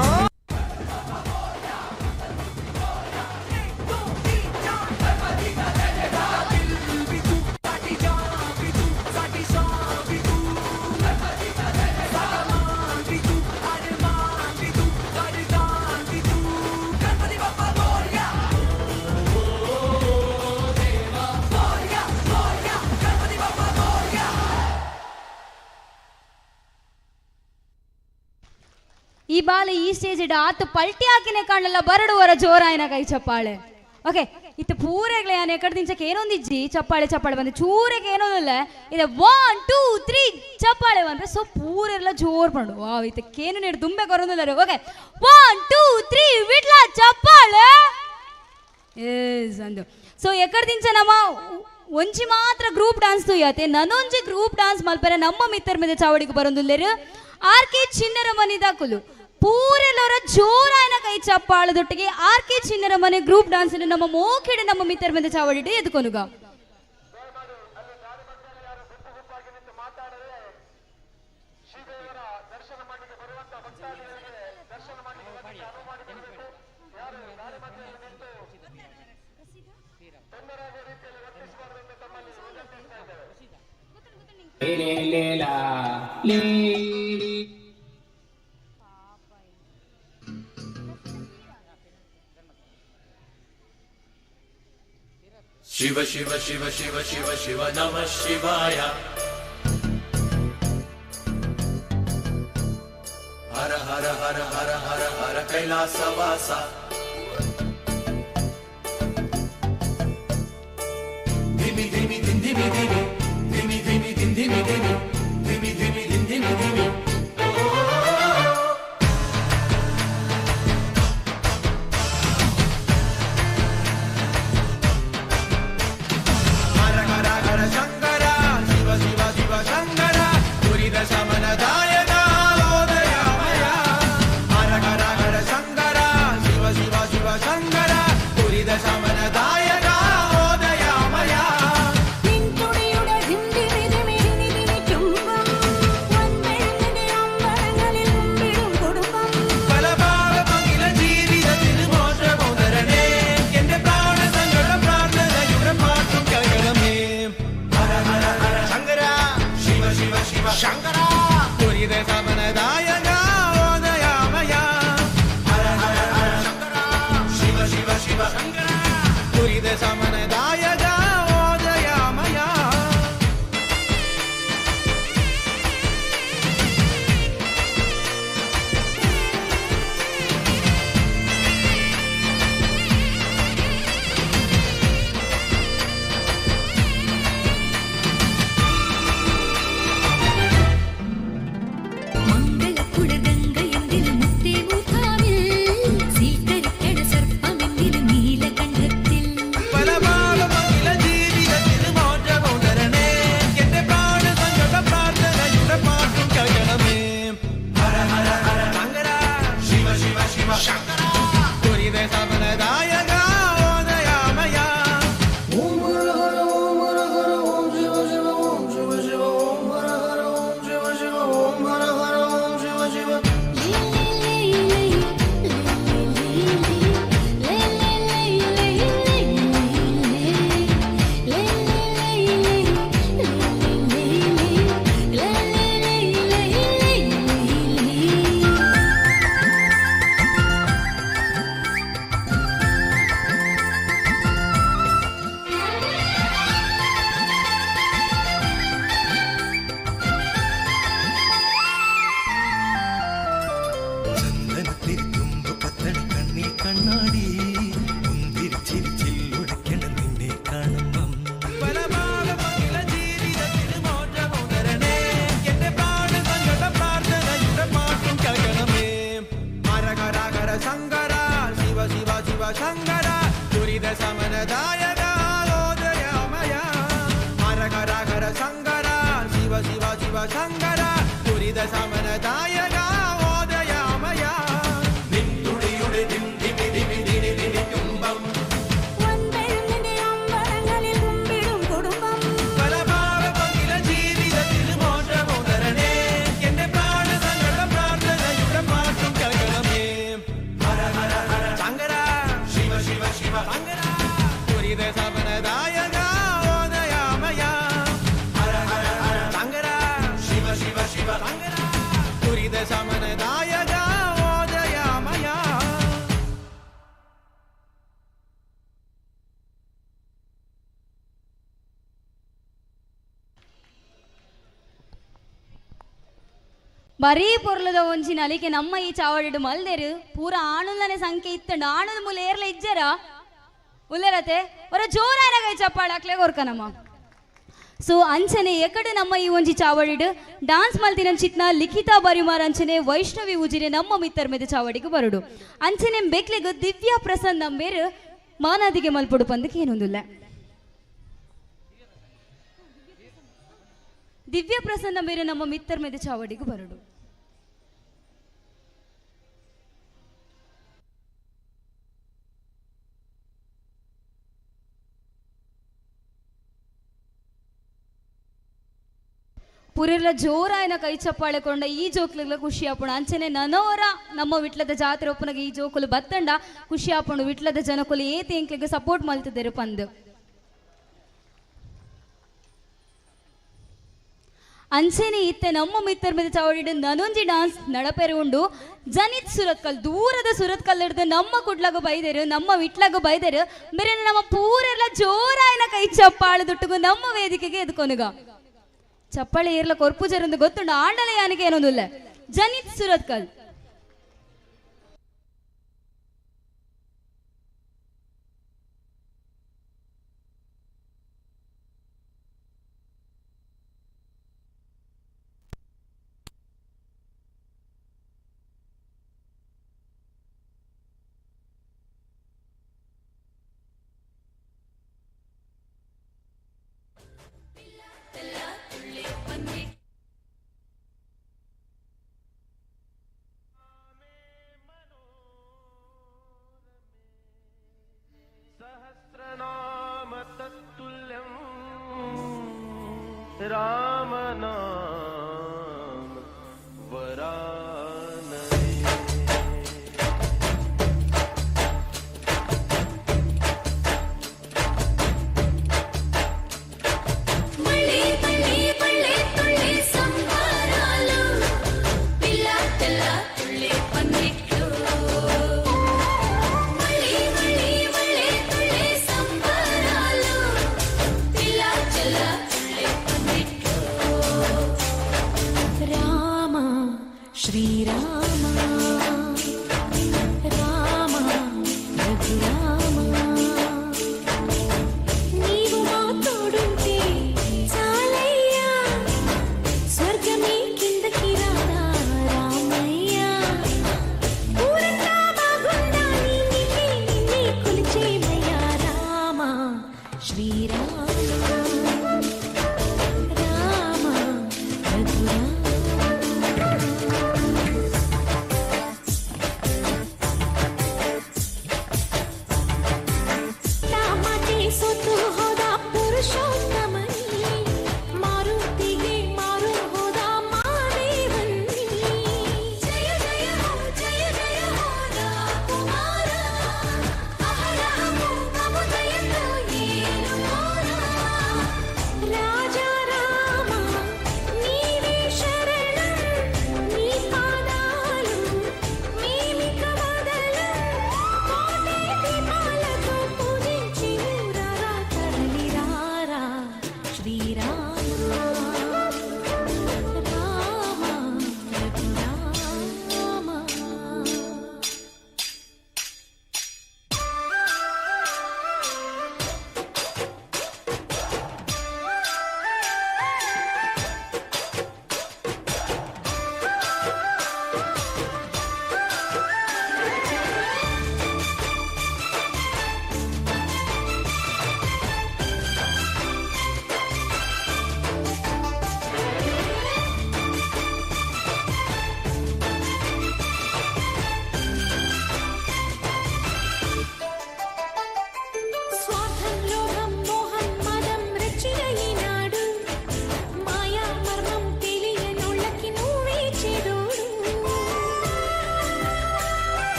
ಈ ಬಾಲೆ ಈ ಸ್ಟೇಜ್ ಇಡ ಆತು ಪಲ್ಟಿ ಹಾಕಿನೇ ಕಾಣಲ್ಲ ಬರಡುವರ ಜೋರಾಯನ ಕೈ ಚಪ್ಪಾಳೆ. ಓಕೆ, ಇತ್ತು ಪೂರೆಗ್ಲೆ ಯಾನ್ ಎಕಡೆ ದಿಂಚಕ್ಕೆ ಏನೊಂದಿಜ್ಜಿ ಚಪ್ಪಾಳೆ ಚಪ್ಪಾಳೆ ಬಂದು ಚೂರೆಗೆ ಏನೊಂದಿಲ್ಲ ಇದೆ 1 2 3 ಚಪ್ಪಾಳೆ ಬಂದ್ರೆ ಸೊ ಪೂರೆಲ್ಲ ಜೋರ್ ಪಂಡು. ವಾವ್, ಇದಕ್ಕೇನು ನೀಡು ದುಂಬೆ ಕೊರೊಂದಿಲ್ಲ. ಓಕೆ, 1 2 3 ವಿಟ್ಲ ಚಪ್ಪಾಳೆ ಎಸ್ ಅಂದು. ಸೊ ಎಕಡೆ ದಿಂಚ ನಮ್ಮ ಒಂಜಿ ಮಾತ್ರ ಗ್ರೂಪ್ ಡಾನ್ಸ್ ತುಯ್ಯಾತೆ, ನನೊಂಜಿ ಗ್ರೂಪ್ ಡಾನ್ಸ್ ಮಲ್ಪರೆ ನಮ್ಮ ಮಿತ್ರರ ಮೇಲೆ ಚಾವಡಿಗೆ ಬರೊಂದುಲ್ಲೇರು ಆರ್ ಕೆ ಚಿನ್ನರ ಮನಿದಾಕುಲು ಪೂರೆಲ್ಲವರ ಜೋರಾಯನ ಕೈ ಚಪ್ಪಾಳದೊಟ್ಟಿಗೆ ಆರ್ ಕೆ ಚಿನ್ನರ ಮನೆ ಗ್ರೂಪ್ ಡಾನ್ಸ್ ನಮ್ಮ ಮೋಖೆಡೆ ನಮ್ಮ ಮಿತ್ರರ ಮೇಲೆ ಚಾವಡಿಟ್ಟು ಎದ್ಕೊನುಗ. Shiva Shiva Shiva Shiva Shiva Shiva नमः शिवाय। हर हर हर हर हर हर कैलासवास। धिमि धिमि धिम धिमि धिमि धिमि धिमि धिम धिमि धिमि धिमि धिमि धिम धिमि धिमि। हर हर हर शंकर शिव शिव शिव शंकर दुरित शमनदायक दयामय। हर हर हर शंकर शिव शिव शिव शंकर दुरित शमनदायक दयामय। Shankara ദുരിത സമനദായക ഓദയാമയ നിന്നുടിയുടെ ദിം ദിമി ദിമി ദിനി ദിനി തുമ്പം പലഭാവ പങ്കില ജീവിതത്തിൽ മോക്ഷമോദരണേ എന്റെ പ്രാണ ಬರೀ ಪೊರ್ಲದ ಒಂಜಿ ನಲಿಕೆ ನಮ್ಮ ಈ ಚಾವಡಿಡು ಮಲ್ದೆರು ಪೂರ ಆಣುಲನೆ ಸಂಖ್ಯೆ ಇತ್ತಂಡು ಆಣುಲ ಮೂಲ ಏರ್ಲ ಇಜ್ಜರ ಉಲ್ಲೆರತೆ ಒರ ಜೋರಾನ ಕೈ ಚಪ್ಪಾಳಾಕ್ಲೆ ಕೊರ್ಕನಮ್ಮ. ಸೊ ಅಂಚನೆ ಎಕಡೆ ನಮ್ಮ ಈ ಒಂಜಿ ಚಾವಡಿಡು ಡಾನ್ಸ್ ಮಲ್ತಿನ ಚಿತ್ನ ಲಿಖಿತಾ ಬರಿಮಾರ್ ಅಂಚನೆ ವೈಷ್ಣವಿ ಉಜಿರೆ ನಮ್ಮ ಮಿತ್ತರ್ ಮೆದ ಚಾವಡಿಗೆ ಬರುಡು. ಅಂಚನೆ ಬೆಕ್ಲೆಗ್ ದಿವ್ಯಾ ಪ್ರಸನ್ನ ಮೇರು ಮಾನಾದಿಗೆ ಮಲ್ಪೊಡು ಪಂದಕ್ಕೆ ಏನೊಂದಿಲ್ಲ. ದಿವ್ಯ ಪ್ರಸನ್ನ ಮೇರೆ ನಮ್ಮ ಮಿತ್ತರ್ ಮೇಲೆ ಚಾವಡಿಗೆ ಬರಡು. ಪುರಿರ್ಲ ಜೋರಾಯನ ಕೈ ಚಪ್ಪಾಳೆ ಕೊಂಡ ಈ ಜೋಕ್ಲಿಗ್ಲ ಖುಷಿ ಆಪುಣ. ಅಂಚನೆ ನನೋರ ನಮ್ಮ ವಿಟ್ಲದ ಜಾತ್ರೆ ಒಪ್ಪುನಗ ಈ ಜೋಕುಲು ಬತ್ತಂಡ ಖುಷಿ ಆಪುಣ. ವಿಟ್ಲದ ಜನಕುಲು ಏತಿ ಎಂಕ್ಲಿಗೆ ಸಪೋರ್ಟ್ ಮಲ್ತಿದ್ದೇರು ಪಂದು. ಅಂಚನೆ ಇತ್ತೆ ನಮ್ಮ ಮಿತ್ತರ್ ಮೇಲೆ ಚಾವಡಿಡು ನನೊಂಜಿ ಡಾನ್ಸ್ ನಡಪೆರೆ ಉಂಡು. ಜನಿತ್ ಸುರತ್ಕಲ್ ದೂರದ ಸುರತ್ಕಲ್ ಹಿಡ್ದು ನಮ್ಮ ಕುಡ್ಲಾಗ ಬೈದೇರು ನಮ್ಮ ವಿಟ್ಲಾಗ ಬೈದೇರು ಮೇರೆ ನಮ್ಮ ಪೂರೆಲ್ಲ ಜೋರಾಯನ ಕೈ ಚಪ್ಪಾಳೆ ದುಟ್ಟುಗು ನಮ್ಮ ವೇದಿಕೆಗೆ ಎದ್ಕೊನುಗ. ಚಪ್ಪಾಳೆ ಏರ್ಲ ಕೊರ್ಪು ಜರಂದು ಗೊತ್ತುಂಡು ಆಂಡಲ ಯಾನಿಗೆ ಏನೊಂದಿಲ್ಲ. ಜನಿತ್ ಸುರತ್ಕಲ್. सहस्रनाम तत्तुल्यं राम नाम वरानने. మళ్ళీ మళ్ళీ మళ్ళీ తుళ్ళే సంబారాలు పిల్ల తెల్ల తుళ్ళే పందిట్లు. మళ్ళీ మళ్ళీ మళ్ళీ తుళ్ళే సంబారాలు పిల్ల తెల్ల తుళ్ళే పందిట్లు. రామ శ్రీరామ రామ రఘురామ నీవు మా తోడుంటే చాలయ్యా, స్వర్గమే కిందకి రాదా రామయ్యా. ఊరంతా బాగుండాలి నిన్నే నిన్నే కొలిచేమయ్యా రామ శ్రీరామ రామ రఘురామ.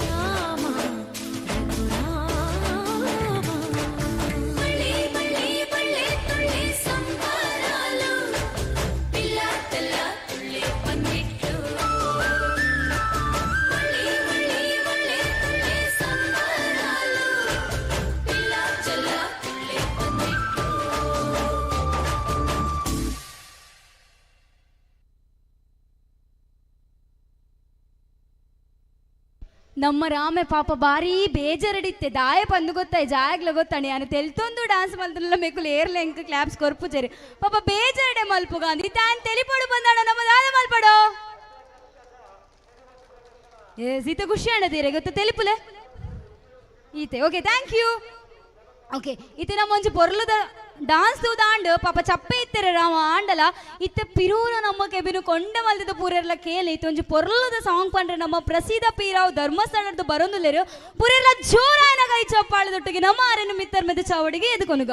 ರಾಮ ರಘುರಾಮ మళ్ళీ మళ్ళీ మళ్ళీ తుళ్ళి సంబరాలు పిల్ల తెల్ల తుళ్ళి పందిట్లు మళ్ళీ మళ్ళీ మళ్ళీ తుళ్ళి సంబరాలు పిల్ల చెల్ల తుళ్ళి పందిట్లు. ನಮ್ಮ ರಾಮೆ ಪಾಪ ಬಾರಿ ಬೇಜಾರಡಿತ್ತೆ ದಾಯ ಪಂದು ಗೊತ್ತಾಯ್ ಜಾಗ್ಲ ಗೊತ್ತಾಣಿ ಅನು ತೆಲ್ತೊಂದು ಡಾನ್ಸ್ ಮಲ್ತನಲ್ಲ ಮೆಕುಲು ಏರ್ಲೆ ಎಂಕ್ ಕ್ಲಾಪ್ಸ್ ಕೊರ್ಪುಜೆರ್ ಪಾಪ ಬೇಜಾರಡೆ ಮಲ್ಪು ಗಾಂಧಿ ತಾನ್ ತೆಲಿಪೊಡು ಬಂದಾಣ ನಮ್ಮ ದಾದ ಮಲ್ಪಡೋ ಏ ಸೀತೆ ಖುಷಿ ಅಣ್ಣದೀರೆ ಗೊತ್ತ ತೆಲಿಪುಲೆ ಈತೆ. Okay, thank you. Okay, ಇತ್ತೆ ನಮ್ಮ ಒಂಜಿ ಪೊರ್ಲುದ ಡಾನ್ಸ್ ತೂದಾಂಡ್ ಪಾಪ ಚಪ್ಪೆ ಇತ್ತೆರೆ ರಾಮ ಆಂಡಲ ಇತ್ತೆ ಪಿರೂರ ನಮ್ಮ ಕೆಬಿನು ಕೊಂಡ ಮಲ್ದದ ಪೂರೆರ್ಲ ಕೇಳಿ ಇತ್ತೆ ಒಂಜಿ ಪೊರ್ಲುದ ಸಾಂಗ್ ಪಂಡ್ರೆ ನಮ್ಮ ಪ್ರಸಿದ್ಧ ಪೀರಾವ್ ಧರ್ಮಸ್ಥಳದ ಬರೊಂದುಲ್ಲೆರು. ಪೂರೆರ್ಲ ಜೋರಾಯನ ಕೈ ಚಪ್ಪಾಳದೊಟ್ಟಿಗೆ ನಮ್ಮ ಆರೆನು ಮಿತ್ತರ್ ಮೆದ ಚಾವಡಿಗೆ ಎದುಕೊನುಗ.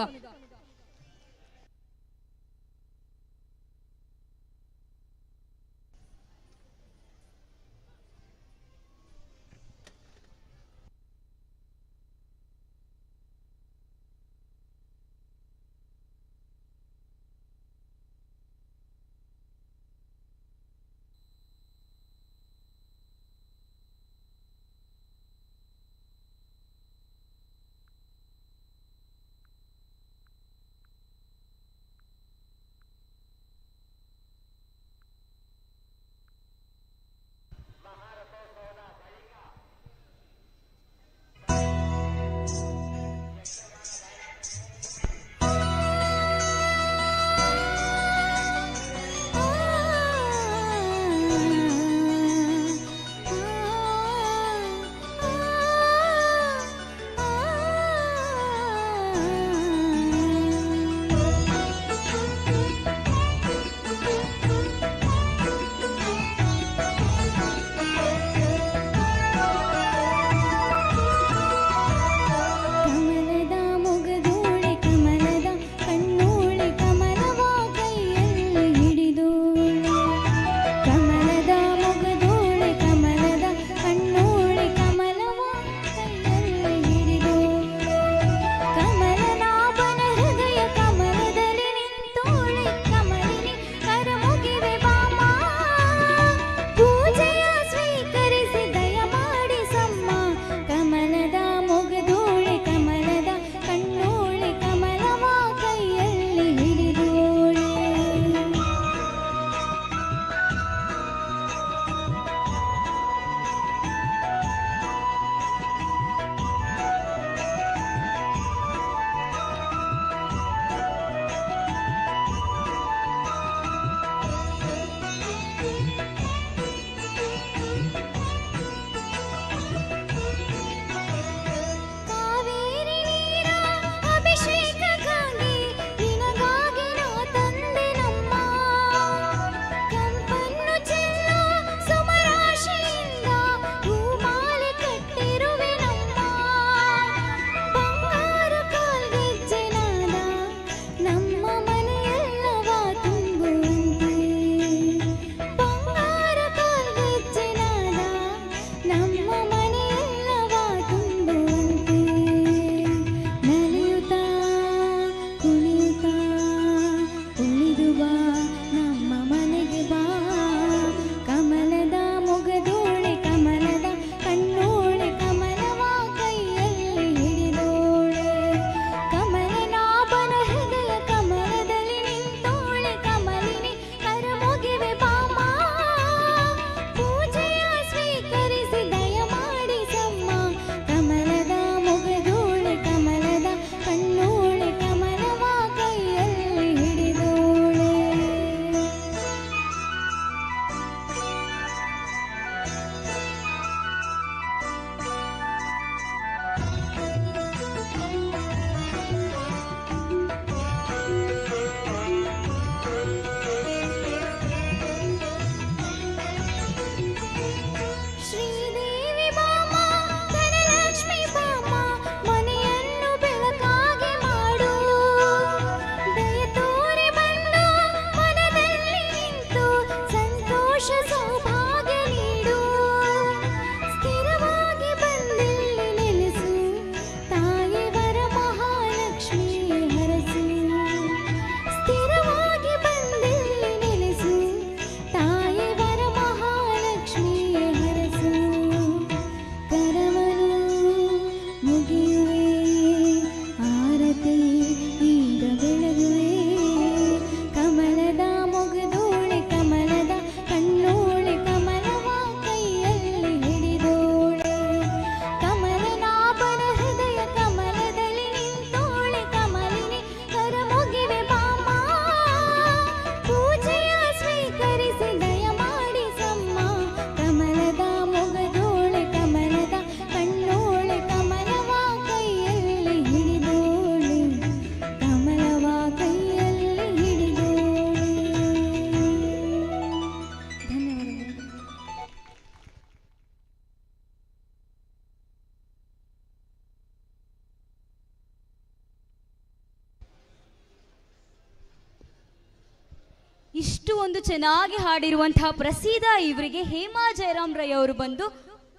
ಇಷ್ಟು ಒಂದು ಚೆನ್ನಾಗಿ ಹಾಡಿರುವಂತಹ ಪ್ರಸೀದ ಇವರಿಗೆ ಹೇಮಾ ಜಯರಾಮ್ ರೈ ಅವರು ಬಂದು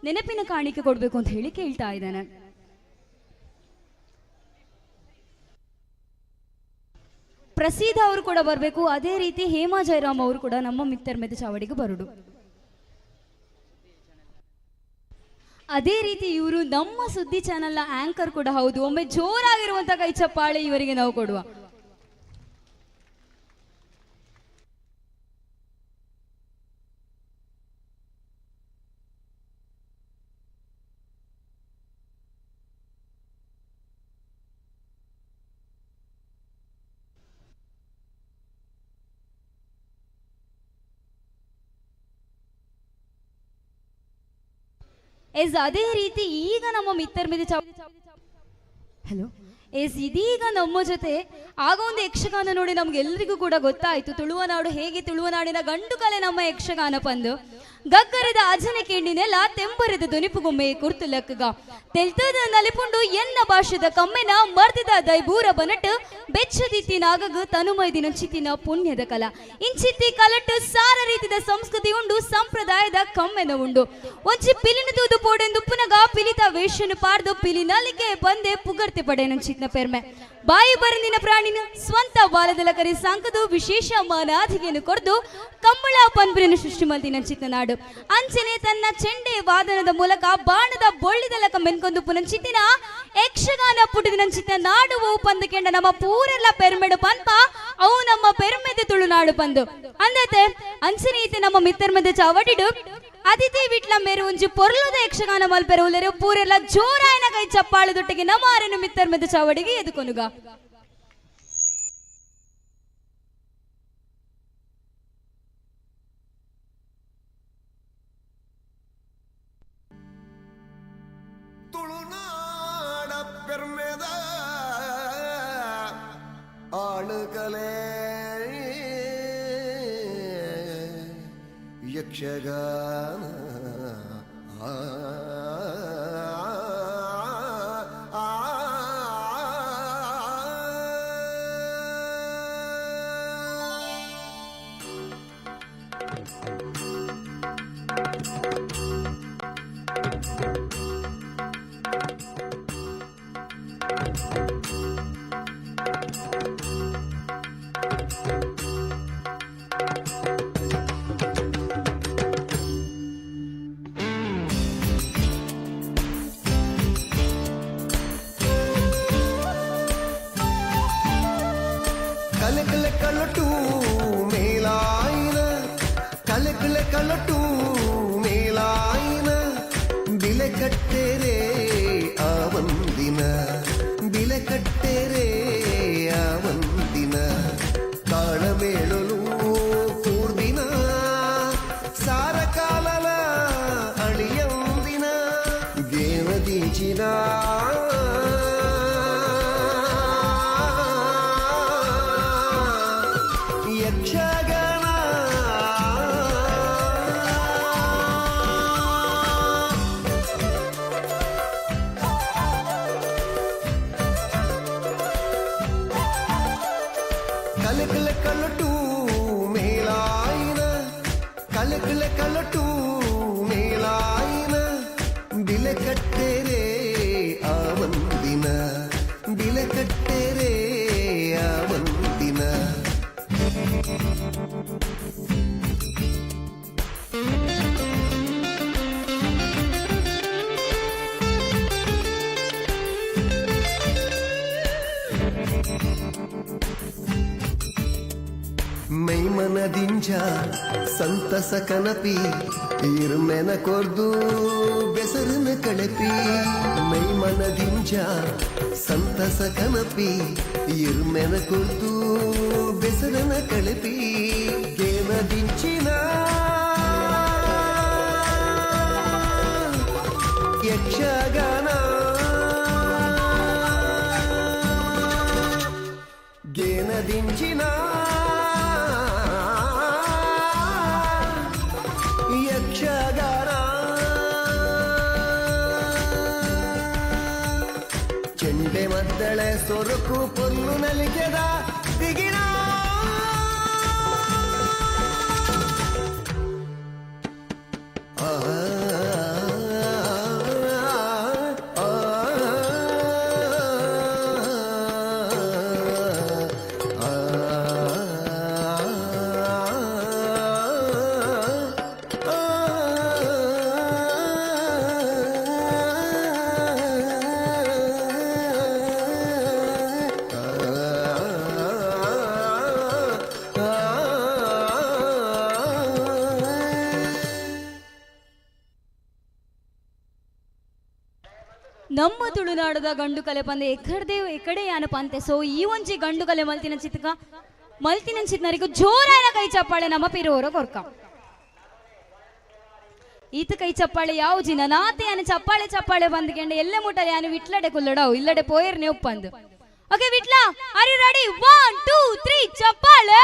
ನೆನಪಿನ ಕಾಣಿಕೆ ಕೊಡಬೇಕು ಅಂತ ಹೇಳಿ ಕೇಳ್ತಾ ಇದ್ದಾನೆ. ಪ್ರಸೀದ ಅವರು ಕೂಡ ಬರಬೇಕು, ಅದೇ ರೀತಿ ಹೇಮಾ ಜಯರಾಮ್ ಅವರು ಕೂಡ ನಮ್ಮ ಮಿತ್ತರ್ಮೆದ ಚಾವಡಿಗೆ ಬರುಡು. ಅದೇ ರೀತಿ ಇವರು ನಮ್ಮ ಸುದ್ದಿ ಚಾನೆಲ್ನ ಆಂಕರ್ ಕೂಡ ಹೌದು. ಒಮ್ಮೆ ಜೋರಾಗಿರುವಂತಹ ಕೈ ಚಪ್ಪಾಳೆ ಇವರಿಗೆ ನಾವು ಕೊಡುವ. ಎಸ್, ಅದೇ ರೀತಿ ಈಗ ನಮ್ಮ ಮಿತ್ತರ್ಮೆದ ಹಲೋ ಎಸ್, ಇದೀಗ ನಮ್ಮ ಜೊತೆ ಆಗ ಒಂದು ಯಕ್ಷಗಾನ ನೋಡಿ ನಮ್ಗೆಲ್ರಿಗೂ ಕೂಡ ಗೊತ್ತಾಯ್ತು ತುಳುವನಾಡು ಹೇಗೆ ತುಳುವನಾಡಿನ ಗಂಡು ಕಲೆ ನಮ್ಮ ಯಕ್ಷಗಾನ ಪಂದು. ಗಗ್ಗರದ ಅಜನ ಕೇಂಡಿನೆಲ್ಲ ತೆಂಬರದ ದುನಿಪುಗೊಮ್ಮೆ ಕುರ್ತು ಲಕ್ಕಗ ತೆಲ್ತದ ನಲಿಪುಂಡು ಎನ್ನ ಭಾಷೆದ ಕಮ್ಮೆನ ಮರ್ದಿದ ದೈಬೂರ ಬನಟ್ ಬೆಚ್ಚದಿತ್ತಿ ನಾಗಗ ತನುಮೈದಿನ ಚಿತ್ತಿನ ಪುಣ್ಯದ ಕಲ ಇಂಚಿತ್ತಿ ಕಲಟ್ಟು ಸಾರ ರೀತಿದ ಸಂಸ್ಕೃತಿ ಉಂಡು ಸಂಪ್ರದಾಯದ ಕಮ್ಮೆನ ಉಂಡು. ಒಂಚಿ ಪಿಲಿನ ತೂದು ಪೋಡೆಂದು ಪುನಗ ಪಿಲಿತ ವೇಷನು ಪಾರ್ದು ಪಿಲಿನಲಿಕೆ ಬಂದೆ ಪುಗರ್ತೆ ಪಡೆನಂಚಿತ್ನ ಪೆರ್ಮೆ ಬಾಯಿ ಬರಂದಿನ ಪ್ರಾಣಿನ ಸ್ವಂತ ಬಾಲದಲ ಕರೆ ಸಾಂಕದು ವಿಶೇಷ ಮಾನಾಧಿಗೆಯನ್ನು ಕೊರ್ದು ಕಂಬಳ ಪನ್ಬಿನ ಸೃಷ್ಟಿ ಮಲ್ದಿನ ಚಿತ್ತನಾಡು. ಅಂಚನೆ ತನ್ನ ಚೆಂಡೆ ವಾದನದ ಮೂಲಕ ಬಾಣದ ಬೊಳ್ಳಿದಲಕ ಮೆನ್ಕೊಂದು ಪುನಂಚಿತ್ತಿನ ಯಕ್ಷಗಾನ ಪುಟಿದ ಚಿತ್ತ ನಾಡು ಪಂದಕೆಂಡ ನಮ್ಮ ಪೂರೆಲ್ಲ ಪೆರ್ಮೆಡು ಪನ್ಪ ಅವು ನಮ್ಮ ಪೆರ್ಮೆದೆ ತುಳುನಾಡು ಪಂದು ಅಂದತೆ. ಅಂಚನೆ ಈತೆ ನಮ್ಮ ಮಿತ್ತರ್ಮೆದ ಚಾವಡಿಡು ಅತಿಥಿ ವಿಟ್ಲ ಮೇರು ಒಂಜಿ ಪೊರ್ಲುದ ಯಕ್ಷಗಾನ ಮಲ್ಪೆರೆ ಉಲ್ಲೆರು ಪೂರೆಲ್ಲ ಜೋರಾಯನ ಕೈ ಚಪ್ಪಾಳೆ ದೊಟ್ಟಿಗೆ ನಮ್ಮ ಆರನು ಮಿತ್ತರ್ಮೆದ ಚಾವಡಿಗೆ ಎದುಕೊನುಗ. ತುಳುನಾಡ ಪೆರ್ಮೆದ ಆಳುಕಲೆ ಯಕ್ಷಗಾನ ಕಲಕಲ ಕಲಟು ಮೇಲಾಯಿನ ಕಲಕಲ ಕಲಟು ಮೇಲಾಯಿನ ಬಿಲೆ ಕಟ್ಟೆರೆ ಆ ಒಂದಿನ ಬಿಲೆ ಕಟ್ಟೆರೆ ಆ ಒಂದಿನ ತಾಳಮೇಳಲು ಕೂರ್ದಿನ ಸಾರ ಕಾಲಲ ಅಳಿಯಂದಿನ ಗೇವದೀಚಿನ ಯಕ್ಷಗಾನ ಕಲಕಲ ಕಲಟು ಮೇಲಾಯಿನ ಕಲಕಲ ಕಲಟು ಮೇಲಾಯಿನ ಬಿಲೆ ಕಟ್ಟೆರೆ ಆ ಒಂದಿನ ಬಿಲೆ ಕಟ್ಟೆರೆ ಆ ಒಂದಿನ. ಮೈಮನದಿಂಜ ಸಂತಸ ಕನಪಿ ಇರ್ಮೆನ ಕೊರ್ದು ಬೆಸರನ ಕಳಪಿ. ಮೈಮನದಿಂಜ ಸಂತಸ ಕನಪಿ ಇರ್ಮೆನ ಕೊರ್ದು ಬೆಸರನ ಕಳಪಿ. ಗೇನದಿಂಚಿನ ಯಕ್ಷಗಾನ ಗೇನದಿಂಚಿನ ಯಕ್ಷಗಾನ ಚೆಂಡೆ ಮದ್ದಳೆ ಸೊರಕು ಪೊಲ್ಲು ನಲಿಕೆದ ದಿಗಿಣ. ನಮ್ಮ ತುಳುನಾಡದ ಗಂಡು ಕಲೆ ಪಂದೆ ಎಕ್ಕಡ್ದೇ ಎಕ್ಕಡೆ ಯಾನ ಪಂತೆ. ಸೊ ಈ ಒಂಜಿ ಗಂಡು ಕಲೆ ಮಲ್ತಿನ ಚಿತ್ಕ ಮಲ್ತಿನ ಚಿತ್ನರಿಗೂ ಜೋರಾಯನ ಕೈ ಚಪ್ಪಾಳೆ ನಮ್ಮ ಪಿರೋರ ಕೊರ್ಕ. ಈತ ಕೈ ಚಪ್ಪಾಳೆ ಯಾವು ನಾತೆ ಯಾನ ಚಪ್ಪಾಳೆ ಚಪ್ಪಾಳೆ ಬಂದ್ಕೆಂಡೆ ಎಲ್ಲ ಮುಟ್ಟಲೆ ಯಾನು ವಿಟ್ಲಡೆ ಕುಲ್ಲಡವು ಇಲ್ಲಡೆ ಪೋಯರ್ನೆ ಒಪ್ಪಂದು. Okay Vitla, are you ready? 1 2 3 ಚಪ್ಪಾಳೆ.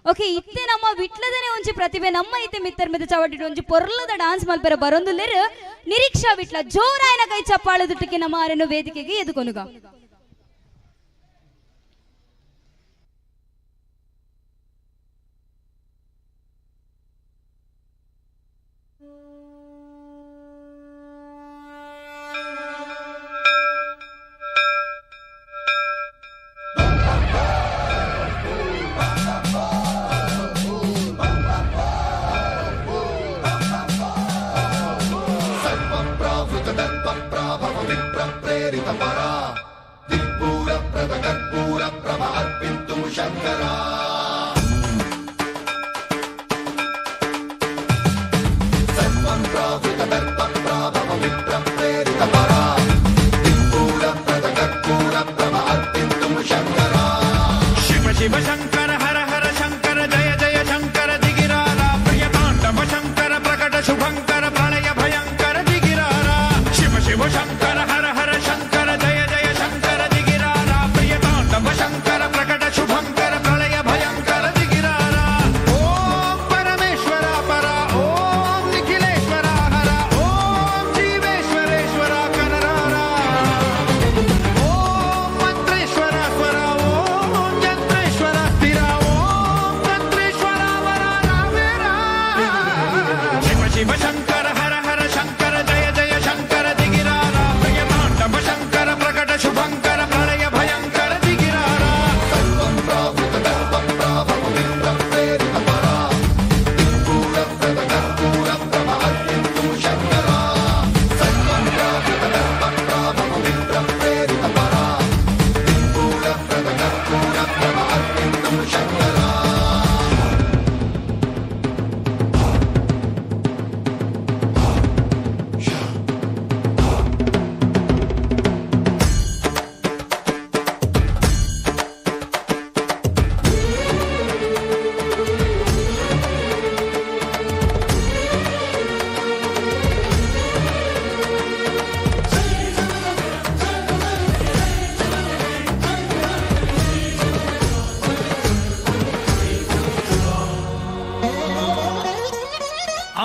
ಓಕೆ, ಇತ್ತೆ ನಮ್ಮ ವಿಟ್ಲದನೆ ಒಂಜಿ ಪ್ರತಿಭೆ ನಮ್ಮ ಇತ್ತೆ ಮಿತ್ತರ್ ಮಿತ್ತ ಚವಟಿ ಒಂಜಿ ಪೊರ್ಲದ ಡಾನ್ಸ್ ಮಲ್ಪೆರ ಬರೊಂದುಲ್ಲೆರ್ ನಿರೀಕ್ಷಾ ವಿಟ್ಲ. ಜೋರಾಯನ ಕೈ ಚಪ್ಪಾಳೆ ದುಟ್ಟಕ್ಕೆ ನಮ್ಮ ಆರನ್ನು ವೇದಿಕೆಗೆ ಎದುಕೊನುಗ.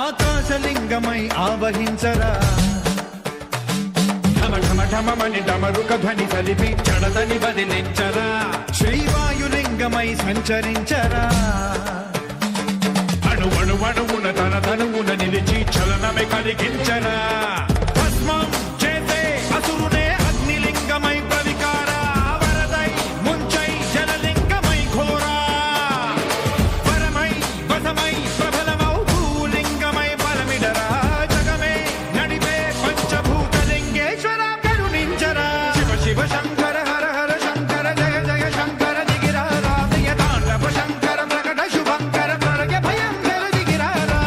ఆకాశలింగమై ఆవహించరా ఢమ ఢమ ఢమమని డమరుక ధ్వని సలిపి చడతని బదిలించరా శ్రీవాయులింగమై సంచరించరా అణు అణు అణువున తన తనువున నిలిచి చలనమే కలిగించరా భస్మం చేసే అసురునే అగ్నిలింగమై ప్రవికారా వరదై ముంచై జలలింగమై ఘోరా వరమై వసమై ప్రబలమౌ భూలింగమై బలమిడరా జగమే నడిపే పంచభూతలింగేశ్వర కరుణించరా శివ శివ శంకర హర హర శంకర జయ జయ శంకర దిగిరారా ప్రియ తాండవ శంకర ప్రకట శుభంకర ప్రళయ భయంకర దిగిరారా.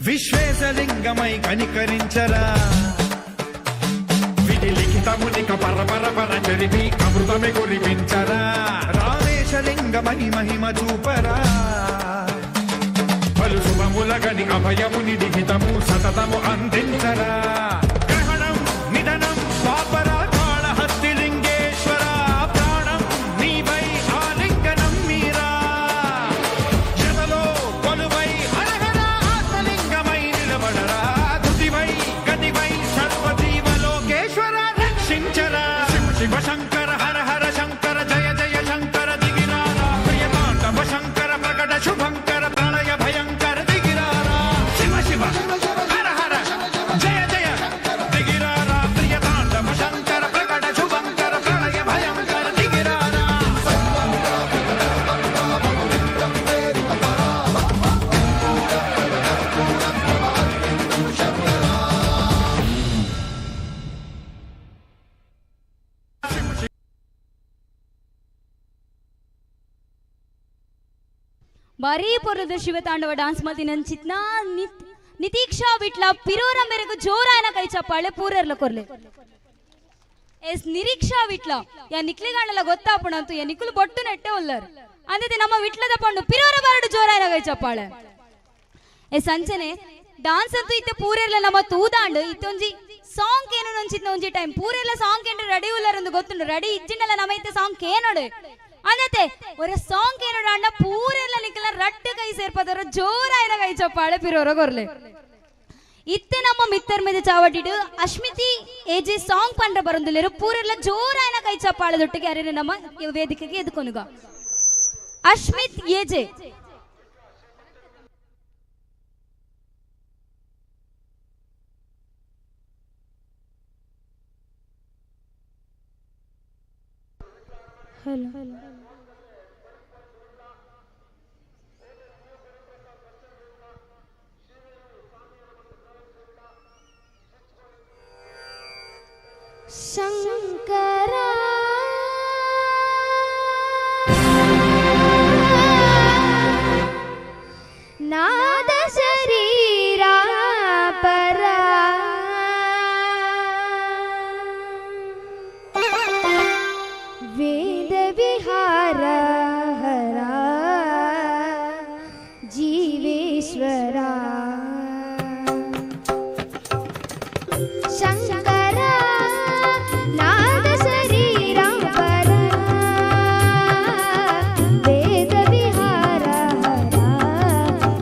విశ్వేశలింగమై కనికరించరా విధి లిఖితమునిక పర పర పర చరిపి అమృతమే కురిపించరా రామేశలింగమై మహిమ చూపరా పలు శుభములగని అభయముని లిఖితము సతతము అందించరా గ్రహణం నిధనం పాపరా కాళహస్తి లింగేశ్వర ప్రాణం నీవై ఆలింగనం మీరా జగలో కొలువై హరహర ఆత్మలింగమై నిలబడరా ధృతివై గతివై సర్వజీవలోకేశ్వర రక్షించరా శివ శివ శంకర హర హర శంకర జయ జయ శంకర దిగిరారా ప్రియ తాండవ ಭಾರೀ ಪೊರ್ಲದ ಶಿವತಾಂಡವ ಡಾನ್ಸ್ ಮಲ್ತಿನಂಚಿತ್ನ ನಿತೀಕ್ಷಾ ವಿಟ್ಲ ಪಿರೋರ ಮೇರೆಗೂ ಜೋರಾಯನ ಕೈ ಚಪ್ಪಾಳೆ ಪೂರೆರ್ಲ ಕೊರ್ಲೆ. ಎಸ್ ನಿರೀಕ್ಷಾ ವಿಟ್ಲ ಯಾ ನಿಕ್ಲಿಗಾಣಲ ಗೊತ್ತಾಪುಣಂತು ಯಾ ನಿಕ್ಕುಲು ಬೊಟ್ಟು ನೆಟ್ಟೆ ಉಲ್ಲರ್ ಅಂದತೆ ನಮ್ಮ ವಿಟ್ಲದ ಪಂಡು ಪಿರೋರ ಬರಡು ಜೋರಾಯನ ಕೈ ಚಪ್ಪಾಳೆ. ಎಸ್ ಅಂಚನೆ ಡಾನ್ಸ್ ಅಂತೂ ಇತ್ತೆ ಪೂರೆರ್ಲ ನಮ್ಮ ತೂದಾಂಡು ಇತ್ತೊಂಜಿ ಸಾಂಗ್ ಏನು ಒಂಚಿತ್ನ ಒಂಜಿ ಟೈಮ್ ಪೂರೆರ್ಲ ಸಾಂಗ್ ಕೇಂದ್ರ ರೆಡಿ ಉಲ್ಲರ್ ಒಂದು ಗೊತ್ತುಂಡು ರೆಡಿ ಇಜ್ಜಿಂಡಲ ನಮ್ಮ ಇತ್ತೆ ಸಾಂಗ್ ಕೇನೋಡು ಅಂದತೆ ಒರ ಸಾಂಗ್ ಕೇನೋಡು ಅಣ್ಣ ಪೂರೆರ್ಲ ನಿಕ್ಕಲ ರಟ್ಟು ಕೈ ಸೇರ್ಪದರ ಜೋರಾಯನ ಕೈ ಚಪ್ಪಾಳೆ ಪಿರೋರ ಕೊರ್ಲೆ. ಇತ್ತೆ ನಮ್ಮ ಮಿತ್ತರ್ ಮೇಲೆ ಚಾವಟಿಡು ಅಶ್ಮಿತಿ ಏಜೆ ಸಾಂಗ್ ಪಂಡ್ರ ಬರಂದುಲೇರು ಪೂರೆಲ್ಲ ಜೋರಾಯನ ಕೈ ಚಪ್ಪಾಳೆದೊಟ್ಟಿಗೆ ಅರೆ ನಮ್ಮ ವೇದಿಕೆಗೆ ಎದುಕೊನುಗ ಅಶ್ಮಿತ್ ಏಜೆ. ಹಲೋ ಶಂಕರ ನಾದ ಶರೀರ ಪರ ವೇದ ವಿಹಾರ ಹರ ಜೀವೇಶ್ವರ ಶಂಕರ ನಾದ ಶರೀರ ಪರ ವೇದ ವಿಹಾರ ಹರ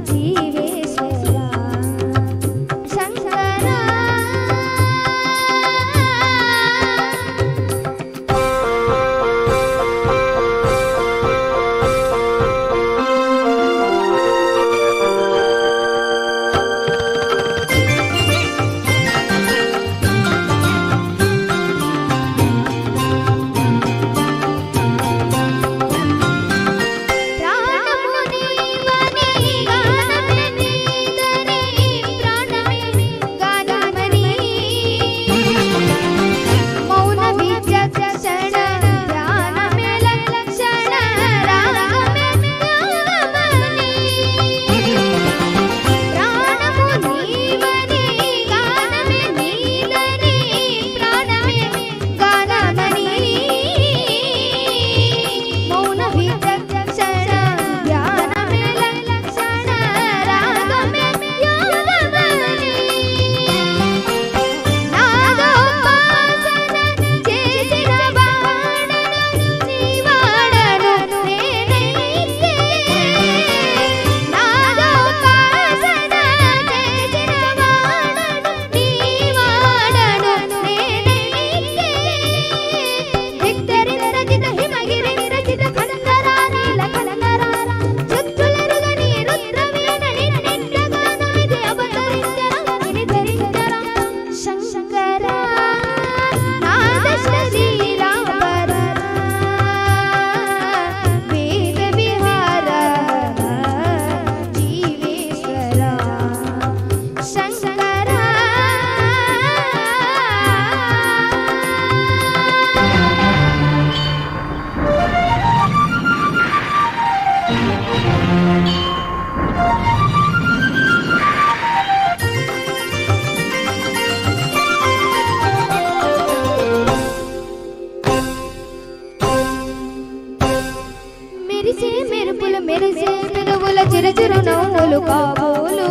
ಜೀವೇಶ್ವರ ಶಂಕರ. మెరిసే మెరుపులు మెరిసే పెదవుల చిరు నవ్వులు కాబోలు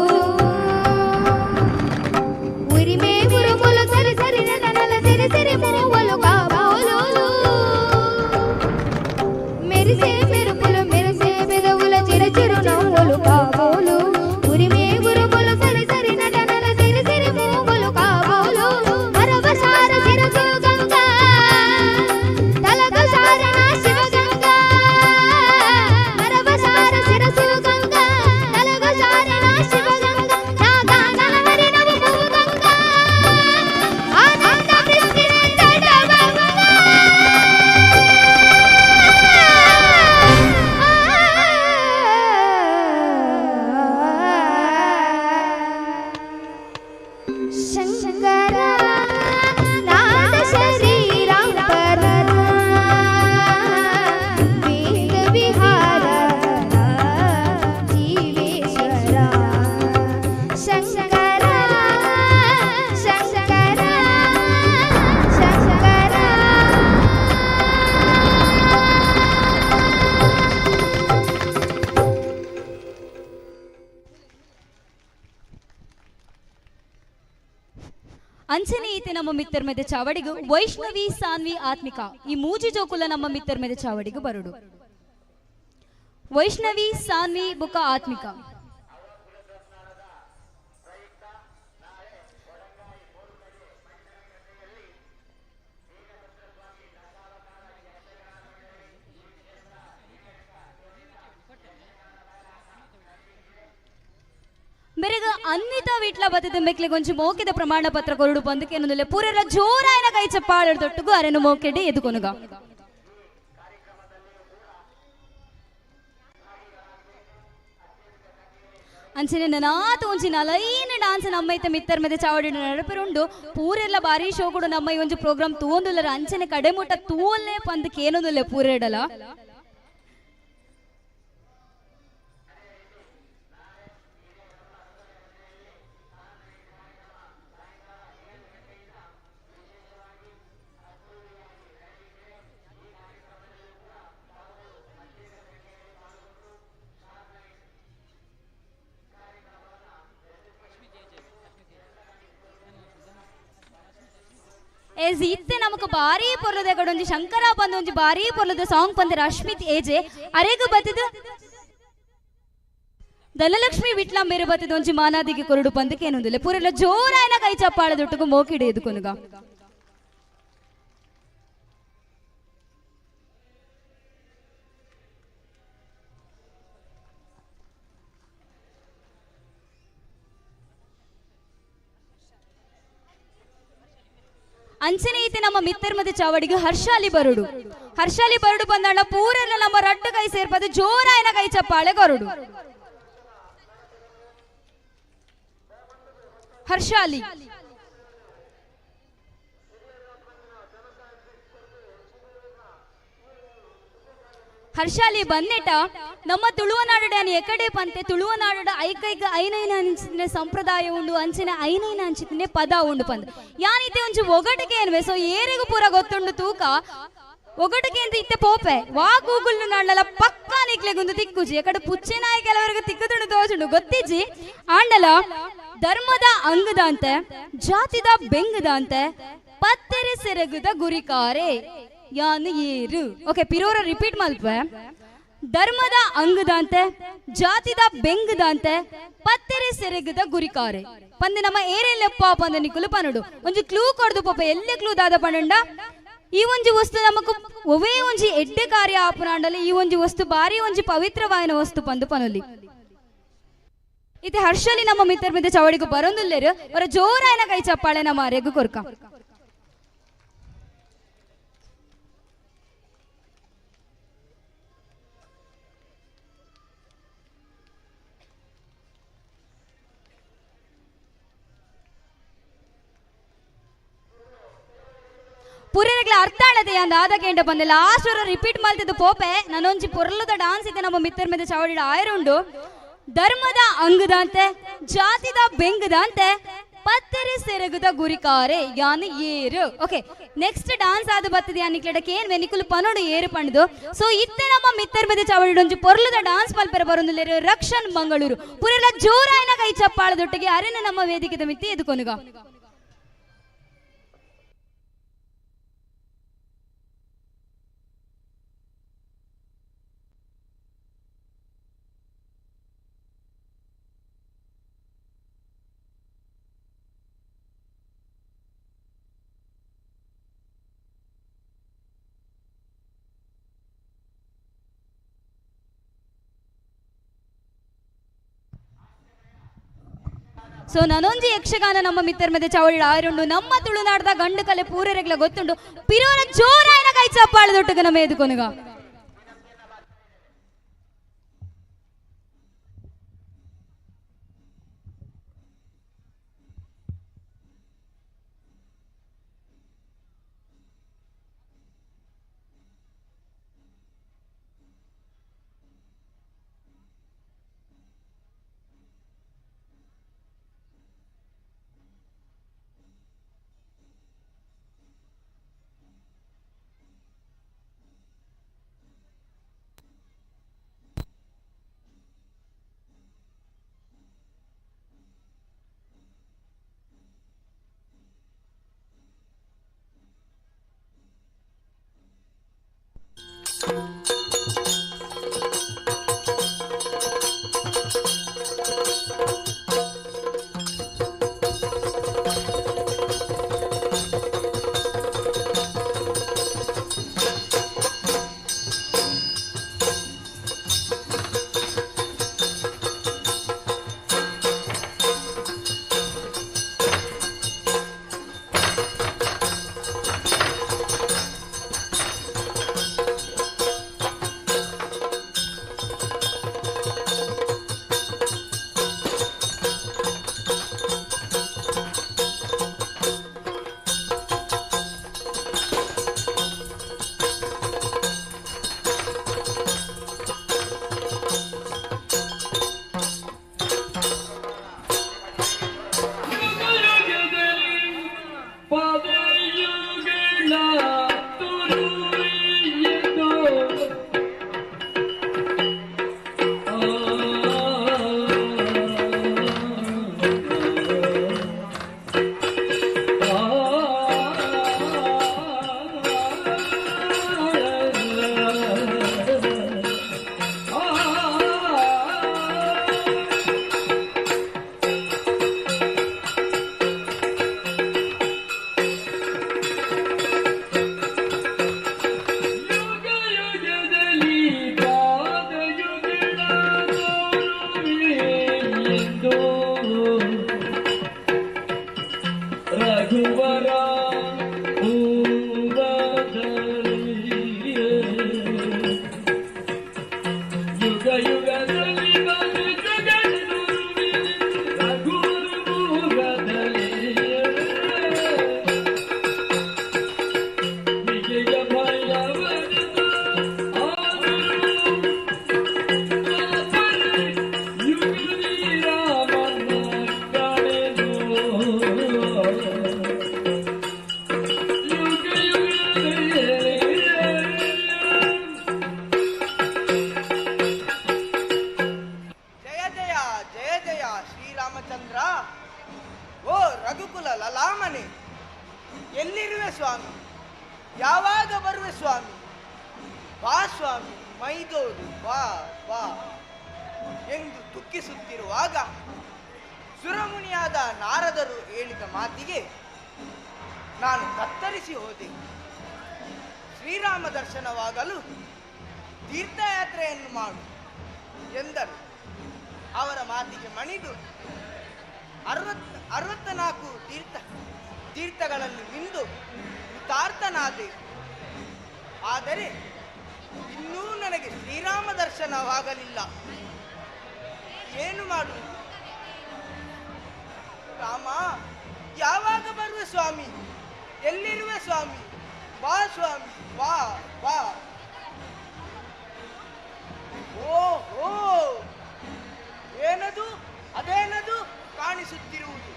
ఉరిమే ఉరుములు సరి సరి నటనల సిరి సిరి మువ్వలు కాబోలు మెరిసే మెరుపులు మెరిసే పెదవుల చిరు నవ్వులు కాబోలు ఉరిమే ఉరుములు సరి సరి నటనల సిరి సిరి మువ్వలు కాబోలు మరవసార సిరసు గంగా తలగసారణ శివగంగా మరవసార శిరసు గంగా తలగసారణ శివగంగా నాగానలహరి నవము గంగా ఆనంద వృష్టి తడవవ. ಅಂಚನೆ ಈತೆ ನಮ್ಮ ಮಿತ್ತರ್ ಮೆದೆ ಚಾವಡಿಗು ವೈಷ್ಣವಿ ಸಾನ್ವಿ ಆತ್ಮಿಕಾ ಈ ಮೂಜಿ ಜೋಕುಲ ನಮ್ಮ ಮಿತ್ತರ್ ಮೆದೆ ಚಾವಡಿಗು ಬರುಡು. ವೈಷ್ಣವಿ ಸಾನ್ವಿ ಬುಕ ಆತ್ಮಿಕಾ. ಮೇರೆಗ ಅನ್ವಿತಾ ವೀಟ್ಲ ಬತ್ತದ ಮೆಕ್ಲೆ ಗೊಂಚಿ ಮೋಕೆದ ಪ್ರಮಾಣ ಪತ್ರ ಕೊರಡು ಬಂದಕ್ಕೆ ಏನೊಂದಿಲ್ಲ ಪೂರೆಲ್ಲ ಜೋರಾಯನ ಕೈ ಚಪ್ಪಾಳೆ ತೊಟ್ಟುಗು ಅರೆನು ಮೋಕೆಡೆ ಎದುಕೊನುಗ. ಅಂಚನೆ ನನಾತ ಒಂಜಿ ನಲೈನ ಡಾನ್ಸ್ ನಮ್ಮೈತ ಮಿತ್ತರ್ ಮೆದೆ ಚಾವಡಿ ನಡಪರುಂಡು ಪೂರೆಲ್ಲ ಬಾರಿ ಶೋ ಕೂಡ ನಮ್ಮ ಈ ಒಂಜಿ ಪ್ರೋಗ್ರಾಮ್ ತೂವೊಂದುಲ್ಲರ ಅಂಚನೆ ಕಡೆಮುಟ್ಟ ತೂವೊಲ್ಲೆ ಪಂದಕ್ಕೆ ಏನೊಂದುಲ್ಲ ಪೂರೆಡಲ. ಎಸ್ ಇತ್ತೆ ನಮಕ್ ಬಾರಿ ಪೊರ್ಲದ ಕಡೊಂಜಿ ಶಂಕರ ಬಂದೊಂಜಿ ಬಾರಿ ಪೊರ್ಲದ ಸಾಂಗ್ ಪಂದ ರಶ್ಮಿತ್ ಏಜೆ ಅರೆಗು ಬತ್ತದ ಧನಲಕ್ಷ್ಮಿ ವಿಟ್ಲ ಮೇರೆ ಬತ್ತದ ಒಂಜಿ ಮಾನಾದಿಗೆ ಕೊರಡು ಬಂದಕ್ಕೆ ಏನೊಂದಿಲ್ಲ ಪೂರೆಲ್ಲ ಜೋರಾಯನ ಕೈ ಚಪ್ಪಾಳೆ ದೊಟ್ಟುಗು ಮೋಕಿಡೆ ಎದುಕೊನುಗ. ಅಂಚನೆ ಈತೆ ನಮ್ಮ ಮಿತ್ತರ್ ಮಧ್ಯೆ ಚಾವಡಿಗೆ ಹರ್ಷಾಲಿ ಬರುಡು. ಹರ್ಷಾಲಿ ಬರುಡು ಬಂದಣ್ಣ ಪೂರೆಲ್ಲ ನಮ್ಮ ರಡ್ಡು ಕೈ ಸೇರ್ಪದು ಜೋರಾಯನ ಕೈ ಚಪ್ಪಾಳೆ ಕೊರಡು. ಹರ್ಷಾಲಿ ಹರ್ಷಾಲಿ ಬಂದೇಟ ನಮ್ಮ ತುಳುವನಾಡ ಎಕಡೆ ಪಂತೆ ತುಳುವನಾಡ ಐಕೈಕ ಐನೈನ ಅಂಚಿನ ಸಂಪ್ರದಾಯ ಉಂಡು ಅಂಚಿನ ಐನೈನ ಅಂಚಿನ ಪದ ಉಂಡು ಪಂದ ಯಾನಿತೆ ಒಂಜಿ ಒಗಟಿಗೆ ಏನ್ವೆ ಸೊ ಏರಿಗೂ ಪೂರ ಗೊತ್ತುಂಡು ತೂಕ ಒಗಟಿಗೆ ಅಂತ ಇತ್ತೆ ಪೋಪೆ ವಾ ಗೂಗಲ್ ನಾಡಲ ಪಕ್ಕಾ ನಿಕ್ಲೆಗುಂದು ತಿಕ್ಕುಜಿ ಎಕಡೆ ಪುಚ್ಚೆ ನಾಯಿ ಕೆಲವರೆಗೂ ತಿಕ್ಕುದುಂಡು ತೋಜುಂಡು ಗೊತ್ತಿಜ್ಜಿ ಆಂಡಲ ಧರ್ಮದ ಅಂಗದಂತೆ ಜಾತಿದ ಬೆಂಗದಂತೆ ಪತ್ತೆರೆ ಸೆರಗುದ ಗುರಿಕಾರೆ ಯಾನು ಏರು. ಓಕೆ ಪಿರೋರ ರಿಪೀಟ್ ಮಲ್ಪೆ. ಧರ್ಮದ ಅಂಗದಂತೆ ಜಾತಿದ ಬೆಂಗದಂತೆ ಪತ್ತೆರೆ ಸೆರಗುದ ಗುರಿಕಾರೆ ಪಂದೆ ನಮ್ಮ ಏರೆಲ್ಲೆಪ್ಪ ಪಂದ ನಿಕುಲು ಪನುಡು ಒಂಜಿ ಕ್ಲೂ ಕೊಡ್ದು ಪೋಪ ಎಲ್ಲೆ ಕ್ಲೂ ದಾದ ಪಂಡ ಈ ಒಂಜಿ ವಸ್ತು ನಮಕ್ ಒವೇ ಒಂಜಿ ಎಡ್ಡೆ ಕಾರ್ಯ ಆಪುನಾಂಡಲೆ ಈ ಒಂಜಿ ವಸ್ತು ಬಾರಿ ಒಂಜಿ ಪವಿತ್ರವಾಯಿನ ವಸ್ತು ಪಂದು ಪನುಲಿ. ಇತ್ತೆ ಹರ್ಷಲಿ ನಮ್ಮ ಮಿತ್ರರ ಮಿತ್ರ ಚವಡಿಗೂ ಬರೊಂದುಲ್ಲೇರು ಅವರ ಜೋರಾಯನ ಕೈ ಚಪ್ಪಾಳೆ ನಮ್ಮ ಅರೆಗು ಕೊರ್ಕ. ಪುರೇರಗ್ಲ ಅರ್ಥ ಆಡದೆ ಅಂದ ಆದ ಕೇಂಡ ಬಂದೆ ಲಾಸ್ಟ್ ವರ ರಿಪೀಟ್ ಮಾಡ್ತಿದ್ದು ಪೋಪೆ ನಾನೊಂಜಿ ಪೊರ್ಲದ ಡಾನ್ಸ್ ಇದೆ ನಮ್ಮ ಮಿತ್ರರ ಮೇಲೆ ಚಾವಡಿ ಆಯರುಂಡು. ಧರ್ಮದ ಅಂಗದಂತೆ ಜಾತಿದ ಬೆಂಗದಂತೆ ಪತ್ತೆರೆ ಸೆರಗುದ ಗುರಿಕಾರೆ ಯಾನು ಏರು. ಓಕೆ ನೆಕ್ಸ್ಟ್ ಡಾನ್ಸ್ ಆದ ಬರ್ತದೆ ನಿಕ್ಲೆಡಕ್ಕೆ ಏನ್ ವೆನಿಕುಲು ಪನೋಡು ಏರು ಪಂಡ್ದು ಸೊ ಇತ್ತೆ ನಮ್ಮ ಮಿತ್ರರ ಮೇಲೆ ಚಾವಡಿ ಒಂಜಿ ಪೊರ್ಲದ ಡಾನ್ಸ್ ಮಲ್ಪೆರ ಬರೊಂದುಲ್ಲೇರು ರಕ್ಷನ್ ಮಂಗಳೂರು ಪುರೆಲ್ಲ ಜೋರಾಯನ ಕೈ ಚಪ್ಪಾಳದೊಟ್ಟಿಗೆ ಅರೆನ ನಮ್ಮ ವೇದಿಕೆದ ಮಿತ್ತಿ ಎದುಕೊನುಗ. ಸೊ ನಾನೊಂಜಿ ಯಕ್ಷಗಾನ ನಮ್ಮ ಮಿತ್ರರ ಮಧ್ಯೆ ಚಾವಳಿ ಆರುಂಡು ನಮ್ಮ ತುಳುನಾಡದ ಗಂಡು ಕಲೆ ಪೂರೆರೆಗ್ಲ ಗೊತ್ತುಂಡು ಪಿರೋನ ಜೋರಾಯನ ಕೈ ಚಪ್ಪಾಳೆ ದೊಟ್ಟಗ ನಮ್ಮ ಎದುಕೊನುಗ. ಸ್ವಾಮಿ, ಮೈದೋರು ಬಾ ಬಾ ಎಂದು ದುಃಖಿಸುತ್ತಿರುವಾಗ ಸುರಮುನಿಯಾದ ನಾರದರು ಹೇಳಿದ ಮಾತಿಗೆ ನಾನು ಕತ್ತರಿಸಿ ಹೋದೆ. ಶ್ರೀರಾಮ ದರ್ಶನವಾಗಲು ತೀರ್ಥಯಾತ್ರೆಯನ್ನು ಮಾಡು ಎಂದರು. ಅವರ ಮಾತಿಗೆ ಮಣಿದು 64 ತೀರ್ಥಗಳಲ್ಲಿ ಮಿಂದು ಕೃತಾರ್ಥನಾದೆ. ಆದರೆ ಇನ್ನೂ ನನಗೆ ಶ್ರೀರಾಮ ದರ್ಶನವಾಗಲಿಲ್ಲ. ಏನು ಮಾಡುವುದು? ರಾಮ, ಯಾವಾಗ ಬರುವ ಸ್ವಾಮಿ? ಎಲ್ಲಿರುವ ಸ್ವಾಮಿ? ಬಾ ಸ್ವಾಮಿ, ಬಾ ಬಾ. ಓಹೋ, ಏನದು ಅದೇನದು ಕಾಣಿಸುತ್ತಿರುವುದು?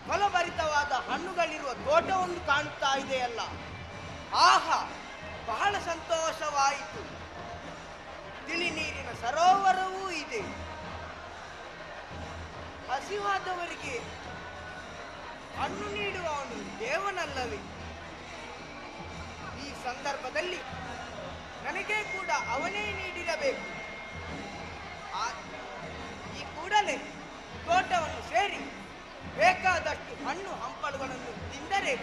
ಫಲಭರಿತವಾದ ಹಣ್ಣುಗಳಿರುವ ತೋಟವೊಂದು ಕಾಣುತ್ತಾ ಇದೆಯಲ್ಲ. ಆಹಾ, ಬಹಳ ಸಂತೋಷವಾಯಿತು. ತಿಳಿ ನೀರಿನ ಸರೋವರವೂ ಇದೆ. ಹಸಿವಾದವರಿಗೆ ಹಣ್ಣು ನೀಡುವವನು ದೇವನಲ್ಲವೇ? ಈ ಸಂದರ್ಭದಲ್ಲಿ ನನಗೆ ಕೂಡ ಅವನೇ ನೀಡಿರಬೇಕು. ಈ ಕೂಡಲೇ ತೋಟವನ್ನು ಸೇರಿ ಬೇಕಾದಷ್ಟು ಹಣ್ಣು ಹಂಪಲುಗಳನ್ನು ತಿಂದರೆ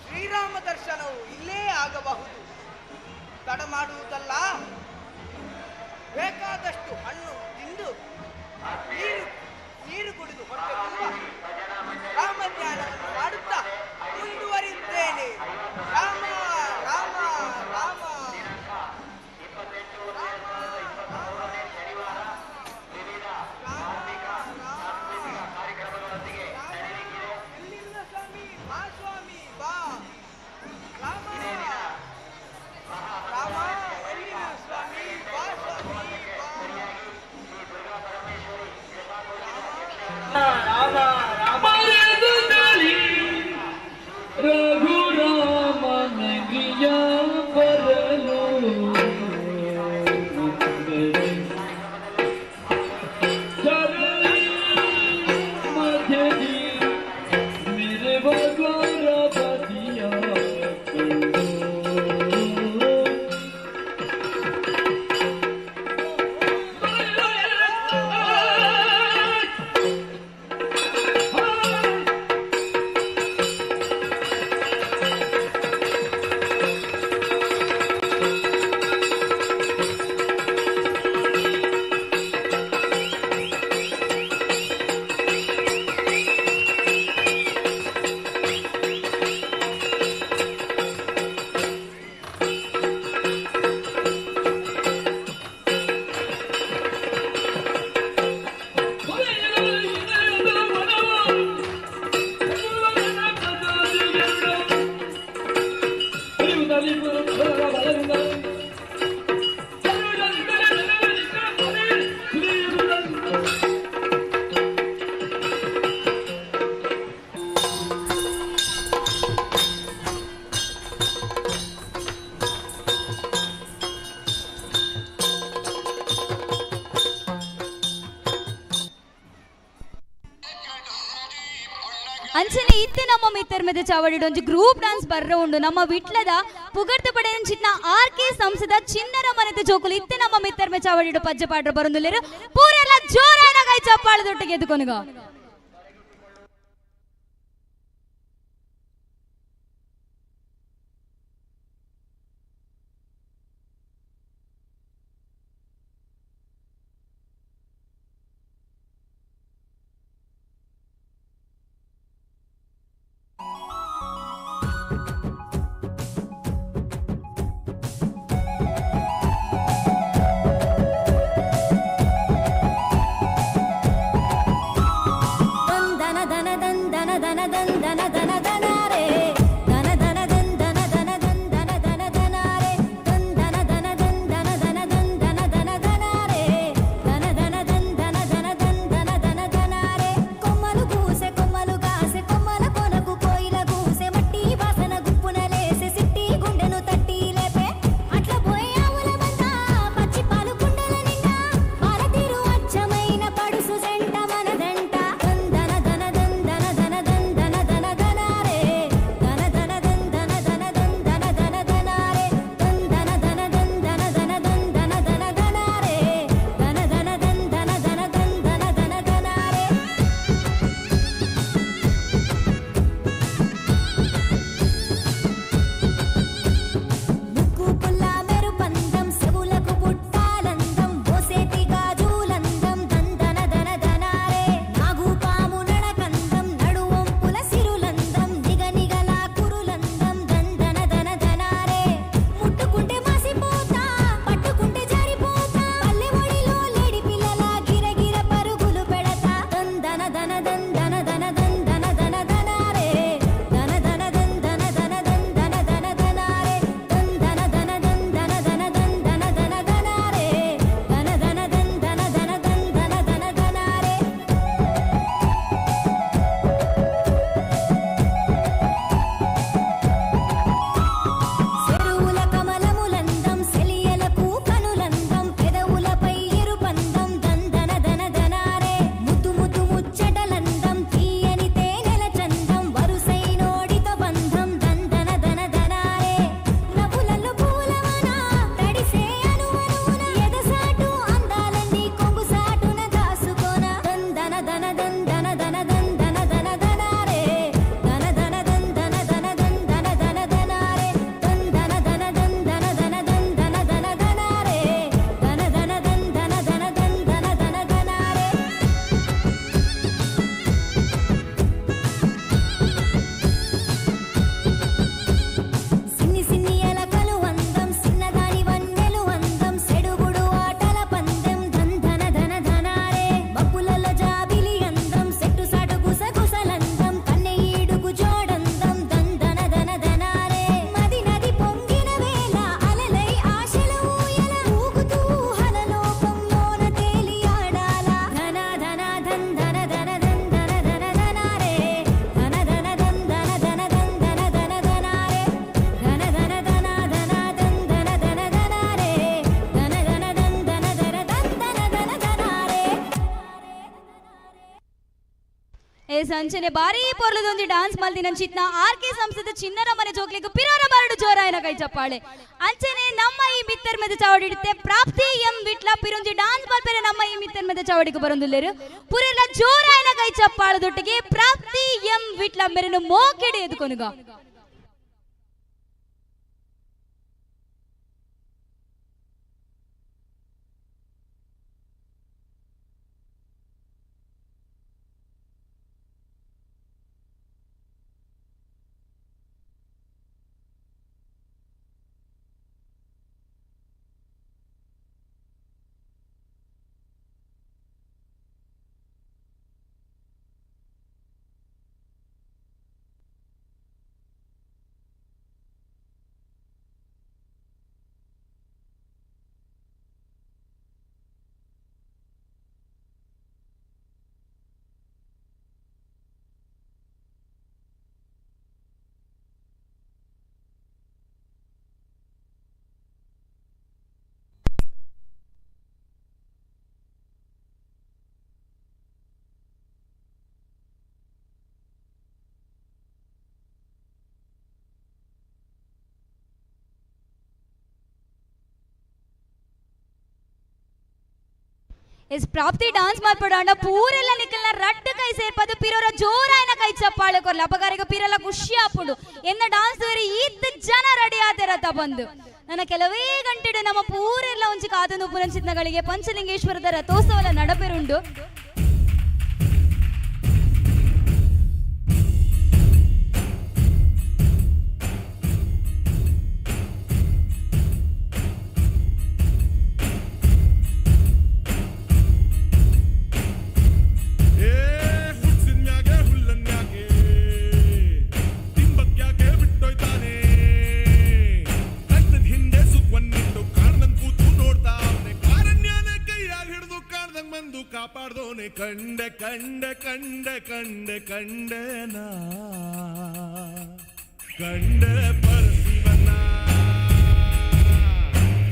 ಶ್ರೀರಾಮ ದರ್ಶನವು ಇಲ್ಲೇ ಆಗಬಹುದು. ತಡ ಮಾಡುವುದಲ್ಲ, ಬೇಕಾದಷ್ಟು ಹಣ್ಣು ತಿಂದು ನೀರು ಕುಡಿದು ಹೊಟ್ಟೆ ತುಂಬ ರಾಮಧ್ಯಾನವನ್ನು ಮಾಡುತ್ತಾ ಮುಂದುವರಿಯುತ್ತೇನೆ. ರಾಮ ರಾಮ ರಾಮ. ಎಲ್ಲಿರುವ ಸ್ವಾಮಿ? ಬಾ ಸ್ವಾಮಿ, ಬಾ. ರಾಮ ರಾಮ, ಎಲ್ಲಿರುವ ಸ್ವಾಮಿ? ಬಾ ಸ್ವಾಮಿ, ಬಾ. ರಘುರಾಮನಗಿಯ ಬರಲು ಮಧ್ಯದಿ ಮೇರೆ ಭಗವತಿಯ. ಅಂಚನೆ ಇತ್ತೆ ನಮ್ಮ ಮಿತ್ತರ್ ಮೆದ ಚಾವಡಿಡ್ ಒಂಜಿ ಗ್ರೂಪ್ ಡಾನ್ಸ್ ಬರ್ರ ಉಂಡು. ನಮ್ಮ ವಿಟ್ಲದ ಪುಗರ್ತ ಪಡೆಯಂಚಿತ್ನ ಆರ್ ಕೆ ಸಂಸದ ಚಿನ್ನರ ಮನೆತ ಜೋಕುಲು ಇತ್ತೆ ನಮ್ಮ ಮಿತ್ತರ್ ಮೆ ಚಾವಡಿಡು ಪಜ್ಜೆ ಪಾಡ್ರ ಬರೊಂದುಲ್ಲೆರ್. ಪೂರೆಲ್ಲ ಜೋರಾನ ಕೈ ಚಪ್ಪಾಳೆ ದೊಟ್ಟಿಗೆ ಎದುಕೊನುಗ. ಧನ ಧನ ಧನ ಧನ ಧನ ಧನ ಧನ ರೇ ಧನ ಧನ ಧನ ಧನ ಧನ ಧನ ಧನ ರೇ ಧನ ಧನ ಧನ ಧನ ಧನ ಧನ ಧನ ರೇ ಧನ ಧನ ಧನ ಧನ ಧನ ಧನ ಧನ ರೇ. ಕೊಮ್ಮಲು ಕೂಸೆ ಕೊಮ್ಮಲು ಕಾಸೆ ಕೊಮ್ಮಲ ಕೊನಕು ಕೋಯಿಲ ಕೂಸೆ ಮಟ್ಟಿ ವಾಸನ ಗುಪ್ಪುನ ಎಸ್ ಅಂಚನೆ ಬಾರಿ ಪೊರ್ಲದೊಂಜಿ ಡಾನ್ಸ್ ಮಲ್ದಿನ ಚಿತ್ನ ಆರ್ ಕೆ ಸಂಸ್ಥೆದ ಚಿನ್ನರ ಮನೆ ಜೋಕ್ಲಿಗೆ ಪಿರೋರ ಬರಡು ಜೋರಾಯನ ಕೈ ಚಪ್ಪಾಳೆ. ಅಂಚನೆ ನಮ್ಮ ಈ ಮಿತ್ತರ್ ಮೆದ ಚಾವಡಿ ಇಡುತ್ತೆ ಪ್ರಾಪ್ತಿ ಎಂ ವಿಟ್ಲ ಪಿರೊಂಜಿ ಡಾನ್ಸ್ ಮಲ್ಪೆರೆ ನಮ್ಮ ಈ ಮಿತ್ತರ್ ಮೆದ ಚಾವಡಿಗೆ ಬರೊಂದುಲ್ಲೇರು ಪುರೆಲ್ಲ ಜೋರಾಯನ ಕೈ ಚಪ್ಪಾಳದೊಟ್ಟಿಗೆ ಪ್ರಾಪ್ತಿ ಎಂ ವಿಟ್ಲ ಮೆರನು ಮೋಕೆಡೆ ಎದುಕೊನುಗ. ಎಸ್ ಪ್ರಾಪ್ತಿ ಡಾನ್ಸ್ ಮಾರ್ಪಡೋಣ ಪೂರೆಲ್ಲ ನಿಕ್ಕಲ್ನ ರಡ್ಡು ಕೈ ಸೇರ್ಪದು ಪಿರೋರ ಜೋರಾಯನ ಕೈ ಚಪ್ಪಾಳೆ ಕೊರ್ಲ ಅಪಗಾರಿಗ ಪಿರೆಲ್ಲ ಖುಷಿ ಆಪುಂಡು ಎನ್ನ ಡಾನ್ಸ್ ಬೇರೆ ಈತ್ ಜನ ರೆಡಿ ಆತಿರತ್ತ ಬಂದು ನನ್ನ ಕೆಲವೇ ಗಂಟೆಡು ನಮ್ಮ ಪೂರೆಲ್ಲ ಒಂಚಿ ಕಾದು ಪುರಂಚಿತ್ನಗಳಿಗೆ ಪಂಚಲಿಂಗೇಶ್ವರದ ರಥೋತ್ಸವದ ನಡಪೆರುಂಡು. ಕಾಪಾಡ್ದೋನೆ ಕಂಡೆ ಕಂಡೆ ಕಂಡೆ ಕಂಡೆ ಕಂಡೆ ನಾ ಕಂಡೆ ಪರಶಿವನ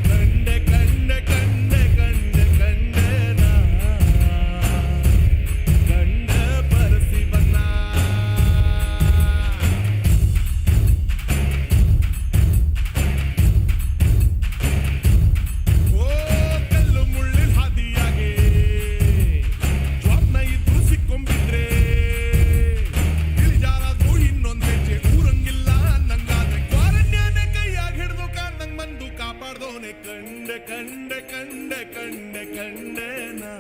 ಕಂಡೆ ಕಂಡೆ ಕಂಡೆ ಕಂಡೆ ಕಂಡೆ ನಾ ಕಂಡೆ ಪರಶಿವನ. ಓ ಕಲ್ಲು ಮುಳ್ಳಿನ ಹಾದಿಯಾಗೆ ಜ್ವಾಬ್ನ ಇದ್ರು ಸಿಕ್ಕೊಂಬಿದ್ರೆ ಇಳಿಜಾರಾದ್ರೂ ಇನ್ನೊಂದ್ ಹೆಜ್ಜೆ ಊರಂಗಿಲ್ಲ ನಂಗಾದ್ರೆ ಕ್ವಾರಣ್ಯನೇ ಕೈಯಾಗ ಹಿಡಿದು ಕಾಣ್ದಂಗ್ ಬಂದು ಕಾಪಾಡ್ದೋನೆ ಕಂಡೆ ಕಂಡೆ ಕಂಡೆ ಕಂಡೆ ಕಂಡೆ ನಾ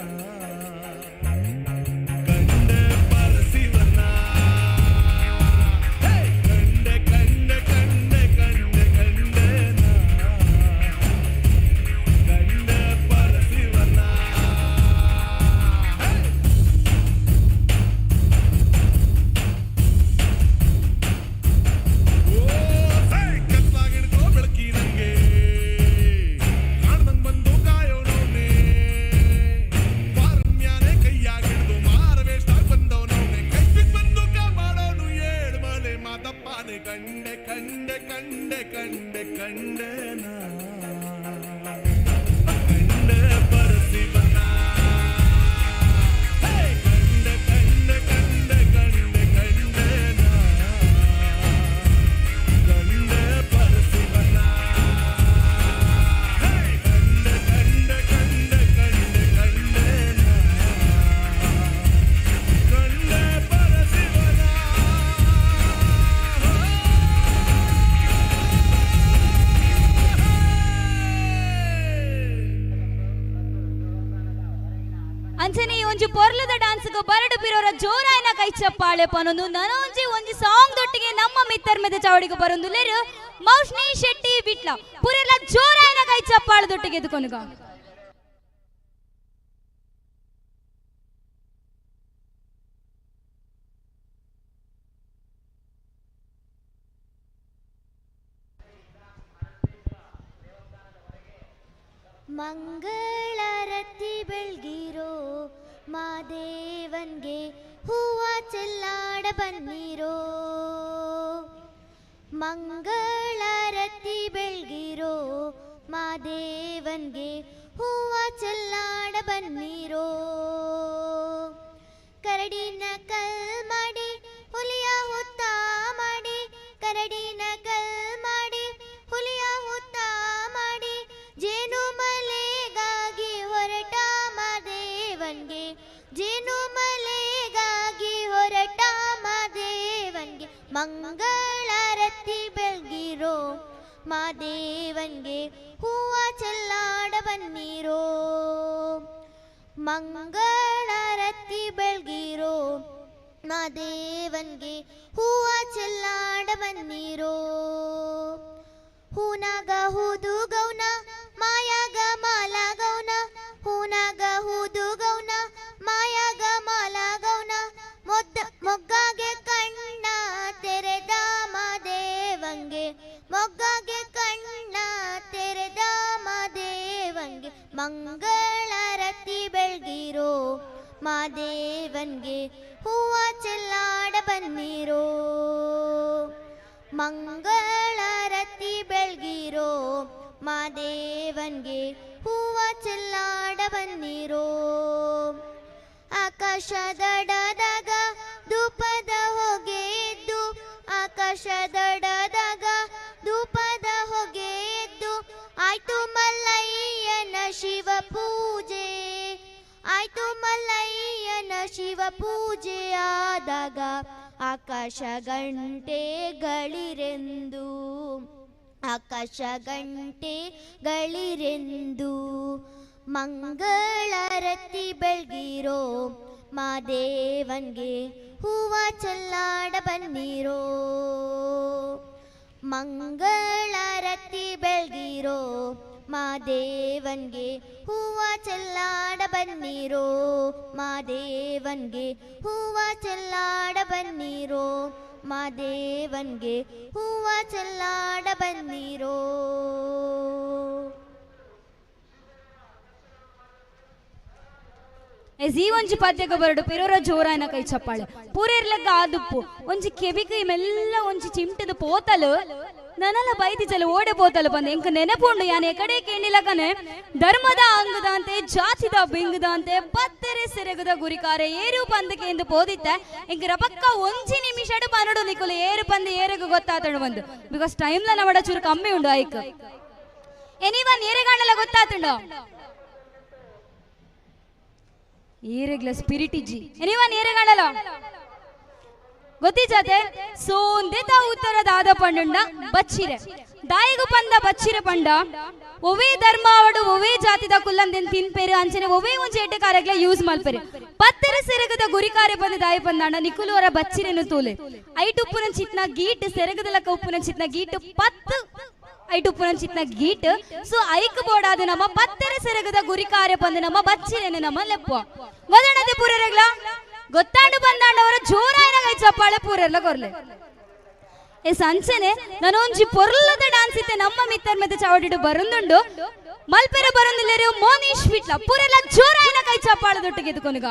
ಕಂಡೆ ಪರಶಿವನ ಕಂಡೆ ಕಂಡೆ ಕಂಡೆ ಕಂಡೆ ಕಂಡೆ ನಾ ಕಂಡೆ ಪರಶಿವನ. ಕತ್ಲಾಗಿಡ್ಕೋ ಬೆಳಕಿ ನಂಗೆ ಕಾಣ್ದಂಗ್ ಬಂದು ಕಾಯೋನವ್ನೆ ಪಾರಮ್ಯಾನೆ ಕೈಯಾಗಿಡ್ದು ಮಾರವೇಷ್ಟಾಗ್ ಬಂದವನವ್ನೆ ಕೈಪಿಗ್ ಬಂದು ಕಾಪಾಡೋನು ಏಳು ಮಲೆ ಮಾತಪ್ಪನೆ ಕಂಡೆ ಕಂಡೆ ಕಂಡೆ ಕಂಡೆ ಕಂಡೆ ನಾ ಕಂಡೆ ಪರಶಿವನ ಕಂಡೆ ಕಂಡೆ ಕಂಡೆ ಕಂಡೆ ಕಂಡೆ ನಾ ಕಂಡೆ ಪರಶಿವನ ಕಂಡೆ ಕಂಡೆ ಕಂಡೆ ಕಂಡೆ ಕಂಡೆ ನಾ ಕಂಡೆ ಪರಶಿವನ. ಅಂಚನೆ ಈ ಒಂಜಿ ಪೊರ್ಲದ ಡಾನ್ಸ್ಗ್ ಬರಡು ಬಿರೋರ ಜೋರಾಯನ ಕೈ ಚಪ್ಪಾಳೆ ಪನೊಂದು ನನೊಂಜಿ ಒಂಜಿ ಸಾಂಗ್ ದೊಟ್ಟಿಗೆ ನಮ್ಮ ಮಿತ್ತರ್ ಮೆದ ಚಾವಡಿಗೆ ಬರೊಂದು ಲೇರು ಮೌಷ್ಣಿ ಶೆಟ್ಟಿ ವಿಟ್ಲ ಪುರೆಲ್ಲ ಜೋರಾಯನ ಕೈ ಚಪ್ಪಾಳೆ ದೊಟ್ಟಿಗೆ ಎದುಕೊನುಗ. ಮಂಗಳರತಿ ಬೆಳ್ಗಿರೋ ಮಾದೇವನ್ಗೆ ಹೂವ ಚೆಲ್ಲಾಡ ಬನ್ನಿರೋ ಮಂಗಳರತಿ ಬೆಳ್ಗಿರೋ ಮಾದೇವನ್ಗೆ ಹೂವ ಚೆಲ್ಲಾಡ ಬನ್ನಿರೋ ಕರಡಿನ ಕಲ್ಮ ಮಾದೇವನ್ಗೆ ಹೂವ ಚೆಲ್ಲಾಡ ಬನ್ನಿರೋ. ಮಂಗಳಾರತಿ ಬೆಳಗಿರೋ ಮಾದೇವನ್ಗೆ ಹೂವ ಚೆಲ್ಲಾಡ ಬನ್ನಿರೋ. ಹೂನಾಗ ಹೂದು ಗೌನ ಮಾಯಾಗ ಮಾಲಾ ಗೌನ, ಹೂನಾಗ ಹೂದು ಗೌನ ಮಾಯಾಗ ಮಾಲಾ ಗೌನ, ಮೊಗ್ಗಾಗೆ ಕಣ್ಣ ತೆರೆದ ಮಾದೇವಂಗೆ, ಮೊಗ್ಗಾಗೆ ಕಣ್ಣ ತೆರೆದ ಮಾದೇವಂಗೆ ಮಂಗಳಾರತಿ ಬೆಳಗಿರೋ ಮಾದೇವನ್ಗೆ ಹೂವ ಚೆಲ್ಲಾಡ ಬನ್ನಿರೋ. ಮಂಗಳಾರತಿ ಬೆಳಗಿರೋ ಮಾದೇವನ್ಗೆ ಹೂವ ಚೆಲ್ಲಾಡ ಬನ್ನಿರೋ. ಆಕಾಶದಡದಾಗ ಧೂಪದ ಹೊಗೆ ಎದ್ದು, ಆಕಾಶದಡದಾಗ ಧೂಪದ ಹೊಗೆ ಎದ್ದು, ಆಯ್ತು ಮಲ್ಲಯ್ಯನ ಶಿವ ಪೂಜೆ, ಆಯ್ತು ಮಲ್ಲಯ್ಯನ ಶಿವ ಪೂಜೆ ಆದಾಗ ಆಕಾಶ ಗಂಟೆಗಳಿರೆಂದು, ಆಕಾಶ ಗಂಟೆಗಳಿರೆಂದು ಮಂಗಳಾರತಿ ಬೆಳಗಿರೋ ಮಾದೇವನ್ಗೆ ಹೂವ ಚೆಲ್ಲಾಡ ಬನ್ನಿರೋ. ಮಂಗಳಾರತಿ ಬೆಳಗಿರೋ ಮಾದೇವನ್ಗೆ ಹೂವ ಚೆಲ್ಲಾಡ ಬನ್ನಿರೋ, ಮಾದೇವನ್ಗೆ ಹೂವ ಚೆಲ್ಲಾಡ ಬನ್ನಿರೋ, ಮಾದೇವನ್ಗೆ ಹೂವ ಚೆಲ್ಲಾಡ ಬನ್ನಿರೋ. ಈ ಒಂಜಿ ಪದ್ಯಗ ಬರಡು ಪಿರೋರ ಜೋರಾಯನ ಕೈ ಚಪ್ಪಾಳೆ ಪೂರೇರ್ಲಕ್ಕ ಆದುಪ್ಪು ಒಂಜಿ ಕೆಬಿಕೈ ಮೆಲ್ಲ ಒಂಜಿ ಚಿಮ್ಟದ ಪೋತಲು ನನಲ ಬೈದಿ ಜಲ ಓಡೆ ಪೋತಲು ಬಂದೆ ಎಂಕ ನೆನಪುಂಡು ಯಾನೆ ಕಡೆ ಕೇಳಿಲಕನೆ ಧರ್ಮದ ಅಂಗದಂತೆ ಜಾತಿದ ಬಿಂಗದಂತೆ ಬತ್ತರೆ ಸೆರಗದ ಗುರಿಕಾರೆ ಏರು ಪಂದಕ್ಕೆ ಎಂದು ಪೋದಿತ್ತ ಎಂಕ ರಪಕ್ಕ ಒಂಜಿ ನಿಮಿಷಡು ಪನ್ನಡು ನಿಕುಲು ಏರು ಪಂದ ಏರೆಗು ಗೊತ್ತಾತಣು ಬಂದು because ಟೈಮ್ಲ ನಮಡ ಚೂರು ಕಮ್ಮಿ ಉಂಡು ಐಕ್ ಎನಿವನ್ ಏರೆಗಾಣಲ ಗೊತ್ತಾತುಂಡು ಏರೆಗ್ಲ ಸ್ಪಿರಿಟ್ ಇಜ್ಜಿ ಎನಿವನ್ ಏರೆಗಾಣಲ ಗೊತ್ತಿಜಾತೆ ಸೋಂದೆತ ಉತ್ತರದಾದ ಪಂಡುಂಡ ಬಚ್ಚಿರೆ ದಾಯಿಗು ಪಂದ ಬಚ್ಚಿರೆ ಪಂಡ ಒವೇ ಧರ್ಮ ಅವಡು ಒವೇ ಜಾತಿದ ಕುಲ್ಲಂದೆನ್ ತಿನ್ಪೇರು ಅಂಚನೆ ಒವೇ ಒಂಜಿ ಎಡ್ಡೆ ಕಾರ್ಯಗ್ಲ ಯೂಸ್ ಮಲ್ಪೇರು ಪತ್ತರ ಸೆರಗದ ಗುರಿಕಾರೆ ಬಂದ ದಾಯಿ ಪಂದಾಂಡ ನಿಕುಲು ಅವರ ಬಚ್ಚಿರೆನು ತೂಲೆ ಐಟುಪ್ಪುನ ಚಿತ್ನ ಗೀಟ್ ಸೆರಗದ ಲಕ್ಕ ಉಪ್ಪುನ ಚಿತ್ನ ಗೀಟ್ ಪತ್ತು ಐಟುಪ್ಪುನ ಚಿತ್ನ ಗೀಟ್ ಸೊ ಐಕ್ ಬೋಡಾದ ನಮ್ಮ ಪತ್ತರ ಸೆರಗದ ಗುರಿಕಾರೆ ಬಂದ ನಮ್ಮ ಬಚ್ಚಿರೆನು ನಮ್ಮ ಲೆಪ್ಪು ಮೊದಲನೇದೇ ಪೂರರೆಗ್ಲ ಗೊತ್ತಾಂಡು ಬಂದಾಂಡವರ ಜೋರಾಯನ ಕೈ ಚಪ್ಪಾಳೆ ಪೂರೆಲ್ಲ ಕೊರ್ಲೆ ಎಸ್ ಅಂಚನೆ ನಾನೊಂಜಿ ಪೊರ್ಲದ ಡಾನ್ಸ್ ಇತ್ತೆ ನಮ್ಮ ಮಿತ್ತರ್ ಮೆತ್ತ ಚಾವಡಿಡು ಬರಂದುಂಡು ಮಲ್ಪೆರೆ ಬರಂದಿಲ್ಲೇರು ಮೋನೀಶ್ ವಿಟ್ಲ ಪೂರೆಲ್ಲ ಜೋರಾಯನ ಕೈ ಚಪ್ಪಾಳೆ ದೊಟ್ಟಿಗೆ ಎದ್ಕೊನುಗ.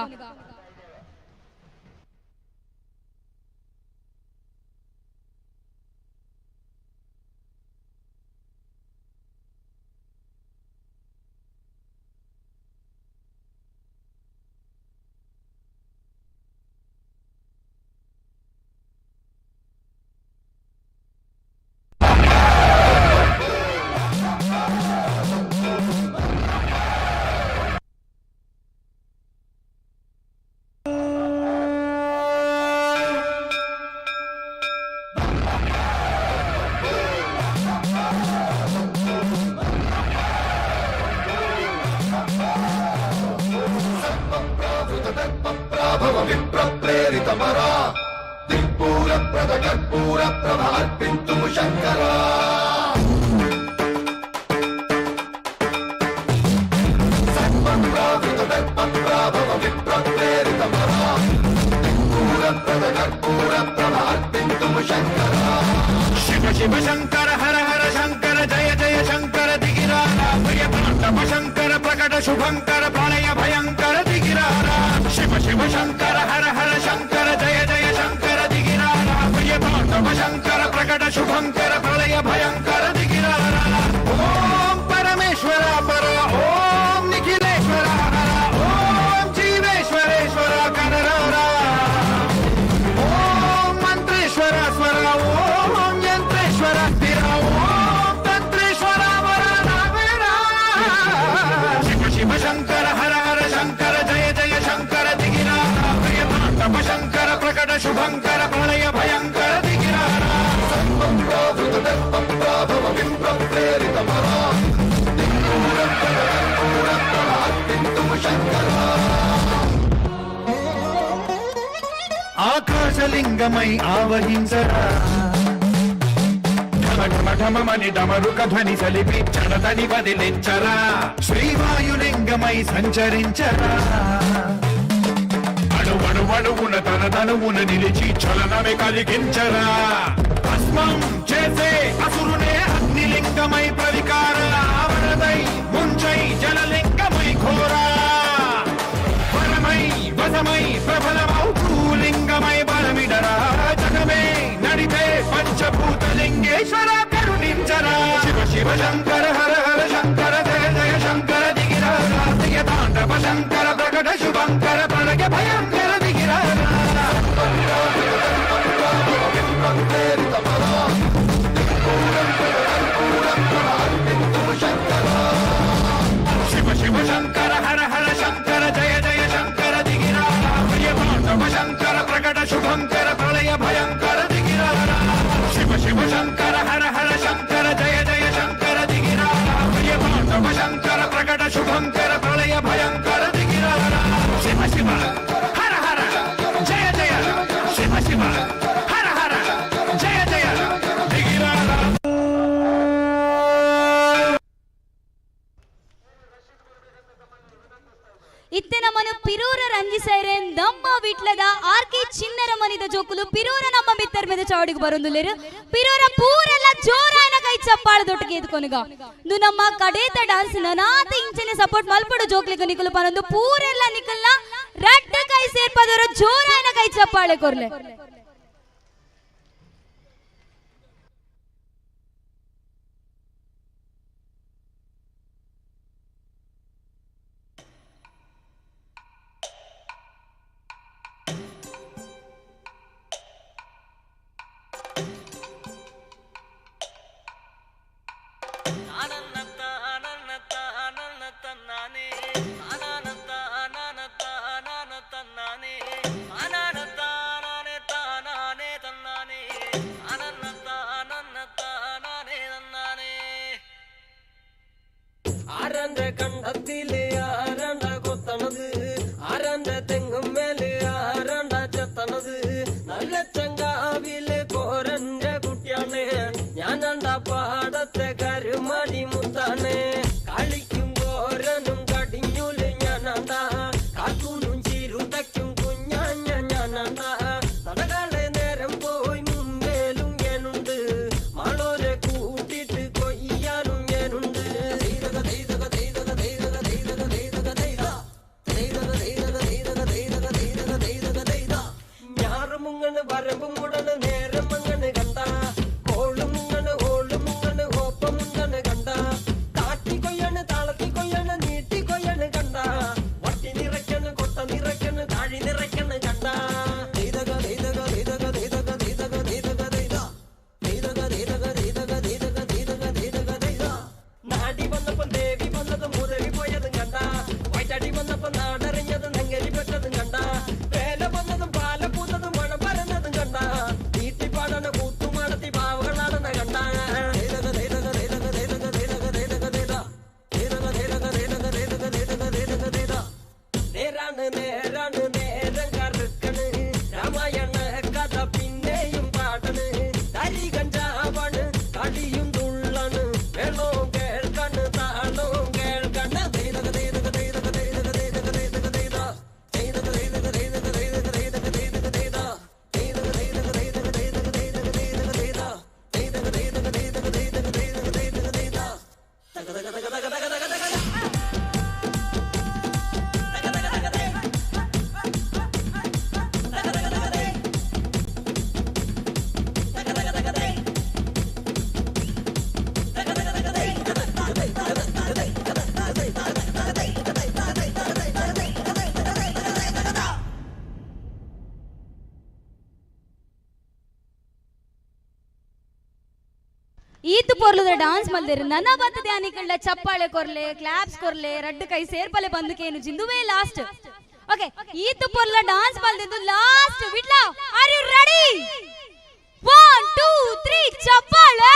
शिव शंकर हर हर शंकर जय जय शंकर दिगिरारा प्रिय पांडव शंकर प्रकट शुभंकर प्रलय भयंकर दिगिरारा शिव शिव शंकर हर हर शंकर जय जय शंकर दिगिरारा प्रिय पांडव शंकर प्रकट शुभंकर प्रलय भयंकर दिगिरारा ओम परमेश्वर पर ओम निखिलेश्वर हर ओम जीवेश्वरेश्वर कनरारा ओम मंत्रेश्वर स्वर ओम यंत्रेश्वर स्थिर ओम तंत्रेश्वर वर नावेरा शिव शिव शंकर हर हर शंकर जय जय शंकर दिगिरारा प्रिय पांडव शंकर प्रकट शुभंकर प्रलय भयंकर दिगिरारा। లింగమై ఆవహించరా. ఢమ ఢమ ఢమమని డమరుక ధ్వని సలిపి చడతని వదిలించరా. శ్రీవాయులింగమై సంచరించరా. అణువణువణువున తన తనువున నిలిచి చలనమే కలిగించరా. భస్మం చేసే అసురునే అగ్నిలింగమై ప్రవికార. వరదై ముంచై జలలింగమై ఘోరా. వరమై వశమై ప్రబలమౌ భూలింగమై బలమిడరా. జగమే నడిపే పంచభూతలింగేశ్వర కరుణించరా. శివ శివ శంకర హర హర శంకర జయ జయ శంకర దిగిరా. తాండవ శంకర ప్రకట శుభంకర ప్రళయ భయంకర దిగిరా. శివ శివ శంకర హర హర శంకర జయ జయ శంకర దిగిరా. తాండవ శంకర ప్రకట శుభంకర ప్రళయ భయంకర దిగిరా. శివ శివ శంకర హర హర శంకర జయ జయ శంకర దిగిరా. తాండవ శంకర ప్రకట శుభంకర ప్రళయ భయంకర దిగిరా. శివ శివ హర హర జయ జయ శివ శివ హర హర జయ జయ దిగిరా. ಇತ್ತೆ ನಮ್ಮನು ಪಿರೂರ ರಂಜಿಸೈರೆ ನಮ್ಮ ವಿಟ್ಲದ ಆರ್ಕೆ ಚಿನ್ನರ ಮನಿದ ಜೋಕುಲು ಪಿರೂರ ನಮ್ಮ ಮಿತ್ತರ್ మీద ಚಾವಡಿಗೆ ಬರೊಂದುಲ್ಲೇರು. ಪಿರೂರ ಪೂರೆಲ್ಲ ಜೋರಾಯನ ಕೈ ಚಪ್ಪಾಳ ದೊಟ್ಟಿಗೆ ಎದ್ಕೊನುಗ. ನು ನಮ್ಮ ಕಡೇತ ಡಾನ್ಸ್ ನನಾತ ಇಂಚನೆ ಸಪೋರ್ಟ್ ಮಲ್ಪಡು ಜೋಕ್ಲಿಗೆ ನಿಕಲು ಪನೊಂದು ಪೂರೆಲ್ಲ ನಿಕಲ್ನ ರಡ್ಡ ಕೈ ಸೇರ್ಪದವರು ಜೋರಾಯನ ಕೈ ಚಪ್ಪಾಳೆ ಕೊರ್ಲೆ. ആരാന്റെ കണ്ടത്തില് ആരാണ്ട കൊത്തണത്, ആരാന്റെ തെങ്ങും മേല് ആരാണ്ട ചെത്തണത്, നല്ല ചങ്കാവില് കോരന്റെ കുട്ടിയാണ് ഞാനണ്ട പാടത്തെ കരുമണി മുത്താണ്. കളിക്കും കോരനും കടിഞ്ഞൂല് ഞാനണ്ട, കാക്കൂനും ചിരുതയ്ക്കും കുഞ്ഞാഞ്ഞ ഞാനണ്ട, നടകളെ നേരം പോയി മുമ്പേലും ഞാനുണ്ട്, മാളോരെ കൂട്ടിട്ട് കൊയ്യാനും ഞാനുണ്ട്. ഞാറുമുങ്ങണ് വരമ്പും മുടണ് നേരം അങ്ങനെ കണ്ട, കോളുമുങ്ങണ് ഓളുമുങ്ങണ് ഓപ്പമുങ്ങണ് കണ്ട, താട്ടി കൊയ്യാണ് താളത്തി കൊയ്യാണ് നീട്ടി കൊയ്യാണ് കണ്ട, വട്ടി നിറയ്ക്കണ് കൊട്ട നിറയ്ക്കണ് താഴി നിറയ്ക്കണ് കണ്ട. നാടി വന്നപ്പം ദേവി വന്നതും ഉദവി പോയതും കണ്ട, വയറ്റടി വന്നപ്പം നാടറിഞ്ഞതും നെങ്ങലി പെട്ടതും കണ്ട, വേല വന്നതും പാല പൂത്തതും മഴ പരന്നതും കണ്ട, നീട്ടിപ്പാടണ കൂത്തുമാടത്തി പാവകളാടണ കണ്ട. നേരാണ് നേരാണ് നേരം കറുക്കണ്, രാമായണ കഥ പിന്നെയും പാടണ്, തരി കഞ്ചാവാണ് കളിയും തുള്ളണ്, വെള്ളവും കേൾക്കണ് താളവും കേൾക്കണ്. ಈತು ಪೊರ್ಲುದ ಡಾನ್ಸ್ ಮಲ್ದೇರು ನನ್ನ ಬತ್ತದೆ ಅನಿಕಳ್ಳ ಚಪ್ಪಾಳೆ ಕೊರ್ಲೆ ಕ್ಲಾಪ್ಸ್ ಕೊರ್ಲೆ ರಡ್ಡು ಕೈ ಸೇರ್ಪಲೆ ಬಂದುಕೇನು ಜಿಂದುವೇ ಲಾಸ್ಟ್. ಓಕೆ ಈತು ಪೊರ್ಲ ಡಾನ್ಸ್ ಮಲ್ದಿದ್ದು last. Vitla are you ready? 1 2 3 ಚಪ್ಪಾಳೆ.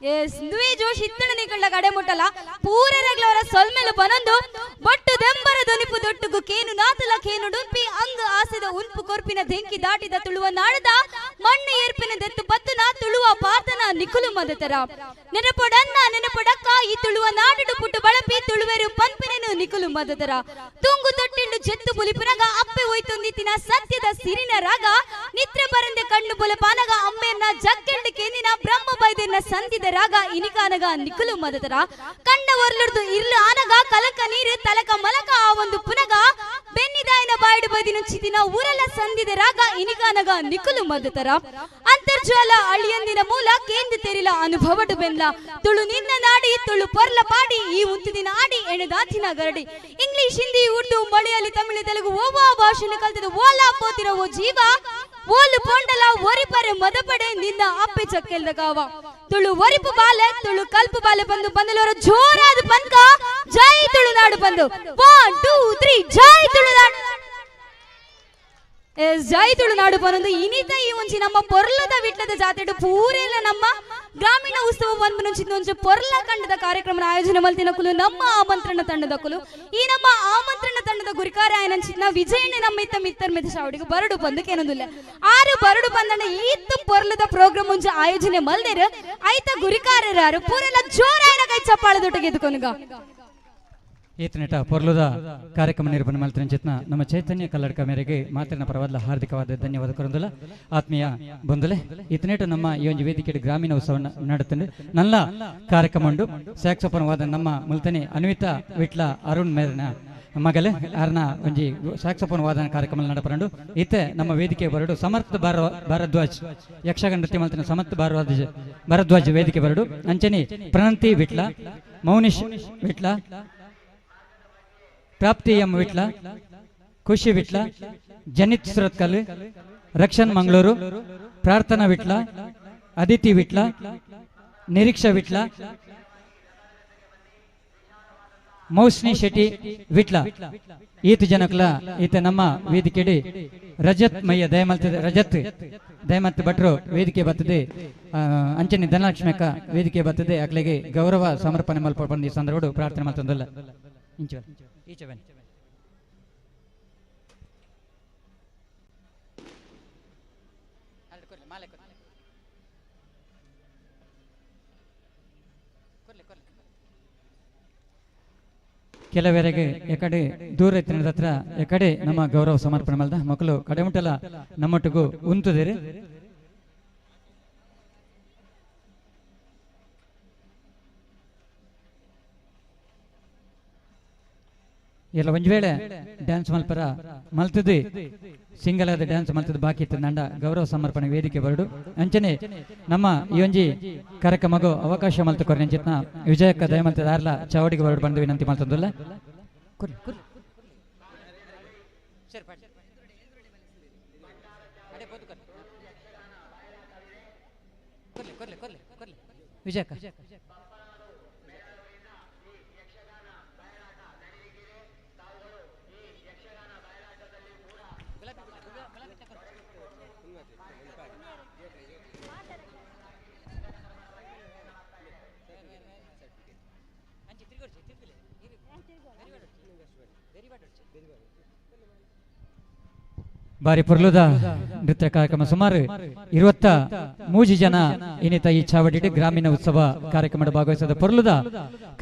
ಎಸ್ ಇಂದುವೇ ಜೋಶ್ ಇತ್ತಣ ನಿಕಳ್ಳ ಕಡೆ ಮುಟ್ಟಲ ಪೂರೆರಗ್ಲವರ ಸೊಲ್ಮೆಲು ಬನೊಂದು ಬೊಟ್ಟು ದೆಂಬರ ದೊನಿಪು ದೊಟ್ಟುಗು ಕೇನು ನಾತಲ ಕೇನು ಡುಂಪಿ ಅಂಗ ಆಸೆದ ಉನ್ಪು ಕೊರ್ಪಿನ ಧೆಂಕಿ ದಾಟಿದ ತುಳುವ ನಾಡದ ಮಣ್ಣು ಏರ್ಪಿನ ದೆತ್ತು ಬತ್ತುನ ತುಳುವ ಪಾತನ ನಿಖುಲು ಮದತರ ನೆನಪೊಡನ್ನ ನೆನಪೊಡಕ್ಕ ಈ ತುಳುವ ನಾಡುಡು ಪುಟ್ಟು ಬಳಪಿ ತುಳುವೆರು ಪನ್ಪಿನನು ನಿಖುಲು ಮದತರ ತುಂಗು ತೊಟ್ಟಿಂಡು ಜೆತ್ತು ಬುಲಿಪುನಗ ಅಪ್ಪೆ ಒಯ್ತೊಂದಿತ್ತಿನ ಸತ್ಯದ ಸಿರಿನ ರಾಗ ನಿದ್ರೆ ಬರಂದೆ ಕಣ್ಣು ಬುಲಪಾನಗ ಅಮ್ಮೆಯನ್ನ ಜಕ್ಕೆಂಡು ಕೇಂದಿನ ಬ್ರಹ್ಮ ಬೈದೆನ್ನ ಸಂಧಿದ ರಾಗ ಇನಿಕಾನಗ ನಿಖುಲು ಮದತರ ಕಣ್ಣ ಒರ್ಲುರ್ದು ಇರ್ಲು ಆನಗ ಕಲಕ ನೀರು ತಲಕ ಮಲಕ ಆ ಒಂದು ಪುನಗ ಬೆನ್ನಿದಾಯನ ಬಾಯಿಡು ಬೈದಿನ ಚಿತಿನ ಊರಲ ಸಂಧಿದ ರಾಗ ಇನಿಗಾನಗ ನಿಖುಲು ಮದತರ ಅಂತರ್ಜಾಲ ಅಳಿಯಂದಿನ ಮೂಲ ಕೇಂದ್ರ ತೆರಿಲ ಅನುಭವಡು ಬೆನ್ಲ ತುಳು ನಿನ್ನ ನಾಡಿ ತುಳು ಪೊರ್ಲ ಪಾಡಿ ಈ ಉಂತುದಿನ ಆಡಿ ಎಣದಾತಿನ ಗರಡಿ ಇಂಗ್ಲಿಷ್ ಹಿಂದಿ ಉರ್ದು ಮಲಯಾಳಿ ತಮಿಳು ತೆಲುಗು ಓವಾ ಭಾಷೆನ ಕಲ್ತದ ಓಲಾ ಪೋತಿರೋ ಓ ಜೀವ ಓಲು ಪೋಂಡಲ ಒರಿಪರೆ ಮದಪಡೆ ನಿನ್ನ ಅಪ್ಪೆ ಚಕ್ಕೆಲ್ದ ಕಾವ ತುಳು ಒರಿಪು ಬಾಲೆ ತುಳು ಕಲ್ಪು ಬಾಲೆ ಬಂದು ಬಂದಲೋರ ಜೋರಾದ ಪನ್ಕ ಜೈ ತುಳುನಾಡು ಬಂದು 1 2 3 ಜೈ ತುಳುನಾಡು ಜೈ ತುಳುನಾಡು ಬಂದು ಇನಿತ ಈ ಒಂಜಿ ನಮ್ಮ ಪೊರ್ಲದ ವಿಟ್ಲದ ಜಾತ್ರೆಡು ಪೂರೆಲ್ಲ ನಮ್ಮ ಗ್ರಾಮೀಣ ಉತ್ಸವ ಬಂದು ಒಂಜಿ ಪೊರ್ಲ ಕಂಡದ ಕಾರ್ಯಕ್ರಮ ಆಯೋಜನೆ ಮಲ್ತಿನಕುಲು ನಮ್ಮ ಆಮಂತ್ರಣ ತಂಡದ ಕುಲು ಈ ನಮ್ಮ ಆಮಂತ್ರಣ ತಂಡದ ಗುರಿಕಾರ ಆಯನಂಚಿನ ವಿಜಯಣ್ಣ ನಮ್ಮ ಇತ್ತ ಮಿತ್ತರ್ ಮೆದ ಶಾವಡಿಗೆ ಬರಡು ಬಂದು ಕೇನೊಂದುಲ್ಲ ಆರು ಬರಡು ಬಂದಣ್ಣ ಈತ್ತು ಪೊರ್ಲದ ಪ್ರೋಗ್ರಾಮ್ ಒಂಜಿ ಆಯೋಜನೆ ಮಲ್ದೇರು ಐತ ಗುರಿಕಾರರಾರು ಪೂರೆಲ್ಲ ಜೋರಾಯನ ಕೈ ಚಪ್ಪಾಳದೊಟ್ಟಿಗೆ ಎದ್ಕೊನುಗ ಈತನೇಟ ಪೊರ್ಲುದ ಕಾರ್ಯಕ್ರಮ ನಿರ್ವಹಣೆ ಮಲ್ತಿನ ನಮ್ಮ ಚೈತನ್ಯ ಕಲ್ಲಡ್ಕ ಮೇರೆಗೆ ಮಾತಿನ ಪರವಾದ ಹಾರ್ದಿಕವಾದ ಧನ್ಯವಾದ ಕೊರಂದುಲ ಆತ್ಮೀಯ ಬಂಧುಲೆ ಈತನೇಟ ನಮ್ಮ ಈ ಒಂದು ವೇದಿಕೆ ಗ್ರಾಮೀಣ ಉತ್ಸವ ನಡೆತಂಡು ನಲ್ಲ ಕಾರ್ಯಕ್ರಮ ಉಂಡು ಸ್ಯಾಕ್ಸೋಫೋನ್ ವಾದ ನಮ್ಮ ಮುಲ್ತನೆ ಅನ್ವಿತಾ ವಿಟ್ಲ ಅರುಣ್ ಮೇರಿನ ಮಗಲೆ ಅರ್ನ ಒಂಜಿ ಸ್ಯಾಕ್ಸೋಫೋನ್ ವಾದನ ಕಾರ್ಯಕ್ರಮ ನಡಪರಂಡು ಈತೆ ನಮ್ಮ ವೇದಿಕೆ ಬರಡು ಸಮರ್ಥ ಭಾರದ್ವಾಜ್ ಯಕ್ಷಗಾನ ನೃತ್ಯ ಮಲ್ತಿನ ಸಮರ್ಥ ಭಾರದ್ವಾಜ್ ವೇದಿಕೆ ಬರಡು ಅಂಚನೆ ಪ್ರಣಂತಿ ವಿಟ್ಲ ಮೌನಿಶ್ ವಿಟ್ಲ ಪ್ರಾಪ್ತಿ ಎಂ ವಿಟ್ಲ ಖುಷಿ ವಿಟ್ಲ ಜನಿತ್ ಸುರತ್ಕಲ್ ರಕ್ಷನ್ ಮಂಗಳೂರು ಪ್ರಾರ್ಥನಾ ವಿಟ್ಲ ಅದಿತಿ ವಿಟ್ಲ ನಿರೀಕ್ಷಾ ವಿಟ್ಲ ಮೌಸ್ನಿ ಶೆಟ್ಟಿ ವಿಟ್ಲ ಈತ ಜನಕ್ಲ ಈತ ನಮ್ಮ ವೇದಿಕೆಡಿ ರಜತ್ ಮಯ್ಯ ದಯಮಲ್ತದೆ ರಜತ್ ದಯಮತ್ ಭಟ್ರು ವೇದಿಕೆ ಬರ್ತದೆ ಅಂಚನೆ ಧನಲಕ್ಷ್ಮಿ ಅಕ್ಕ ವೇದಿಕೆ ಬರ್ತದೆ ಅಕ್ಲೆಗೆ ಗೌರವ ಸಮರ್ಪಣೆ ಮಲ್ಪ ಬಂದು ಈ ಸಂದರ್ಭಡು ಪ್ರಾರ್ಥನೆ ಮಲ್ತೊಂದಲ್ಲ ಇಂಚ ಈಚೆ ಬನ್ನಿ. ಕೆಲವರೆಗೆ ಎಕಡೆ ದೂರ ಇತ್ತಿನ ಹತ್ರ ಎಕಡೆ ನಮ್ಮ ಗೌರವ ಸಮರ್ಪಣೆ ಮಲ್ದ ಮಕ್ಕಳು ಕಡೆಮುಟ್ಟಲ ನಮ್ಮೊಟ್ಟಿಗೂ ಉಂತುದಿರಿ. ಇಲ್ಲ ಒಂಜ್ ವೇಳೆ ಡ್ಯಾನ್ಸ್ ಮಲ್ಪರ ಮಲ್ತದೆ ಸಿಂಗಲ್ ಆದ ಡ್ಯಾನ್ಸ್ ಮಲ್ತದ ಬಾಕಿ ಇತ್ತು ನಂಡ ಗೌರವ ಸಮರ್ಪಣೆ ವೇದಿಕೆ ಬರಡು ಅಂಚನೆ ನಮ್ಮ ಈ ಒಂಜಿ ಕಾರ್ಯಕ್ರಮಗೂ ಅವಕಾಶ ಮಲ್ತು ಕೊರ್ನ ಚಿತ್ನ ವಿಜಯಕ್ಕ ದಯಮಲ್ತದ ಆರ್ಲ ಚಾವಡಿಗೆ ಬರಡು ಬಂದು ವಿನಂತಿ ಮಲ್ತಂದುಲ್ಲ. ವಿಜಯಕ್ಕ ಬಾರಿ ಪೊರ್ಲುದ ನೃತ್ಯ ಕಾರ್ಯಕ್ರಮ ಸುಮಾರು 23 ಜನ ಇನ್ನಿತ ಈ ಚಾವಡಿ ಗ್ರಾಮೀಣ ಉತ್ಸವ ಕಾರ್ಯಕ್ರಮದ ಭಾಗವಹಿಸಿದ ಪೊರ್ಲುದ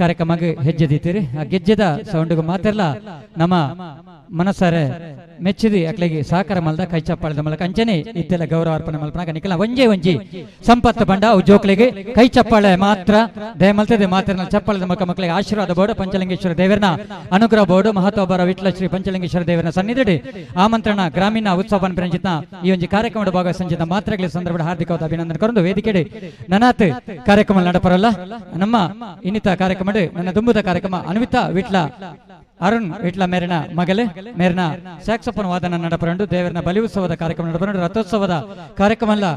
ಕಾರ್ಯಕ್ರಮಕ್ಕೆ ಹೆಜ್ಜೆ ದೀತೀರಿ. ಆ ಗೆಜ್ಜೆದ ಸೌಂಡ್ಗೆ ಮಾತೆಲ್ಲ ನಮ್ಮ ಮನಸಾರೆ ಮೆಚ್ಚಿದಿ ಅಕ್ಲೆಗೆ ಸಹಕಾರ ಮಲ್ದ ಕೈ ಚಪ್ಪಾಳದ ಮೂಲಕ ಅಂಚನೆ ಇತ್ತೆಲ್ಲ ಗೌರವ ಅರ್ಪಣೆ ಮಲ್ಪನಾಗ ನಿಖಲ ಒಂಜೇ ಒಂಜಿ ಸಂಪತ್ತು ಬಂಡ ಅವು ಜೋಕ್ಲೆಗೆ ಕೈ ಚಪ್ಪಾಳೆ ಮಾತ್ರ ದಯಮಲ್ತದೆ ಮಾತ್ರ ಚಪ್ಪಾಳದ ಮೂಲಕ ಮಕ್ಕಳಿಗೆ ಆಶೀರ್ವಾದ ಬೋರ್ಡು ಪಂಚಲಿಂಗೇಶ್ವರ ದೇವರನ ಅನುಗ್ರಹ ಬೋರ್ಡು ಮಹತ್ವಬರ ವಿಟ್ಲ ಶ್ರೀ ಪಂಚಲಿಂಗೇಶ್ವರ ದೇವರನ ಸನ್ನಿಧಿಡಿ ಆಮಂತ್ರಣ ಗ್ರಾಮೀಣ ಉತ್ಸವ ಪಂಚಿತ ಈ ಒಂದು ಕಾರ್ಯಕ್ರಮದ ಭಾಗ ಸಂಚಿತ ಮಾತ್ರಗಳ ಸಂದರ್ಭದ ಹಾರ್ದಿಕವಾದ ಅಭಿನಂದನೆ ಕರೆದು ವೇದಿಕೆಡೆ ನನಾತ್ ಕಾರ್ಯಕ್ರಮ ನಡಪರಲ್ಲ ನಮ್ಮ ಇನ್ನಿತ ಕಾರ್ಯಕ್ರಮ ನನ್ನ ದುಂಬುದ ಕಾರ್ಯಕ್ರಮ ಅನ್ವಿತಾ ವಿಟ್ಲ ಅರುಣ್ ವಿಟ್ಲ ಮೇರಿನ ಮಗಲೆ ಮೇರಿನ ಸ್ಯಾಕ್ಸೋಫೋನ್ ವಾದನ ನಡಪರಂಡು ದೇವರನ ಬಲಿ ಉತ್ಸವದ ಕಾರ್ಯಕ್ರಮ ನಡಪರಂಡು ರಥೋತ್ಸವದ ಕಾರ್ಯಕ್ರಮ ಎಲ್ಲ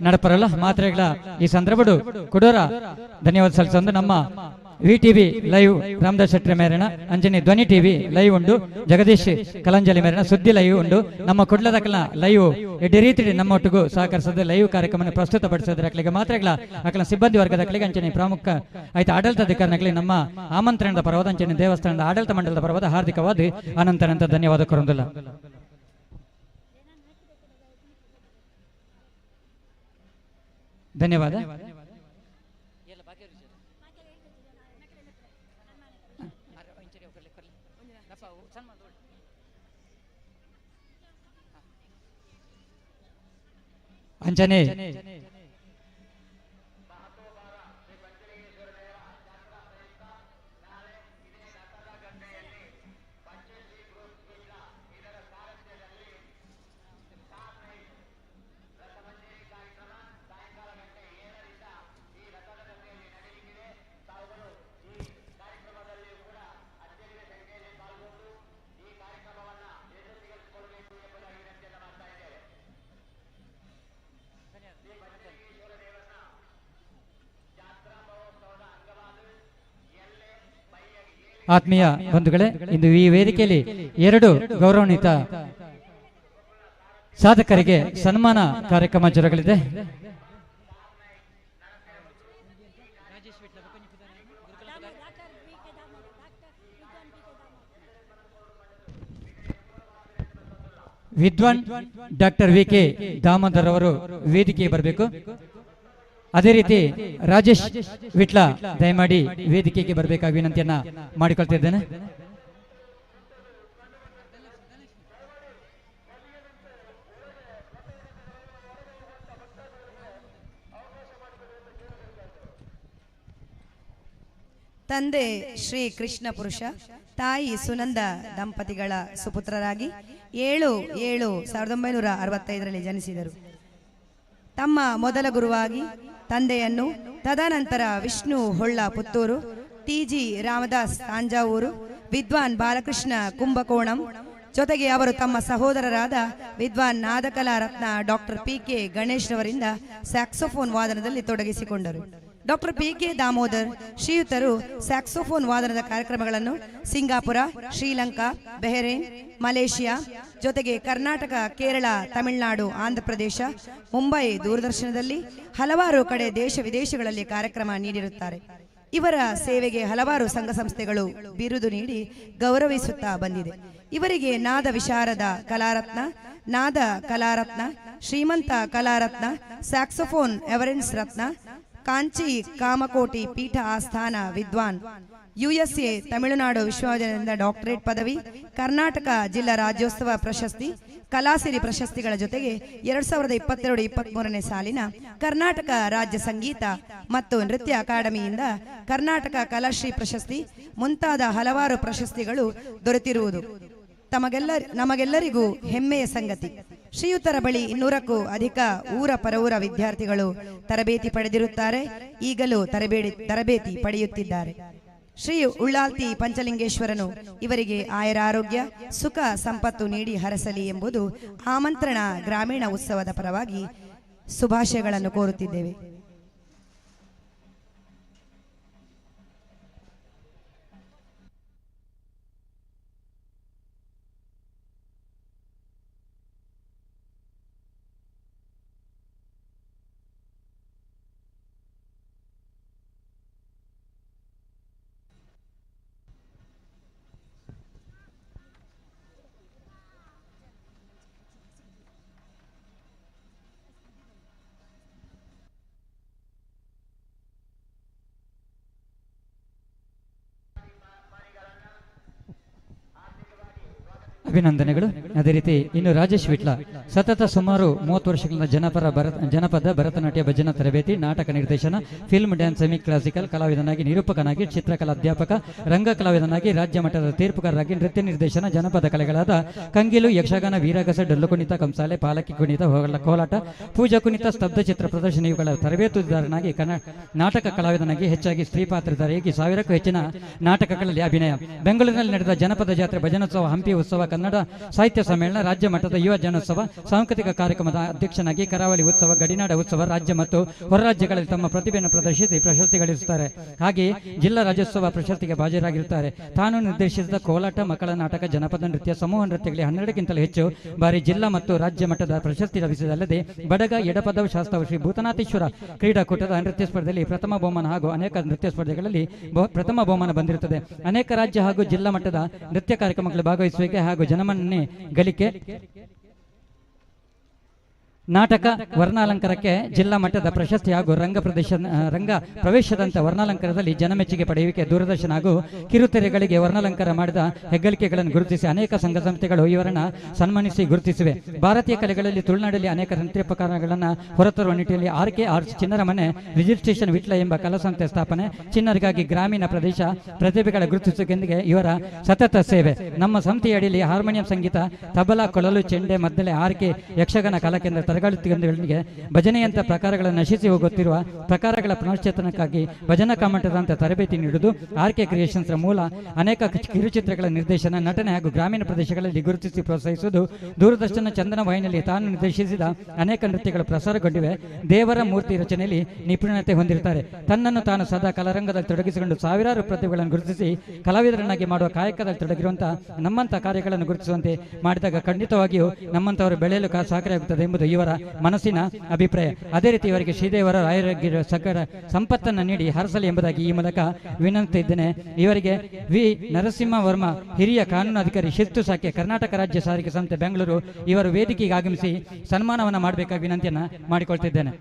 ನಡಪರಲ್ಲ ಮಾತ್ರೆಗಳ ಈ ಸಂದರ್ಭಡು ಕುಡೋರ ಧನ್ಯವಾದ ಸಲ್ಲಿಸೊಂದು ನಮ್ಮ ವಿಟಿವಿ ಲೈವ್ ರಾಮದಾಸ್ ಶೆಟ್ಟಿ ಮೇರಿನ ಅಂಜನಿ ಧ್ವನಿ ಟಿವಿ ಲೈವ್ ಉಂಡು ಜಗದೀಶ್ ಕಲಂಜಲಿ ಮೇರಿನ ಸುದ್ದಿ ಲೈವ್ ಉಂಡು ನಮ್ಮ ಕುಡ್ಲದಕಲ ಲೈವ್ ಎಡ್ಡಿ ರೀತಿ ನಮ್ಮ ಒಟ್ಟಿಗೂ ಸಹಕರಿಸೋದು ಲೈವ್ ಕಾರ್ಯಕ್ರಮ ಪ್ರಸ್ತುತಪಡಿಸೋದ್ರ ಅಕ್ಲಿಗೆ ಮಾತ್ರೆಗಳ ಅಕಲ ಸಿಬ್ಬಂದಿ ವರ್ಗದ ಅಕ್ಲಿಗೆ ಅಂಚನೆ ಪ್ರಮುಖ ಆಯ್ತು ಆಡಳಿತಾಧಿಕಾರಿಗಳಿಗೆ ನಮ್ಮ ಆಮಂತ್ರಣದ ಪರವಾದ ಅಂಚನೆ ದೇವಸ್ಥಾನದ ಆಡಳಿತ ಮಂಡಲದ ಪರವಾದ ಹಾರ್ದಿಕವಾದ ಅನಂತನಂತ ಧನ್ಯವಾದ ಕೊರಂದಿಲ್ಲ. ಧನ್ಯವಾದ. ಅಂಚನೆ ಆತ್ಮೀಯ ಬಂಧುಗಳೇ, ಇಂದು ಈ ವೇದಿಕೆಯಲ್ಲಿ ಎರಡು ಗೌರವಾನ್ವಿತ ಸಾಧಕರಿಗೆ ಸನ್ಮಾನ ಕಾರ್ಯಕ್ರಮ ಜರುಗಲಿದೆ. ವಿದ್ವಾನ್ ಡಾಕ್ಟರ್ ವಿ ಕೆ ದಾಮೋದರ್ ಅವರು ವೇದಿಕೆಗೆ ಬರಬೇಕು. ಅದೇ ರೀತಿ ರಾಜೇಶ್ ವಿಟ್ಲ ದಯಮಾಡಿ ವೇದಿಕೆಗೆ ಬರಬೇಕಾಗಿ ವಿನಂತಿಯನ್ನ ಮಾಡಿಕೊಳ್ತಿದ್ದೇನೆ. ತಂದೆ ಶ್ರೀ ಕೃಷ್ಣ ಪುರುಷ, ತಾಯಿ ಸುನಂದ ದಂಪತಿಗಳ ಸುಪುತ್ರರಾಗಿ 7/7/1965ರಲ್ಲಿ ಜನಿಸಿದರು. ತಮ್ಮ ಮೊದಲ ಗುರುವಾಗಿ ತಂದೆಯನ್ನು, ತದನಂತರ ವಿಷ್ಣು ಹೊಳ್ಳ ಪುತ್ತೂರು, ಟಿ ಜಿ ರಾಮದಾಸ್ ತಾಂಜಾವೂರು, ವಿದ್ವಾನ್ ಬಾಲಕೃಷ್ಣ ಕುಂಭಕೋಣಂ ಜೊತೆಗೆ ಅವರು ತಮ್ಮ ಸಹೋದರರಾದ ವಿದ್ವಾನ್ ನಾದಕಲಾ ರತ್ನ ಡಾಕ್ಟರ್ ಪಿ ಕೆ ಗಣೇಶ್ ರವರಿಂದ ಸ್ಯಾಕ್ಸೋಫೋನ್ ವಾದನದಲ್ಲಿ ತೊಡಗಿಸಿಕೊಂಡರು. ಡಾಕ್ಟರ್ ಪಿ ಕೆ ದಾಮೋದರ್ ಶ್ರೀಯುತರು ಸ್ಯಾಕ್ಸೋಫೋನ್ ವಾದನದ ಕಾರ್ಯಕ್ರಮಗಳನ್ನು ಸಿಂಗಾಪುರ, ಶ್ರೀಲಂಕಾ, ಬೆಹರೇನ್, ಮಲೇಷಿಯಾ ಜೊತೆಗೆ ಕರ್ನಾಟಕ, ಕೇರಳ, ತಮಿಳುನಾಡು, ಆಂಧ್ರಪ್ರದೇಶ, ಮುಂಬೈ ದೂರದರ್ಶನದಲ್ಲಿ ಹಲವಾರು ಕಡೆ ದೇಶ ವಿದೇಶಗಳಲ್ಲಿ ಕಾರ್ಯಕ್ರಮ ನೀಡಿರುತ್ತಾರೆ. ಇವರ ಸೇವೆಗೆ ಹಲವಾರು ಸಂಘ ಸಂಸ್ಥೆಗಳು ಬಿರುದು ನೀಡಿ ಗೌರವಿಸುತ್ತಾ ಬಂದಿದೆ. ಇವರಿಗೆ ನಾದ ವಿಶಾರದ ಕಲಾರತ್ನ, ನಾದ ಕಲಾರತ್ನ, ಶ್ರೀಮಂತ ಕಲಾರತ್ನ, ಸ್ಯಾಕ್ಸೋಫೋನ್ ಎವರೆನ್ಸ್ ರತ್ನ, ಕಾಂಚಿ ಕಾಮಕೋಟಿ ಪೀಠ ಆಸ್ಥಾನ ವಿದ್ವಾನ್, ಯುಎಸ್ಎ ತಮಿಳುನಾಡು ವಿಶ್ವವಿದ್ಯಾಲಯದಿಂದ ಡಾಕ್ಟರೇಟ್ ಪದವಿ, ಕರ್ನಾಟಕ ಜಿಲ್ಲಾ ರಾಜ್ಯೋತ್ಸವ ಪ್ರಶಸ್ತಿ, ಕಲಾಸಿರಿ ಪ್ರಶಸ್ತಿಗಳ ಜೊತೆಗೆ 2022-23 ಸಾಲಿನ ಕರ್ನಾಟಕ ರಾಜ್ಯ ಸಂಗೀತ ಮತ್ತು ನೃತ್ಯ ಅಕಾಡೆಮಿಯಿಂದ ಕರ್ನಾಟಕ ಕಲಾಶ್ರೀ ಪ್ರಶಸ್ತಿ ಮುಂತಾದ ಹಲವಾರು ಪ್ರಶಸ್ತಿಗಳು ದೊರೆತಿರುವುದು ನಮಗೆಲ್ಲರಿಗೂ ಹೆಮ್ಮೆಯ ಸಂಗತಿ. ಶ್ರೀಯುತರ ಬಳಿ 200ಕ್ಕೂ ಅಧಿಕ ಊರ ಪರವೂರ ವಿದ್ಯಾರ್ಥಿಗಳು ತರಬೇತಿ ಪಡೆದಿರುತ್ತಾರೆ, ಈಗಲೂ ತರಬೇತಿ ಪಡೆಯುತ್ತಿದ್ದಾರೆ. ಶ್ರೀ ಉಳ್ಳಾಲ್ತಿ ಪಂಚಲಿಂಗೇಶ್ವರನು ಇವರಿಗೆ ಆಯರ ಆರೋಗ್ಯ, ಸುಖ ಸಂಪತ್ತು ನೀಡಿ ಹರಸಲಿ ಎಂಬುದು ಆಮಂತ್ರಣ ಗ್ರಾಮೀಣ ಉತ್ಸವದ ಪರವಾಗಿ ಶುಭಾಶಯಗಳನ್ನು ಕೋರುತ್ತಿದ್ದೇವೆ. ಅಭಿನಂದನೆಗಳು. ಅದೇ ರೀತಿ ಇನ್ನು ರಾಜೇಶ್ ವಿಟ್ಲ ಸತತ ಸುಮಾರು 30 ವರ್ಷಗಳಿಂದ ಜನಪದ ಭರತನಾಟ್ಯ ಭಜನಾ ತರಬೇತಿ, ನಾಟಕ ನಿರ್ದೇಶನ, ಫಿಲ್ಮ್ ಡ್ಯಾನ್ಸ್, ಸೆಮಿ ಕ್ಲಾಸಿಕಲ್ ಕಲಾವಿದನಾಗಿ, ನಿರೂಪಕನಾಗಿ, ಚಿತ್ರಕಲಾ ಅಧ್ಯಾಪಕ, ರಂಗ ಕಲಾವಿದನಾಗಿ, ರಾಜ್ಯ ಮಟ್ಟದ ತೀರ್ಪುಗಾರರಾಗಿ, ನೃತ್ಯ ನಿರ್ದೇಶನ, ಜನಪದ ಕಲೆಗಳಾದ ಕಂಗಿಲು, ಯಕ್ಷಗಾನ, ವೀರಗಸ, ಡೊಳ್ಳು ಕುಣಿತ, ಕಂಸಾಲೆ, ಪಾಲಕಿ ಕುಣಿತ, ಕೋಲಾಟ, ಪೂಜಾ ಕುಣಿತ, ಸ್ತಬ್ಧ ಚಿತ್ರ ಪ್ರದರ್ಶನ ಇವುಗಳ ತರಬೇತುದಾರನಾಗಿ, ನಾಟಕ ಕಲಾವಿದನಾಗಿ, ಹೆಚ್ಚಾಗಿ ಸ್ತ್ರೀ ಪಾತ್ರಧಾರಿಯಾಗಿ 1000ಕ್ಕೂ ಹೆಚ್ಚಿನ ನಾಟಕಗಳಲ್ಲಿ ಅಭಿನಯ. ಬೆಂಗಳೂರಿನಲ್ಲಿ ನಡೆದ ಜನಪದ ಜಾತ್ರೆ, ಭಜನೋತ್ಸವ, ಹಂಪಿ ಉತ್ಸವ, ಕನ್ನಡ ಸಾಹಿತ್ಯ ಸಮ್ಮೇಳನ, ರಾಜ್ಯ ಮಟ್ಟದ ಯುವ ಜನೋತ್ಸವ, ಸಾಂಸ್ಕೃತಿಕ ಕಾರ್ಯಕ್ರಮದ ಅಧ್ಯಕ್ಷನಾಗಿ, ಕರಾವಳಿ ಉತ್ಸವ, ಗಡಿನಾಡ ಉತ್ಸವ, ರಾಜ್ಯ ಮತ್ತು ಹೊರ ರಾಜ್ಯಗಳಲ್ಲಿ ತಮ್ಮ ಪ್ರತಿಭೆಯನ್ನು ಪ್ರದರ್ಶಿಸಿ ಪ್ರಶಸ್ತಿ ಗಳಿಸುತ್ತಾರೆ. ಹಾಗೆಯೇ ಜಿಲ್ಲಾ ರಾಜ್ಯೋತ್ಸವ ಪ್ರಶಸ್ತಿಗೆ ಭಾಜರಾಗಿರುತ್ತಾರೆ. ತಾನು ನಿರ್ದೇಶಿಸಿದ ಕೋಲಾಟ, ಮಕ್ಕಳ ನಾಟಕ, ಜನಪದ ನೃತ್ಯ, ಸಮೂಹ ನೃತ್ಯಗಳಿಗೆ 12ಕ್ಕಿಂತಲೂ ಹೆಚ್ಚು ಬಾರಿ ಜಿಲ್ಲಾ ಮತ್ತು ರಾಜ್ಯ ಮಟ್ಟದ ಪ್ರಶಸ್ತಿ ಲಭಿಸಿದಲ್ಲದೆ ಬಡಗ, ಎಡಪದವು, ಶಾಸ್ತ್ರವು ಶ್ರೀ ಭೂತನಾಥೇಶ್ವರ ಕ್ರೀಡಾಕೂಟದ ನೃತ್ಯ ಸ್ಪರ್ಧೆಯಲ್ಲಿ ಪ್ರಥಮ ಬಹುಮಾನ ಹಾಗೂ ಅನೇಕ ನೃತ್ಯ ಸ್ಪರ್ಧೆಗಳಲ್ಲಿ ಪ್ರಥಮ ಬಹುಮಾನ ಬಂದಿರುತ್ತದೆ. ಅನೇಕ ರಾಜ್ಯ ಹಾಗೂ ಜಿಲ್ಲಾ ಮಟ್ಟದ ನೃತ್ಯ ಕಾರ್ಯಕ್ರಮಗಳಲ್ಲಿ ಭಾಗವಹಿಸುವಿಕೆ ಹಾಗೂ ಜನಮನ್ನಣೆ ಗಳಿಕೆ. ನಾಟಕ ವರ್ಣಾಲಂಕಾರಕ್ಕೆ ಜಿಲ್ಲಾ ಮಟ್ಟದ ಪ್ರಶಸ್ತಿ ಹಾಗೂ ರಂಗ ಪ್ರವೇಶದಂಥ ವರ್ಣಾಲಂಕಾರದಲ್ಲಿ ಜನಮೆಚ್ಚುಗೆ ಪಡೆಯುವಿಕೆ, ದೂರದರ್ಶನ ಹಾಗೂ ಕಿರುತೆರೆಗಳಿಗೆ ವರ್ಣಾಲಂಕಾರ ಮಾಡಿದ ಹೆಗ್ಗಳಿಕೆಗಳನ್ನು ಗುರುತಿಸಿ ಅನೇಕ ಸಂಘ ಸಂಸ್ಥೆಗಳು ಇವರನ್ನು ಸನ್ಮಾನಿಸಿ ಗುರುತಿಸಿವೆ. ಭಾರತೀಯ ಕಲೆಗಳಲ್ಲಿ ತುಳುನಾಡಲ್ಲಿ ಅನೇಕ ನೃತ್ಯ ಪ್ರಕಾರಗಳನ್ನು ಹೊರತರುವ ನಿಟ್ಟಿನಲ್ಲಿ ಆರ್ ಕೆ ಆರ್ಟ್ಸ್ ಚಿನ್ನರ ಮನೆ ರಿಜಿಸ್ಟ್ರೇಷನ್ ವಿಟ್ಲ ಎಂಬ ಕಲಾಸಂಸ್ಥೆ ಸ್ಥಾಪನೆ, ಚಿನ್ನರಿಗಾಗಿ ಗ್ರಾಮೀಣ ಪ್ರದೇಶ ಪ್ರತಿಭೆಗಳ ಗುರುತಿಸುವುದೊಂದಿಗೆ ಇವರ ಸತತ ಸೇವೆ. ನಮ್ಮ ಸಂಸ್ಥೆಯ ಅಡಿಯಲ್ಲಿ ಹಾರ್ಮೋನಿಯಂ ಸಂಗೀತ, ತಬಲಾ, ಕೊಳಲು, ಚೆಂಡೆ, ಮದ್ದಳೆ, ಆರ್ ಕೆ ಯಕ್ಷಗಾನ ಕಲಾಕೇಂದ್ರ ತರಗತಿಗಳಿಗೆ ಭಜನೆಯಂಥ ಪ್ರಕಾರಗಳನ್ನು ನಶಿಸಿ ಹೋಗುತ್ತಿರುವ ಪ್ರಕಾರಗಳ ಪುನಶ್ಚೇತನಕ್ಕಾಗಿ ಭಜನಾ ಕಮ್ಮಟದಂಥ ತರಬೇತಿ ನೀಡುವುದು ಆರ್ ಕೆ ಕ್ರಿಯೇಷನ್ಸ್ ಮೂಲ ಅನೇಕ ಕಿರುಚಿತ್ರಗಳ ನಿರ್ದೇಶನ, ನಟನೆ ಹಾಗೂ ಗ್ರಾಮೀಣ ಪ್ರದೇಶಗಳಲ್ಲಿ ಗುರುತಿಸಿ ಪ್ರೋತ್ಸಾಹಿಸುವುದು. ದೂರದರ್ಶನ ಚಂದನ ವಾಹಿನಿಯಲ್ಲಿ ತಾನು ನಿರ್ದೇಶಿಸಿದ ಅನೇಕ ನೃತ್ಯಗಳು ಪ್ರಸಾರಗೊಂಡಿವೆ. ದೇವರ ಮೂರ್ತಿ ರಚನೆಯಲ್ಲಿ ನಿಪುಣತೆ ಹೊಂದಿರುತ್ತಾರೆ. ತನ್ನನ್ನು ತಾನು ಸದಾ ಕಲಾರಂಗದಲ್ಲಿ ತೊಡಗಿಸಿಕೊಂಡು ಸಾವಿರಾರು ಪ್ರತಿಭೆಗಳನ್ನು ಗುರುತಿಸಿ ಕಲಾವಿದರನ್ನಾಗಿ ಮಾಡುವ ಕಾಯಕದಲ್ಲಿ ತೊಡಗಿರುವಂತಹ ನಮ್ಮಂಥ ಕಾರ್ಯಗಳನ್ನು ಗುರುತಿಸುವಂತೆ ಮಾಡಿದಾಗ ಖಂಡಿತವಾಗಿಯೂ ನಮ್ಮಂಥವರು ಬೆಳೆಯಲು ಸಹಕಾರಿಯಾಗುತ್ತದೆ ಎಂಬುದು ಇವರ ಮನಸ್ಸಿನ ಅಭಿಪ್ರಾಯ. ಅದೇ ರೀತಿ ಇವರಿಗೆ ಶ್ರೀದೇವರ ಆರೋಗ್ಯ ಸಕರ ಸಂಪತ್ತನ್ನು ನೀಡಿ ಹರಸಲಿ ಎಂಬುದಾಗಿ ಈ ಮೂಲಕ ವಿನಂತಿಸಿದ್ದೇನೆ. ಇವರಿಗೆ ವಿ ನರಸಿಂಹ ವರ್ಮ, ಹಿರಿಯ ಕಾನೂನು ಅಧಿಕಾರಿ, ಶಿಸ್ತು ಶಾಖೆ, ಕರ್ನಾಟಕ ರಾಜ್ಯ ಸಾರಿಗೆ ಸಂಸ್ಥೆ, ಬೆಂಗಳೂರು, ಇವರು ವೇದಿಕೆಗೆ ಆಗಮಿಸಿ ಸನ್ಮಾನವನ್ನು ಮಾಡಬೇಕಾಗಿ ವಿನಂತಿಯನ್ನು ಮಾಡಿಕೊಳ್ತಿದ್ದೇನೆ.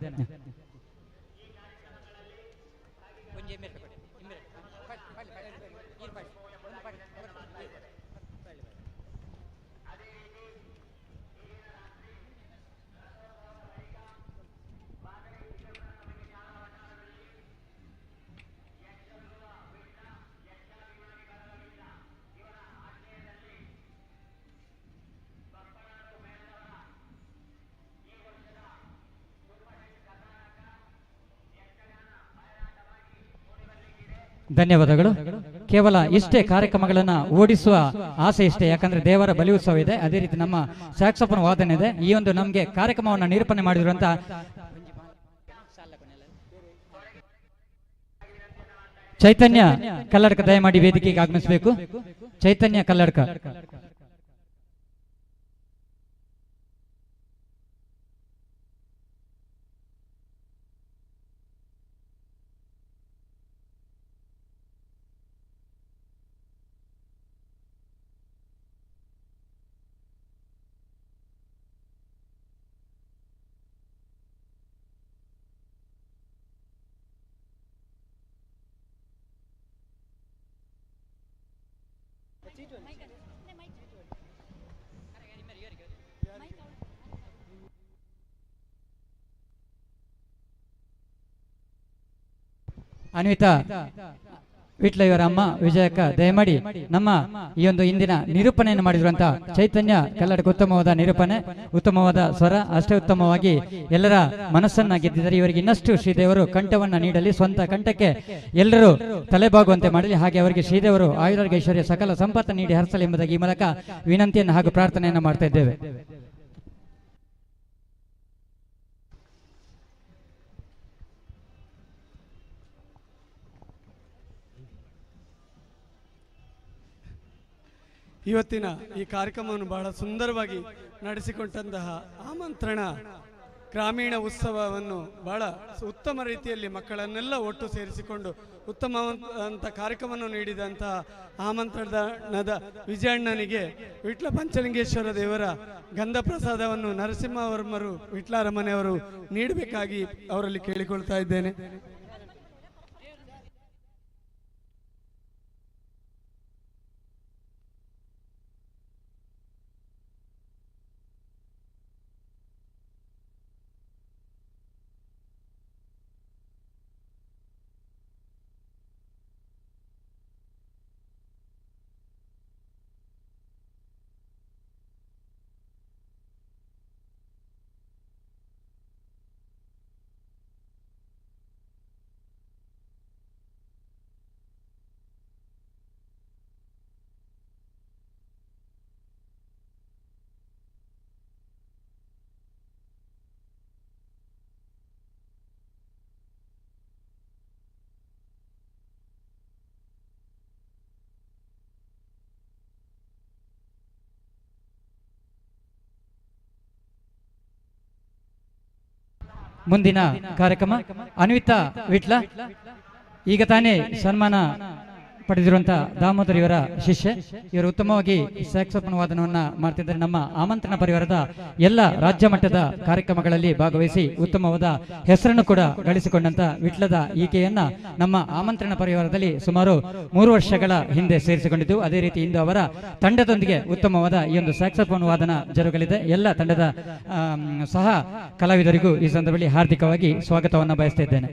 ಧನ್ಯವಾದಗಳು. ಕೇವಲ ಇಷ್ಟೇ ಕಾರ್ಯಕ್ರಮಗಳನ್ನು ಓಡಿಸುವ ಆಸೆ ಇಷ್ಟೇ, ಯಾಕಂದ್ರೆ ದೇವರ ಬಲಿ ಉತ್ಸವ ಇದೆ, ಅದೇ ರೀತಿ ನಮ್ಮ ಸ್ಯಾಕ್ಸೋಫೋನ್ ವಾದನೆ ಇದೆ. ಈ ಒಂದು ನಮಗೆ ಕಾರ್ಯಕ್ರಮವನ್ನು ನಿರೂಪಣೆ ಮಾಡಿರುವಂತ ಚೈತನ್ಯ ಕಲ್ಲಡ್ಕ ದಯಮಾಡಿ ವೇದಿಕೆಗೆ ಆಗಮಿಸಬೇಕು. ಚೈತನ್ಯ ಕಲ್ಲಡ್ಕ. ಅನ್ವಿತಾ ವಿಟ್ಲ ಇವರ ಅಮ್ಮ ವಿಜಯಕ್ಕ ದಯಮಾಡಿ ನಮ್ಮ ಈ ಒಂದು ಇಂದಿನ ನಿರೂಪಣೆಯನ್ನು ಮಾಡಿರುವಂತಹ ಚೈತನ್ಯ ಕಲ್ಲಡಕ್ಕೆ ಉತ್ತಮವಾದ ನಿರೂಪಣೆ, ಉತ್ತಮವಾದ ಸ್ವರ, ಅಷ್ಟೇ ಉತ್ತಮವಾಗಿ ಎಲ್ಲರ ಮನಸ್ಸನ್ನ ಗೆದ್ದಿದ್ದಾರೆ. ಇವರಿಗೆ ಇನ್ನಷ್ಟು ಶ್ರೀದೇವರು ಕಂಠವನ್ನ ನೀಡಲಿ, ಸ್ವಂತ ಕಂಠಕ್ಕೆ ಎಲ್ಲರೂ ತಲೆಬಾಗುವಂತೆ ಮಾಡಲಿ, ಹಾಗೆ ಅವರಿಗೆ ಶ್ರೀದೇವರು ಆಯುರಾರೋಗ್ಯ ಐಶ್ವರ್ಯ ಸಕಲ ಸಂಪತ್ತು ನೀಡಿ ಹರಸಲಿ ಎಂಬುದಾಗಿ ಈ ಮೂಲಕ ವಿನಂತಿಯನ್ನು ಹಾಗೂ ಪ್ರಾರ್ಥನೆಯನ್ನು ಮಾಡ್ತಾ ಇದ್ದೇವೆ. ಇವತ್ತಿನ ಈ ಕಾರ್ಯಕ್ರಮವನ್ನು ಬಹಳ ಸುಂದರವಾಗಿ ನಡೆಸಿಕೊಂಡಂತಹ ಆಮಂತ್ರಣ ಗ್ರಾಮೀಣ ಉತ್ಸವವನ್ನು ಬಹಳ ಉತ್ತಮ ರೀತಿಯಲ್ಲಿ ಮಕ್ಕಳನ್ನೆಲ್ಲ ಒಟ್ಟು ಸೇರಿಸಿಕೊಂಡು ಉತ್ತಮವಾದಂಥ ಕಾರ್ಯಕ್ರಮವನ್ನು ನೀಡಿದಂತಹ ಆಮಂತ್ರಣದ ವಿಜಯಣ್ಣನಿಗೆ ವಿಟ್ಲ ಪಂಚಲಿಂಗೇಶ್ವರ ದೇವರ ಗಂಧ ಪ್ರಸಾದವನ್ನು ನರಸಿಂಹವರ್ಮರು ವಿಟ್ಲಾರ ಮನೆಯವರು ನೀಡಬೇಕಾಗಿ ಅವರಲ್ಲಿ ಕೇಳಿಕೊಳ್ತಾ ಇದ್ದೇನೆ. ಮುಂದಿನ ಕಾರ್ಯಕ್ರಮ ಅನ್ವಿತಾ ವಿಟ್ಲ ಈಗ ತಾನೇ ಸನ್ಮಾನ ಪಡೆದಿರುವಂತಹ ದಾಮೋದರ್ ಇವರ ಶಿಷ್ಯ. ಇವರು ಉತ್ತಮವಾಗಿ ಸ್ಯಾಕ್ಸೋಫೋನ್ ವಾದನವನ್ನು ಮಾಡ್ತಿದ್ದಾರೆ. ನಮ್ಮ ಆಮಂತ್ರಣ ಪರಿವಾರದ ಎಲ್ಲ ರಾಜ್ಯ ಮಟ್ಟದ ಕಾರ್ಯಕ್ರಮಗಳಲ್ಲಿ ಭಾಗವಹಿಸಿ ಉತ್ತಮವಾದ ಹೆಸರನ್ನು ಕೂಡ ಗಳಿಸಿಕೊಂಡಂತ ವಿಟ್ಲದ ಈಕೆಯನ್ನ ನಮ್ಮ ಆಮಂತ್ರಣ ಪರಿವಾರದಲ್ಲಿ ಸುಮಾರು 3 ವರ್ಷಗಳ ಹಿಂದೆ ಸೇರಿಸಿಕೊಂಡಿದ್ದು, ಅದೇ ರೀತಿ ಇಂದು ಅವರ ತಂಡದೊಂದಿಗೆ ಉತ್ತಮವಾದ ಈ ಒಂದು ಸ್ಯಾಕ್ಸೋಫೋನ್ ವಾದನ ಜರುಗಲಿದೆ. ಎಲ್ಲ ತಂಡದ ಸಹ ಕಲಾವಿದರಿಗೂ ಈ ಸಂದರ್ಭದಲ್ಲಿ ಹಾರ್ದಿಕವಾಗಿ ಸ್ವಾಗತವನ್ನು ಬಯಸ್ತಾ ಇದ್ದೇನೆ.